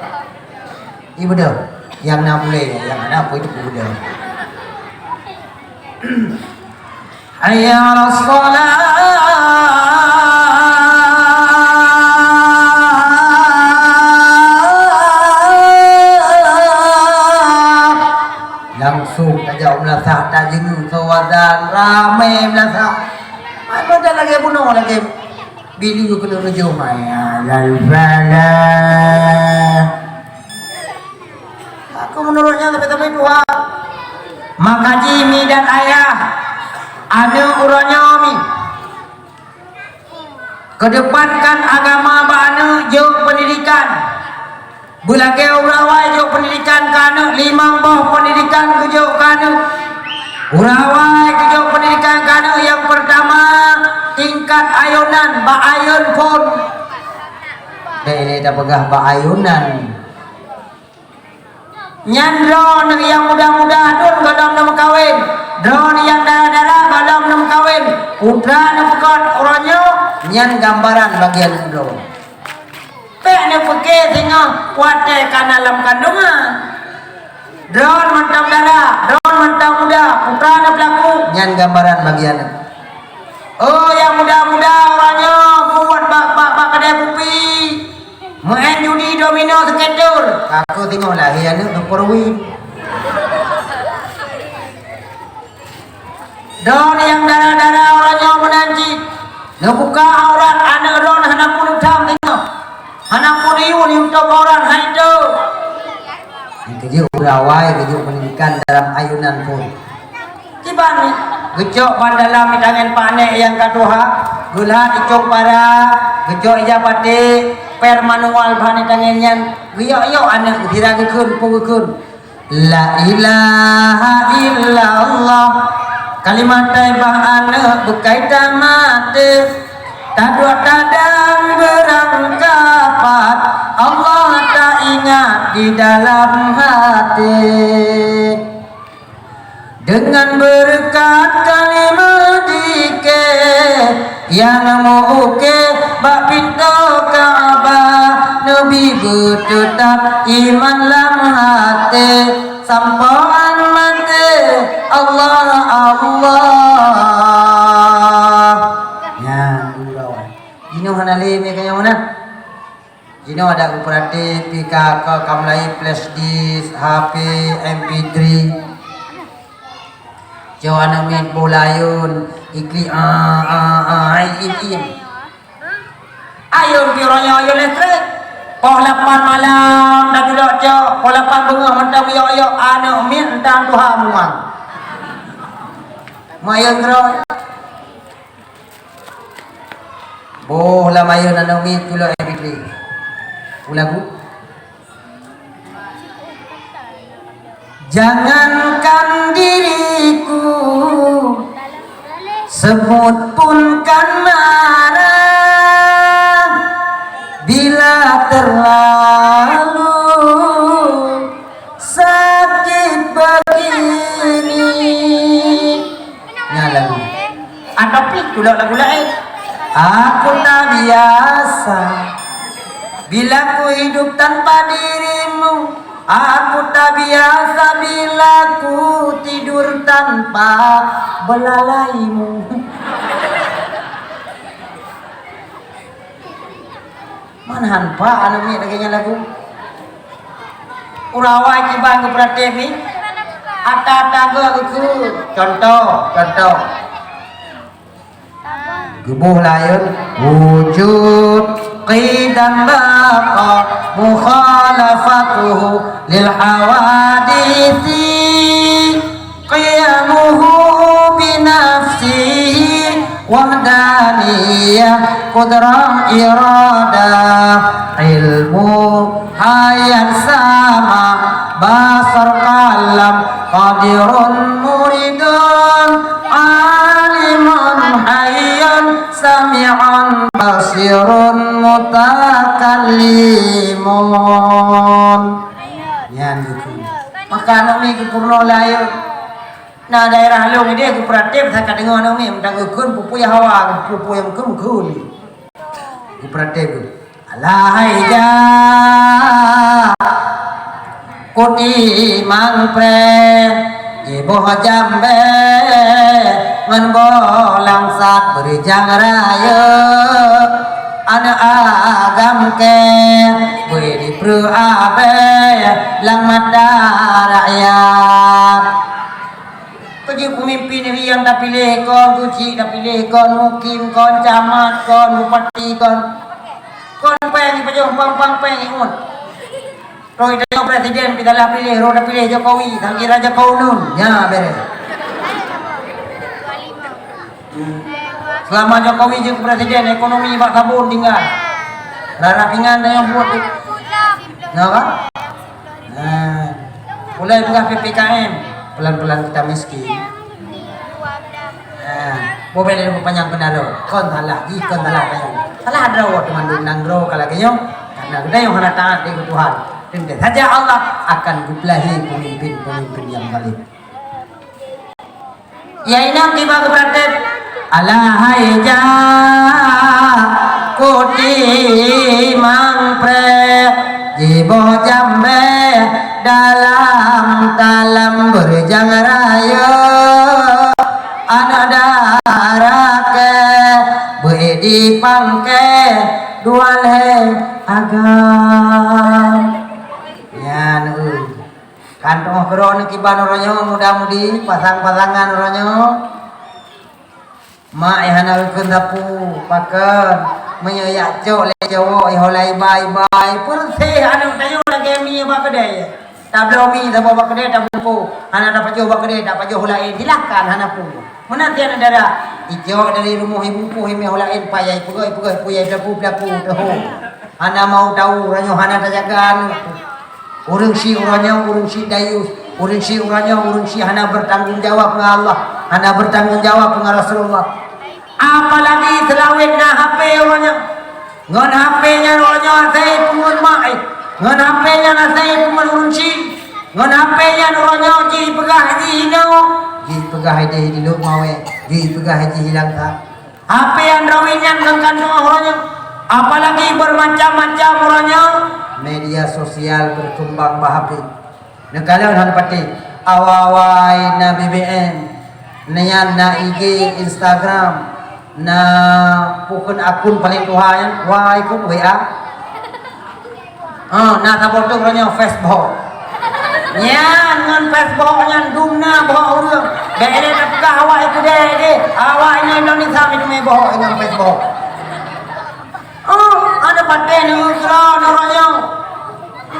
Ibeudôh. Nyang na bulèe, nyang na peue itu ibeudôh. Hayya 'alas shalah. Langsung tajak u meulasah, tajeungeue soe azan, ramé meulasah. Mana dah lagèe bunoe, lagèe bileue keuneuk neujom, "Hayya 'alal falah." Aku menurutnya lebih-lebih tua. Maka jih mi dan ayah, aneuk uroe nyoe mi. Keudepankan agama bak aneuk, jok peundidikan. Beulagée uroe awai jok peundidikan keu aneuk, limong boh peundidikan geujok keu aneuk. Uroe awai geujok peundidikan keu aneuk, nyang peurtama tingkat ayunan, bak ayun phon. Bék lé tapeugah bak ayunan. Nyan droeneuh nyang muda-muda dum gohlom neumeukawen, droeneuh nyang dara-dara gohlom neumeukawen, putra neupeugét uroe nyoe, nyan gambaran bagian droe. Bék neupeuke singoh watée ka na lam kandungan. Droeneuh mantong dara, droeneuh mantong muda, putra neupeulaku, nyan gambaran bagian. Oh, nyang muda-muda uroe nyoe buet bak, bak, bak keudée kupi. Meu'en judi domino seuketur. Ka keuh singoh lahé aneuk neupeurui. Droeneuh nyang dara-dara uroe nyoe meunan cit. Neubuka aurat aneuk droeneuh hana peuneudham singoh. Hana peuneuyue yue tôb aurat hai tôb. Nyang keujeuet uroe awai geujok peundidikan dalam ayunan phon. Kiban geucok ban dalam itangen panek nyang ka tuha, geulhat icong para, geucok ija batik, per manual ban itangen nyan, geuyok-yok aneuk sira geukheun, peue geukheun. La ilaha illallah, kalimat thaibah aneuk beukaitan maté. Taduek tadang beurangkapat, Allah taingat di dalam haté. Deungon beureukat kalimat dike nyang meu-uke bak pintoe Ka'bah, Nabi beuteutab iman lam haté, sampoe 'an maté, Allah, Allah. Nyan uroe. Jinoe hana lé mé kayong na. Jinoe adak geupeuratéb pih ka, ka, ka mulai flash disk, H P, M P three. Cok aneuk miet boh layôn, iklik, ah, ah, ah, ai, im, im. Ayôn pih uroe nyoe ayôn listrik. Poh lapan malam taduek cok, poh lapan beungoh mantong yok-yok, aneuk miet entang tuha muang. Meuayôn keudroe. Boh lam ayôn aneuk miet kulok M P three. Peue lagu? Jangankan diriku, semut pun kan marah bila terlalu sakit begini. Nyan lagu. Atau pi kulok lagu laén. Aku tak biasa bila ku hidup tanpa dirimu. Aku tak biasa bila ku tidur tanpa belalaimu. Man han pak aneuk miet lagée nyan lagu. Uroe awai kiban geupeuratéb ni, ata-ata geuh geukheun. Contoh, contoh. Geuboh layôn, wujud, qidam, baqa, mukhalafatuhu lil hawadisi. Qiyamuhu binafsihi wahdaniyah, qudrah, iradah, ilmu, hayat, sama, basar, kalam, qadirun, muridun, alimun, hayyun, sami'un, basirun, mutakallimun. Nyan geukheun. Maka aneuk miet geupeurunoe lé ayôn. Na daerah lôn idéh geupeuratéb, sa ka deungoe aneuk miet mantong geukheun, peue-peue nyang hawa, peue-peue nyang geukheun, geukheun. Geupeuratéb geuh. Alahai jah kutimang preh, jiboh jambé ngon boh langsat beurijang rayeuk. Aneuk agam kée beu dipreh abée lam mata rakyat. Keujeuet peumimpén nyang tapiléh kon, geuchik tapiléh kon, mukim kon, camat kon, bupati kon. Kon péng jipajoh, pang-pang péng ingat. Roh tanyoe presiden pih salah piléh, roh tapiléh Jokowi, sang kira Jokowi nun. Nya beres. Hmm. Seulama Jokowi jeuet keu presiden, ekonomi bak sabon tinggai. Rara pingan tanyoe buet tu. Nyoe kan? Nah, mulai peugah P P K M, pelan-pelan kita miskin. Nah, boh bèk lé panyang keunaroe. Kon salah jih, kon salah tanyoe. Salah droe teuma mandum nanggroe ka lagèe nyoe. Karena geutanyoe hana taat di Tuhan. Teuntèe saja Allah akan geupeulahi pemimpin-pemimpin yang zalim. Ya inong kiban geupeuratéb, alah hai jak kutimang preh, jiboh jambé dalam talam beureujeung rayeuk, aneuk dara kèe beu-ék dipangkée dua lhèe agam. Nyan, eu. Kan teungoh keudroe neukiban uroe nyoe, muda-mudi, pasang-pasangan uroe nyoe. Mak, eh, hana geukheun sapeue, pakon, meunyoe jak cok lé cowok, eh, hola iba-iba, eh, peureséh aneuk tanyoe lagèe mi bak keudè. Tabloe mi saboh bak keudè, tabloe po. Hana tapajoh bak keudè, tapajoh hola, eh, silahkan, hana peue. Meunan tieb aneuk dara, ijok dari rumoh ibu poh imè hola en payah ipeugah, ipeugah, ipeugah, ipeugah, ipeugah, ipeugah. Hana mau tahu, uroe nyoe hana tajaga aneuk. Ureueng syiek uroe nyoe, ureueng syiek dayus. Ureueng syiek uroe nyoe, ureueng syiek hana bertanggung jawab ngon Allah, hana bertanggung jawab ngon Rasulullah. Apalagi seulaweuet na H P uroe nyoe. Ngon H P nyan uroe nyoe asai peue ngon mak, eh. Ngon H P nyan asai peue ngon ureueng syiek. Ngon H P nyan uroe nyoe jipeugah jih inoe, jipeugah jih dilok mawé, jipeugah jih hilang that. H P Android nyan kon kantong uroe nyoe. Apalagi bermacam-macam uroe nyoe. Media sosial berkembang bak H P. Neukalon han patéh, awai-awai na B B M, nyan na I G, Instagram, na peue kheun akun paleng tuha nyan, wai kheun W A. Oh, na saboh teuk uroe nyoe Facebook. Nyan ngon Facebook nyan dum na boh ureueng. Bèk lé tapeugah awak i keudè deh, awak inong Indonesia meuteumé boh ngon Facebook. Oh, aneuk patéh nyoe keudroe uroe nyoe.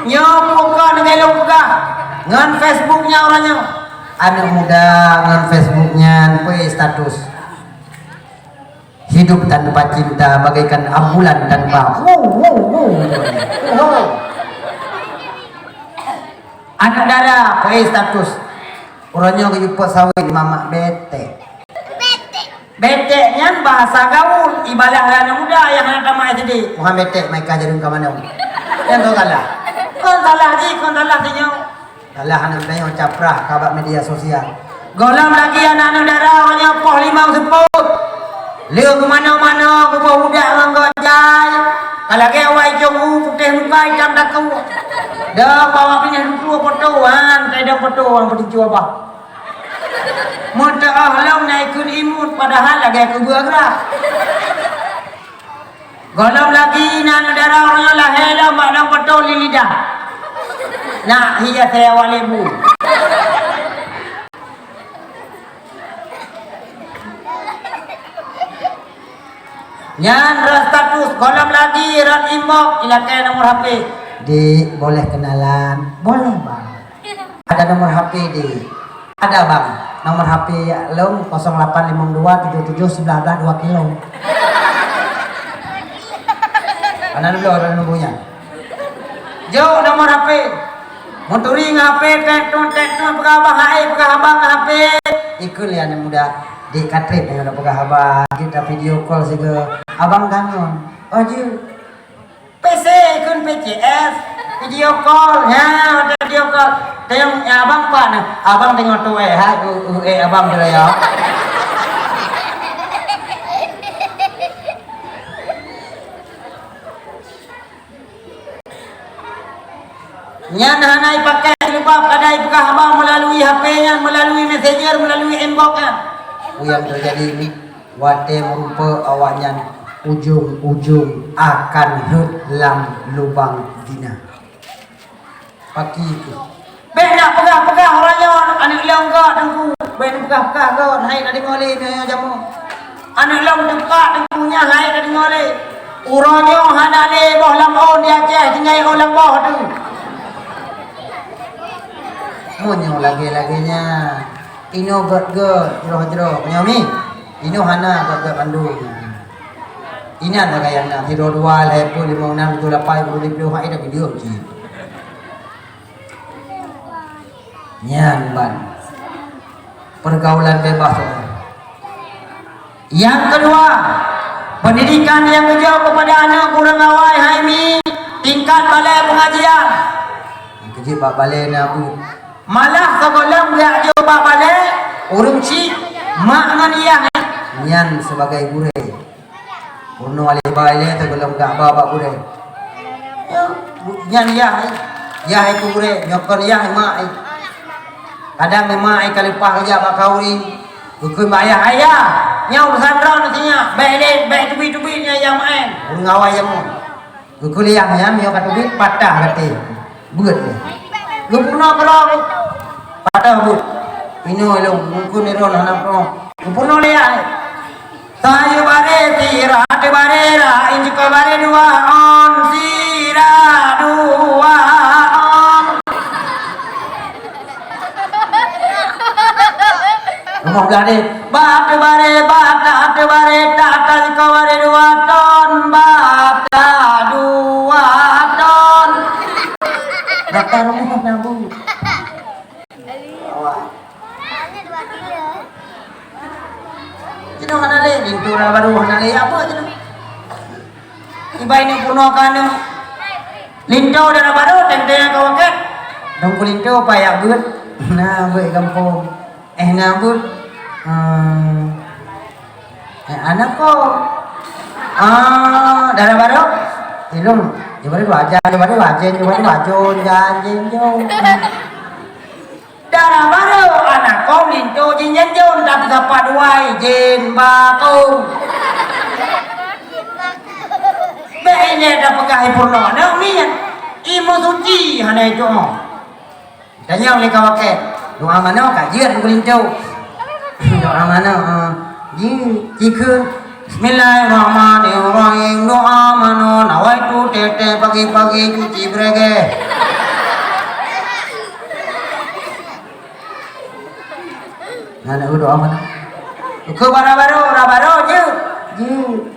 Nyoe peue ka neugèlong peugah ngon Facebook nyan uroe nyoe. Aneuk muda ngon Facebook nyan peue status. Hidup tanpa cinta bagaikan ambulan tanpa. Wow, wow, wow. Wow. Aneuk dara peue status. Uroe nyoe geuyue pot sawét mamak betek. Betek nyan bahasa gaul, ibarat aneuk muda nyang hana tamat S D. Muha betek, mai ka jareung ka manong. Nyan tu salah. Kon salah jih, kon salah si nyoe. Salah aneuk tanyoe caprah ka bak media sosial. Gohlom lagi aneuk-aneuk dara uroe nyoe poh limong seupôt. Lheueh keu manoe-manoe geuboh udak ngon gob jai. Ka lagèe awai jong u putéh muka itam takue. Dong awak pinéh dudoe poto, han, tai dong poto, han, peutincu abah. Meuteu'oh lom na ikheun imut, padahai lagèe keubeue grah. Gohlom lagi na aneuk dara uroe nyoe lahé lom bak dong poto li lidah. Nak hias asai awak lebu. Nyan rot status, gohlom lagi rot inbox, ilakèe nomor H P. Dik, boleh kenalan? Boleh, Bang. Ada nomor H P, Dik? Ada, Bang. Nomor H P lôn kosong lapan limong dua tujuh tujuh sebelas belas dua kilo. Mana dulu orang nunggunya? Jok nomor H P. Meuturi ngon H P, tek tut, tek tut, peugah abang hai, peugah abang ngon H P. Ikut lé aneuk muda, dik ka trép nyang peugah abang, jeuet ta video call sigoe. Abang kangen. Oh, jeuet. P C ikut P C S, video call. Ya, ada video call. Tayang, ya, abang pat na. Abang tengok tu, eh, hai, u, u, eh, abang tu ya. Nyan hana ipakai jilbab, kadang ipeugah haba meulalu H P nyan, meulalu messenger, meulalu inbox nyan. Peue nyang teujadi nyoe, watèe meurumpok awaknyan ujong-ujong akan rhot lam lubang zina. Paki tu. Bèk nak peugah-peugah uroe nyoe aneuk lôn gèt teungku. Bèk neupeugah-peugah gèt, hai na deungoe lé nyoe jameun. Aneuk lôn teupat teungku nyan hai na deungoe lé. Uroe nyoe hana lé boh lam ôn di Aceh tinggai ôn lam boh tu. Meunyoe lagèe-lagèe nyan, inoe gèt-gèt, jroh-jroh, meunyoe mi. Inoe hana ka, ka kandung. Inan ka gaya na, sidroe dua, lhèe ploh, limong, nam, tujoh, lapan, sepuluh, lima ploh, hai dah bideung cit. Nyan ban. Pergaulan bebas. Nyang keudua, pendidikan nyang geujok keupada aneuk ureueng awai hai mi tingkat balèe peungajian. Keujeuet bak balèe na bu. Malah sigohlom geujak jok bak balèe, ureueng chik, mak ngon yah nyan sibagai gurèe. Peurunoe alèh ba ilèe sigohlom geujak ba bak gurèe. Nyan yah, yah keu gurèe, nyoe kon yah mak. Kadang mak ka leupah geujak bak khanduri, geukheun bak yah, "Ayah, nyan urusan droeneuh sinyak, bèk lé, bèk teubiet-teubiet nyan yah maén." Ureueng awai jameun. Geukuliah nyan, meunyoe ka teubiet, patah gaté. Beuet lé. Geupeurunoe keudroe, patah beuet. Inoe lôn, mungkén droeneuh hana peurunoe. Geupeurunoe lé yah. Sayue baré sira, teubaré ra, inci keu baré dua on, sira dua on. Rumoh blah deh. Bata baré, bata, bata baré, tata sikoe baré dua ton, bata dua ton. Bata rumoh na bu. Jinoe hana lé, linto dara barô hana lé, apa jinoe? Ibai ni punoe ka aneuk. Linto dara barô, teng-teng ka wakét. Dong ku linto payak beuet. Na beuet gampông. Eh, na beuet. Hmm. Eh, aneuk ko. Ah, dara barô. Ilung. Coba dulu aja, coba dulu aja, coba dulu aja, jangan, jangan. Dara barô aneuk ko linto jin janjon, tapi sapa duai jin bakong. Bèk inyét tapeugah ipurunoe aneuk miet. Imeue suci hana itu'oh. Tanyong lé ka wakét. Doa manoe ka jeuet keu linto. Doa manoe, ha. Ji, jikheun. Bismillahirrahmanirrahim. Doa manoe, nawaitu teuh-teuh pagi-pagi cuci bregeh. Nah, nak doa mana? Keu bara barô, bara barô jeuet. Jeuet.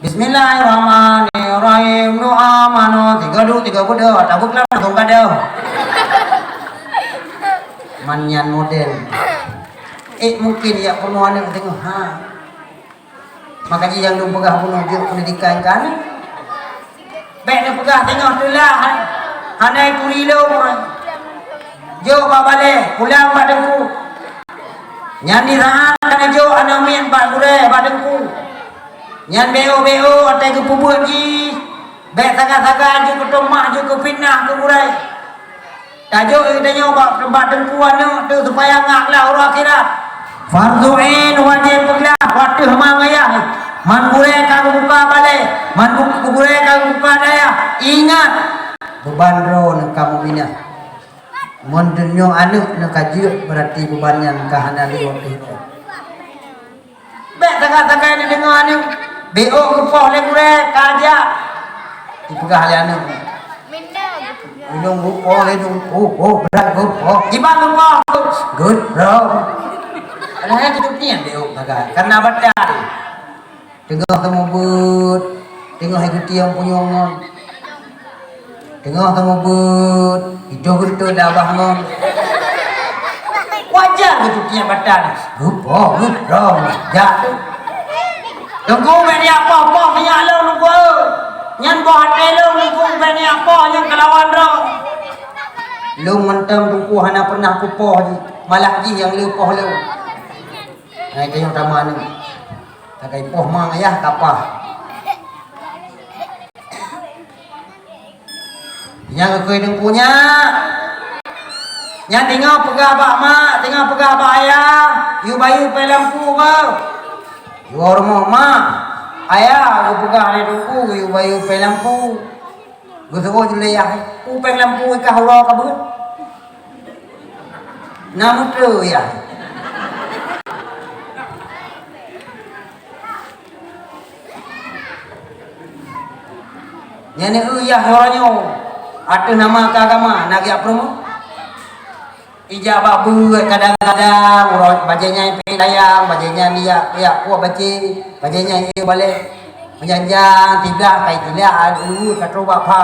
Bismillahirrahmanirrahim. Doa manoe, tiga du, tiga puluh dua, tabuk lam langsung kada. Man nyan model. Eh, mungkin ya penuh aneuk tengok. Ha. Maka jih nyang lôn peugah bunoe jok pendidikan kan. Bèk neupeugah teungoh teulah, hana turi lom. Jok bak balèe, pulang bak teungku. Nyan di saat ka jok aneuk miet bak gurèe bak teungku. Nyan B O B O watèe geupeubuet jih. Bèk sagai-sagai jeuet keu teumah, jeuet keu fitnah keu gurèe. Tajok geutanyoe bak, bak teungku aneuk teuh supaya ngak glah uroe akhirat. Fardhu ain wajéb peuglah watèe ma ngayah. Man gurèe ka geubuka balèe, man bu-, gurèe ka geubuka dayah. Ingat, beuban droeneuh ka meuminah. Mon deunyoe aneuk neuh ka jeuet, beurati beuban nyan ka hana lé watèe nyoe. Bèk sagai-sagai neudeungoe aneuk. B O geupoh lé gurèe, ka jak. Jipeugah lé aneuk. Ulôn geupoh lé teungku, oh, oh, brat geupoh. Kiban geupoh. Good, bro. Padahai keuneuk nyan B O sagai. Karena batal. Teungoh teumeubeut, teungoh geuti nyang punyueng ngon. Teungoh teumeubeut, idong geuntôi lam babah ngon. Wajar geutu tiep batat. Rupa, rupa, jak tu. Teungku, bèk neujak poh-poh sinyak lôn, Teungku. Nyan boh até lôn, Teungku, bèk neujak poh nyang keulawan droe. Lôn mantong, Teungku, hana pernah kupoh jih. Malah jih nyang le poh lôn. Hai, tanyoe tamah ni. Sagai poh ma ayah kapah. Nyang geukheun Teungku nyan. Nyan teungoh peugah bak mak, teungoh peugah bak ayah, yue bayeue péng lampu beuh. Yue rumoh mak, ayah geupeugah lé Teungku yue bayeue péng lampu. Geuseuôt lé yah, "Peue péng lampu i kah uroe ka beuet?" Na meuteue yah. Nyan eu yah uroe nyoe, ateueh nama keu agama, na geujak peurumoh. Ijak bak beuet kadang-kadang, uroe bajèe nyan ipèe layang, bajée nyan yak, yak kuah bacé, bajée nyan ie balée. Meujanjang, tiblah, kai tiblah, luwue ka trok bak pha.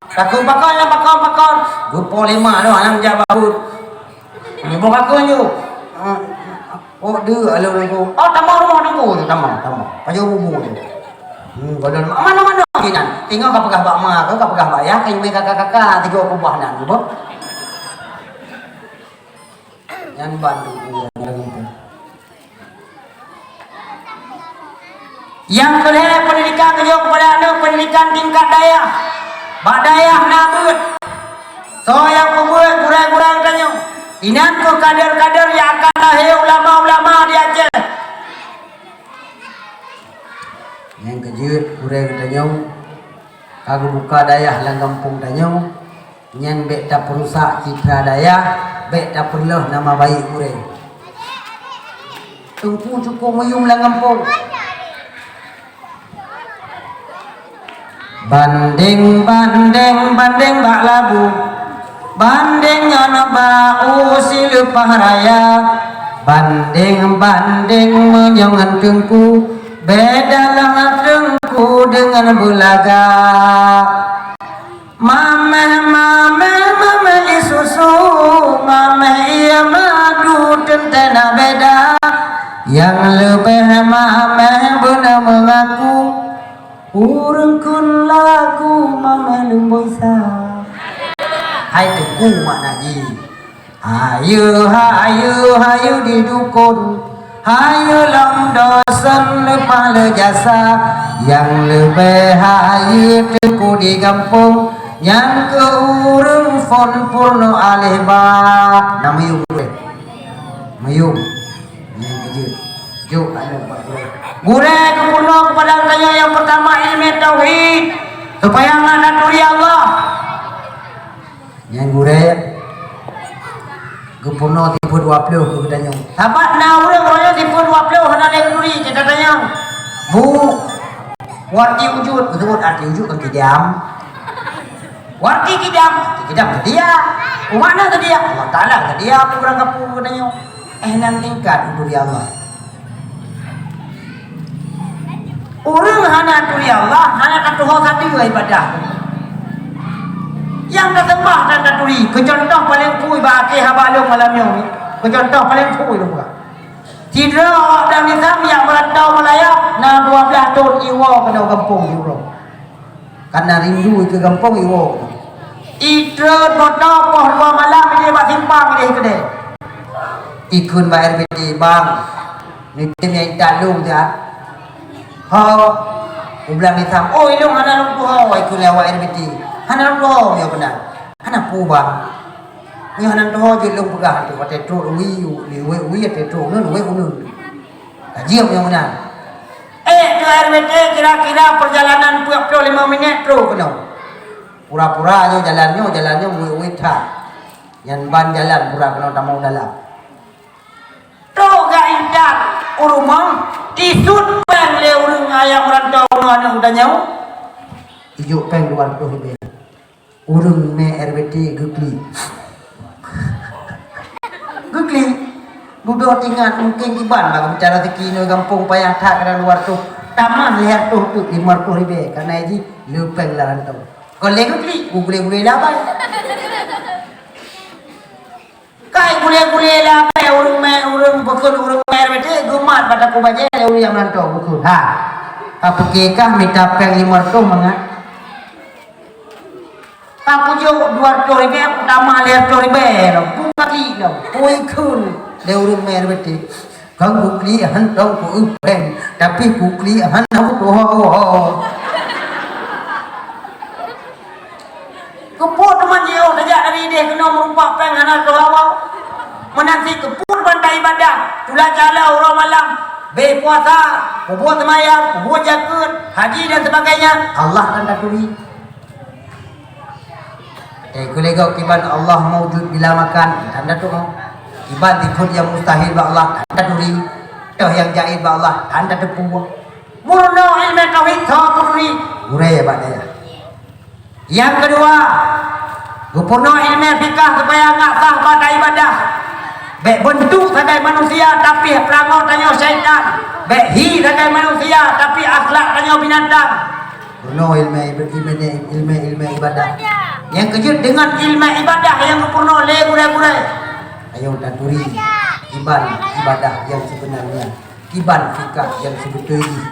Takheun pakon, nyang pakon, pakon. Geupo lima tu, nyang jak bak buet. Nyoe boh ka keuh nyoe. Oh, deuh, aleuh nunggu. Oh, tamong rumoh nunggu tu, tamong, tamong. Pajoh bubu tu. Hmm, godoh mano-mano kinan. Tinggal ka peugah bak ma, ka peugah bak yah, ka nyumai kakak-kakak, tiga kubah nan, boh. Nyan ban tu. Nyang keulhèe, pendidikan geujok keupada aneuk, pendidikan tingkat dayah. Bak dayah na beuet. Soe nyang peubeuet gurèe-gurèe geutanyoe? Inan keuh kader-kader nyang akan lahé ulama-ulama di Aceh. Nyang keujeuet gurèe geutanyoe ka geubuka dayah lam gampông tanyoe, nyan bèk tapeurusak citra dayah, bèk tapeureuloh nama baik gurèe. Teungku cukôp meuyum lam gampông. Bandeng, bandeng, bandeng bak labu. Bandeng ngon bak u sileupah raya. Bandeng, bandeng meunyoe ngon teungku, beda lom teungku deungon beulaga. Mameh, mameh, mameh ie susu, mameh ie madu teuntèe na beda. Nyang leubeh mameh beuna meungaku, ureueng kheun lagu mameh lôn boh sa. Hai teungku makna jih. Hayeue, hayeue, hayeue di dukon, hayeue lam dosen leupah le jasa. Nyang leubeh hayeue teungku di gampông, nyan keuh ureueng phôn peurunoe aléh ba. Na meuyum gurèe. Meuyum. Nyang keujeuet. Jok aneuk bak gurèe. Gurèe geupeurunoe keupada geutanyoe nyang peurtama ileumèe tauhid, supaya ngon taturi Allah. Nyang gurèe geupeurunoe sifeuet dua ploh keu geutanyoe. Sabat na ureueng roh nyoe sifeuet dua ploh hana lé geuturi, cit tatanyong. Bu, warti wujud, geuseuôt arti wujud kan kidam. Warti kidam, kidam seudia. Peue makna seudia? Allah Taala seudia peue barang kapeue keu geutanyoe. Eh, nan tingkat u turi Allah. Ureueng hana turi Allah, hana tatuho sadeue ibadah. Nyang taseumah dan taturi, keu cuntoh paleng phui bak akhé haba lôn malam nyoe ni. Keu cuntoh paleng phui lôn buka. Sidroe awak blang Islam nyang meurantau Malaya na dua blaih thon iwoe keunoe gampông siuroe. Karena rindu keu gampông iwoe. Itrön moto poh dua malam idéh bak simpang idéh keudè. Ikheun bak R B T, "Bang, neutem nyang intat lôn siat." "Ho." U blang Islam, "Oh, ilôn hana lôn tuho," ikheun lé awak R B T. "Hana lôn tuho meunyoe keunan." "Hana peue, Bang. Meunyoe hana lôn tuho jeuet lôn peugah ateueh, watèe trok wi, wi, wi, watèe trok uneun, wi uneun." Ka jeuet meunyoe meunan. Eh, keu R B T kira-kira perjalanan dua puluh lima minit trok keunoe. Pura-pura nyoe jalan nyoe, jalan nyoe muet-muet that. Nyan ban jalan pura keunoe tamong dalam. Trok gak intat u rumoh, tisut péng lé ureueng ayah meurantau nyoe aneuk geutanyoe. Ijok péng dua ratus ribèe. Ureueng mè R B T geuklik. Geuklik. Dudoe teuingat mungken kiban bak meucara teuki nyoe gampông payah that kadang dua ratus. Tamah lhèe ratus teuk lima ratus ribèe, ka na jih le péng lam rantau. Kon lé geuklik, geugulé-gulé labai. Kai gulé-gulé lagèe ureueng mè, ureueng bukon ureueng mè beutôi geumat bak takue bajèe lé ureueng nyang meulantoe bukon. Ha. Ka pike kah mita péng limong reutôh mangat. Ka kujok dua reutôh ribèe, kutamah lhèe reutôh ribèe lom. Bukon lom. Pue kheun lé ureueng mè beutôi. Kon kuklik hana tong ku-eu péng, tapi kuklik hana kutuho-ho. Keupeue teuma jiôh tajak dari idéh keunoe meurumpok péng hana teuho-ho? Meunan cit keupeue bantai ibadah, tula cala uroe malam, beh puasa, peubuet seumayang, peubuet jakeuet, haji dan sebagainya, Allah akan taturi. Teukeulégok kiban Allah maujud bila makan, tanda tu'oh. Kiban sifeuet nyang mustahil bak Allah, tanda turi. Toh nyang jaiz bak Allah, tanda teupeue. Meurunoe ileumèe tauhid, toh peuturi. Gurèe bak dayah. Nyang keudua, geupeurunoe ileumèe fikah supaya ngat sah bak ibadah. Bèk beuntuk sagai manusia, tapi peurangok tanyoe syaitan. Bèk hi sagai manusia, tapi akhlak tanyoe binatang. Peurunoe ileumèe, ileumèe, ileumèe ibadah. Nyang keujeuet deungon ileumèe ibadah nyang geupeurunoe lé gurèe-gurèe. Ayo taturi kiban ibadah nyang seubeuna nyan, kiban fiqah nyang seubeutôi jih.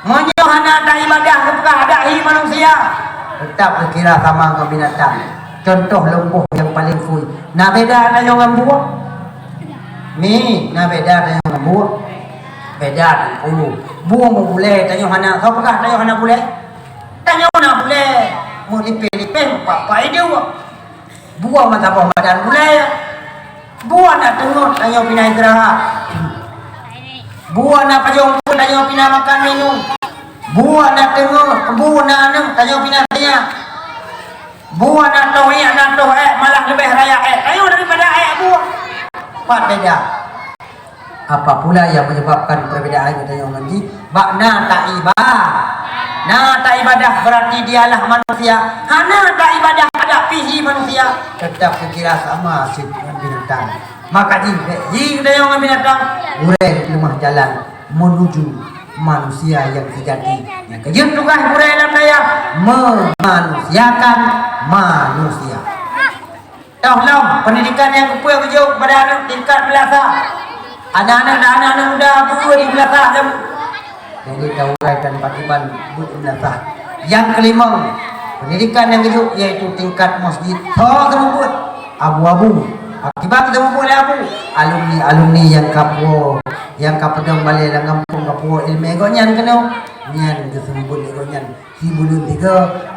Meunyoe hana taibadah geupeugah adak hi manusia, teutap geukira sama ngon binatang. Cuntoh lumpoh nyang paleng phui, na beda tanyoe ngon buoh? Mi, na beda tanyoe ngon buoh? Beda teungku. Buoh meubulèe, tanyoe hana. Soe peugah tanyoe hana bulèe? Tanyoe na bulèe. Meulipèh-lipèh, meupak-pak iduek. Buoh meusaboh badan bulèe. Buoh na teungeut, tanyoe pih na istirahat. Buoh na pajôh, tanyoe pih na makan minum. Buoh na teungeut, buoh na aneuk, tanyoe pih na sinyak. Buoh na toh èk, na toh èk, malah leubeh raya èk tanyoe daripada èk buoh. Pat beda. Apa pula yang menyebabkan perbedaan geutanyoe ngon jih? Bak na taiba-, na taibadah, berarti dialah manusia. Hana taibadah, adak pih hi manusia, teutap geukira sama cit ngon binatang. Maka jih, bèk jih geutanyoe ngon binatang, gurèe leumah jalan menuju manusia yang sejati. Nyang keujeuet tugaih gurèe lam dayah, memanusiakan manusia. Toh lom, pendidikan nyang keupeue geujok keupada aneuk tingkat meulasah. Aneuk-aneuk dan aneuk-aneuk muda beue di meulasah lom. Jadi, taurai tan pakriban buet meulasah. Nyang keulimong, pendidikan nyang geujok yaitu tingkat masjid. Soe seumeubeuet? Abu-abu. Pakriban seumeubeuet lé abu? Alumni-alumni nyang ka puwoe, nyang ka peudong balèe lam gampông ka puwoe ileumèe gobnyan keunoe. Nyan geuseumeubeuet lé gobnyan. Si buleuen tiga,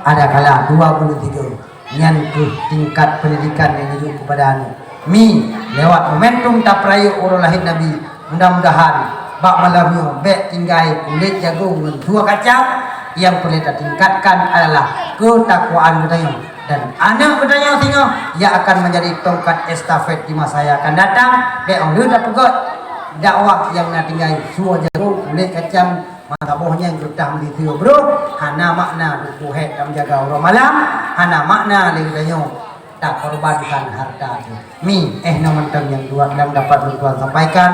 ada kala dua buleuen tiga. Nyan keuh tingkat pendidikan nyang geujok keupada aneuk. Mi, lewat momentum tapeurayeuk uroe lahé Nabi, mudah-mudahan bak malam nyoe bèk tinggai kulét jagông ngon dua kacang, nyang peureulèe tatingkatkan adalah keutakwaan geutanyoe. Dan aneuk geutanyoe singoh nyang akan menjadi tongkat estafet di masa yang akan datang, bèk 'oh lheueh tapeugöt dakwah nyang na tinggai sua jagông kulét kacang. Maka boh nyan geutah meusiteue brôh, hana makna duku hék tameujaga uroe malam, hana makna lé geutanyoe takorbankan hareuta teuh. Mi, eh, nyoe mantong nyang dua nyang dapat lôn tuan sampaikan.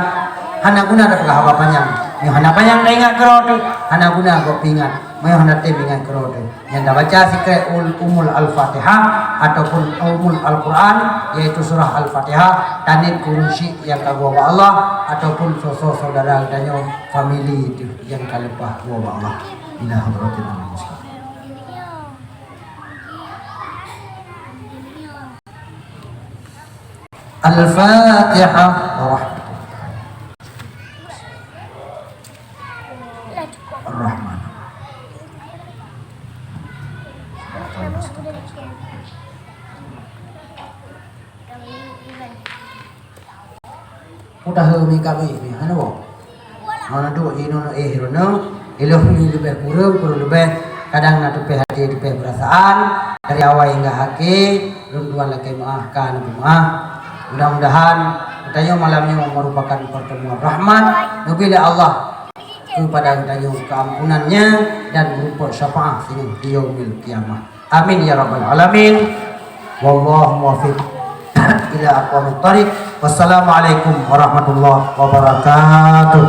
Hana guna tapeugah haba panyang. Nyoe hana panyang taingat keudroe teuh, hana guna gob peuingat. Meunyoe hana tem ingat keudroe teuh. Nyang tabaca sikrek ul-, Ummul Al-Fatihah ataupun Ummul Al-Quran, yaitu surah Al-Fatihah, taniet keu ureueng syik nyang ka geuwoe bak Allah ataupun soe-soe syedara geutanyoe, famili teuh. Nyang ka leupah dua bak Allah. Ila hadratin Nabi Musa. Al-Fatihah. Ar-Rahman. Mudah mi kabi mi hana boh. Hana duek jinoe eh rono, ilong ni leubeh kureueng, kureueng leubeh, kadang na teupeh até, teupeh peurasaan, dari awai hingga akhé, lôn tuan lakée meuáh, ka neupeumaáh. Mudah-mudahan geutanyoe malam nyoe merupakan pertemuan rahmat, neubri lé Allah keupada geutanyoe keuampunan-Nya dan meurumpok syafaat singoh di Yaumil Qiyamah. Amin ya rabbal alamin. Wallahu muwaffiq ila aqwamit thariq. Wassalamualaikum warahmatullahi wabarakatuh.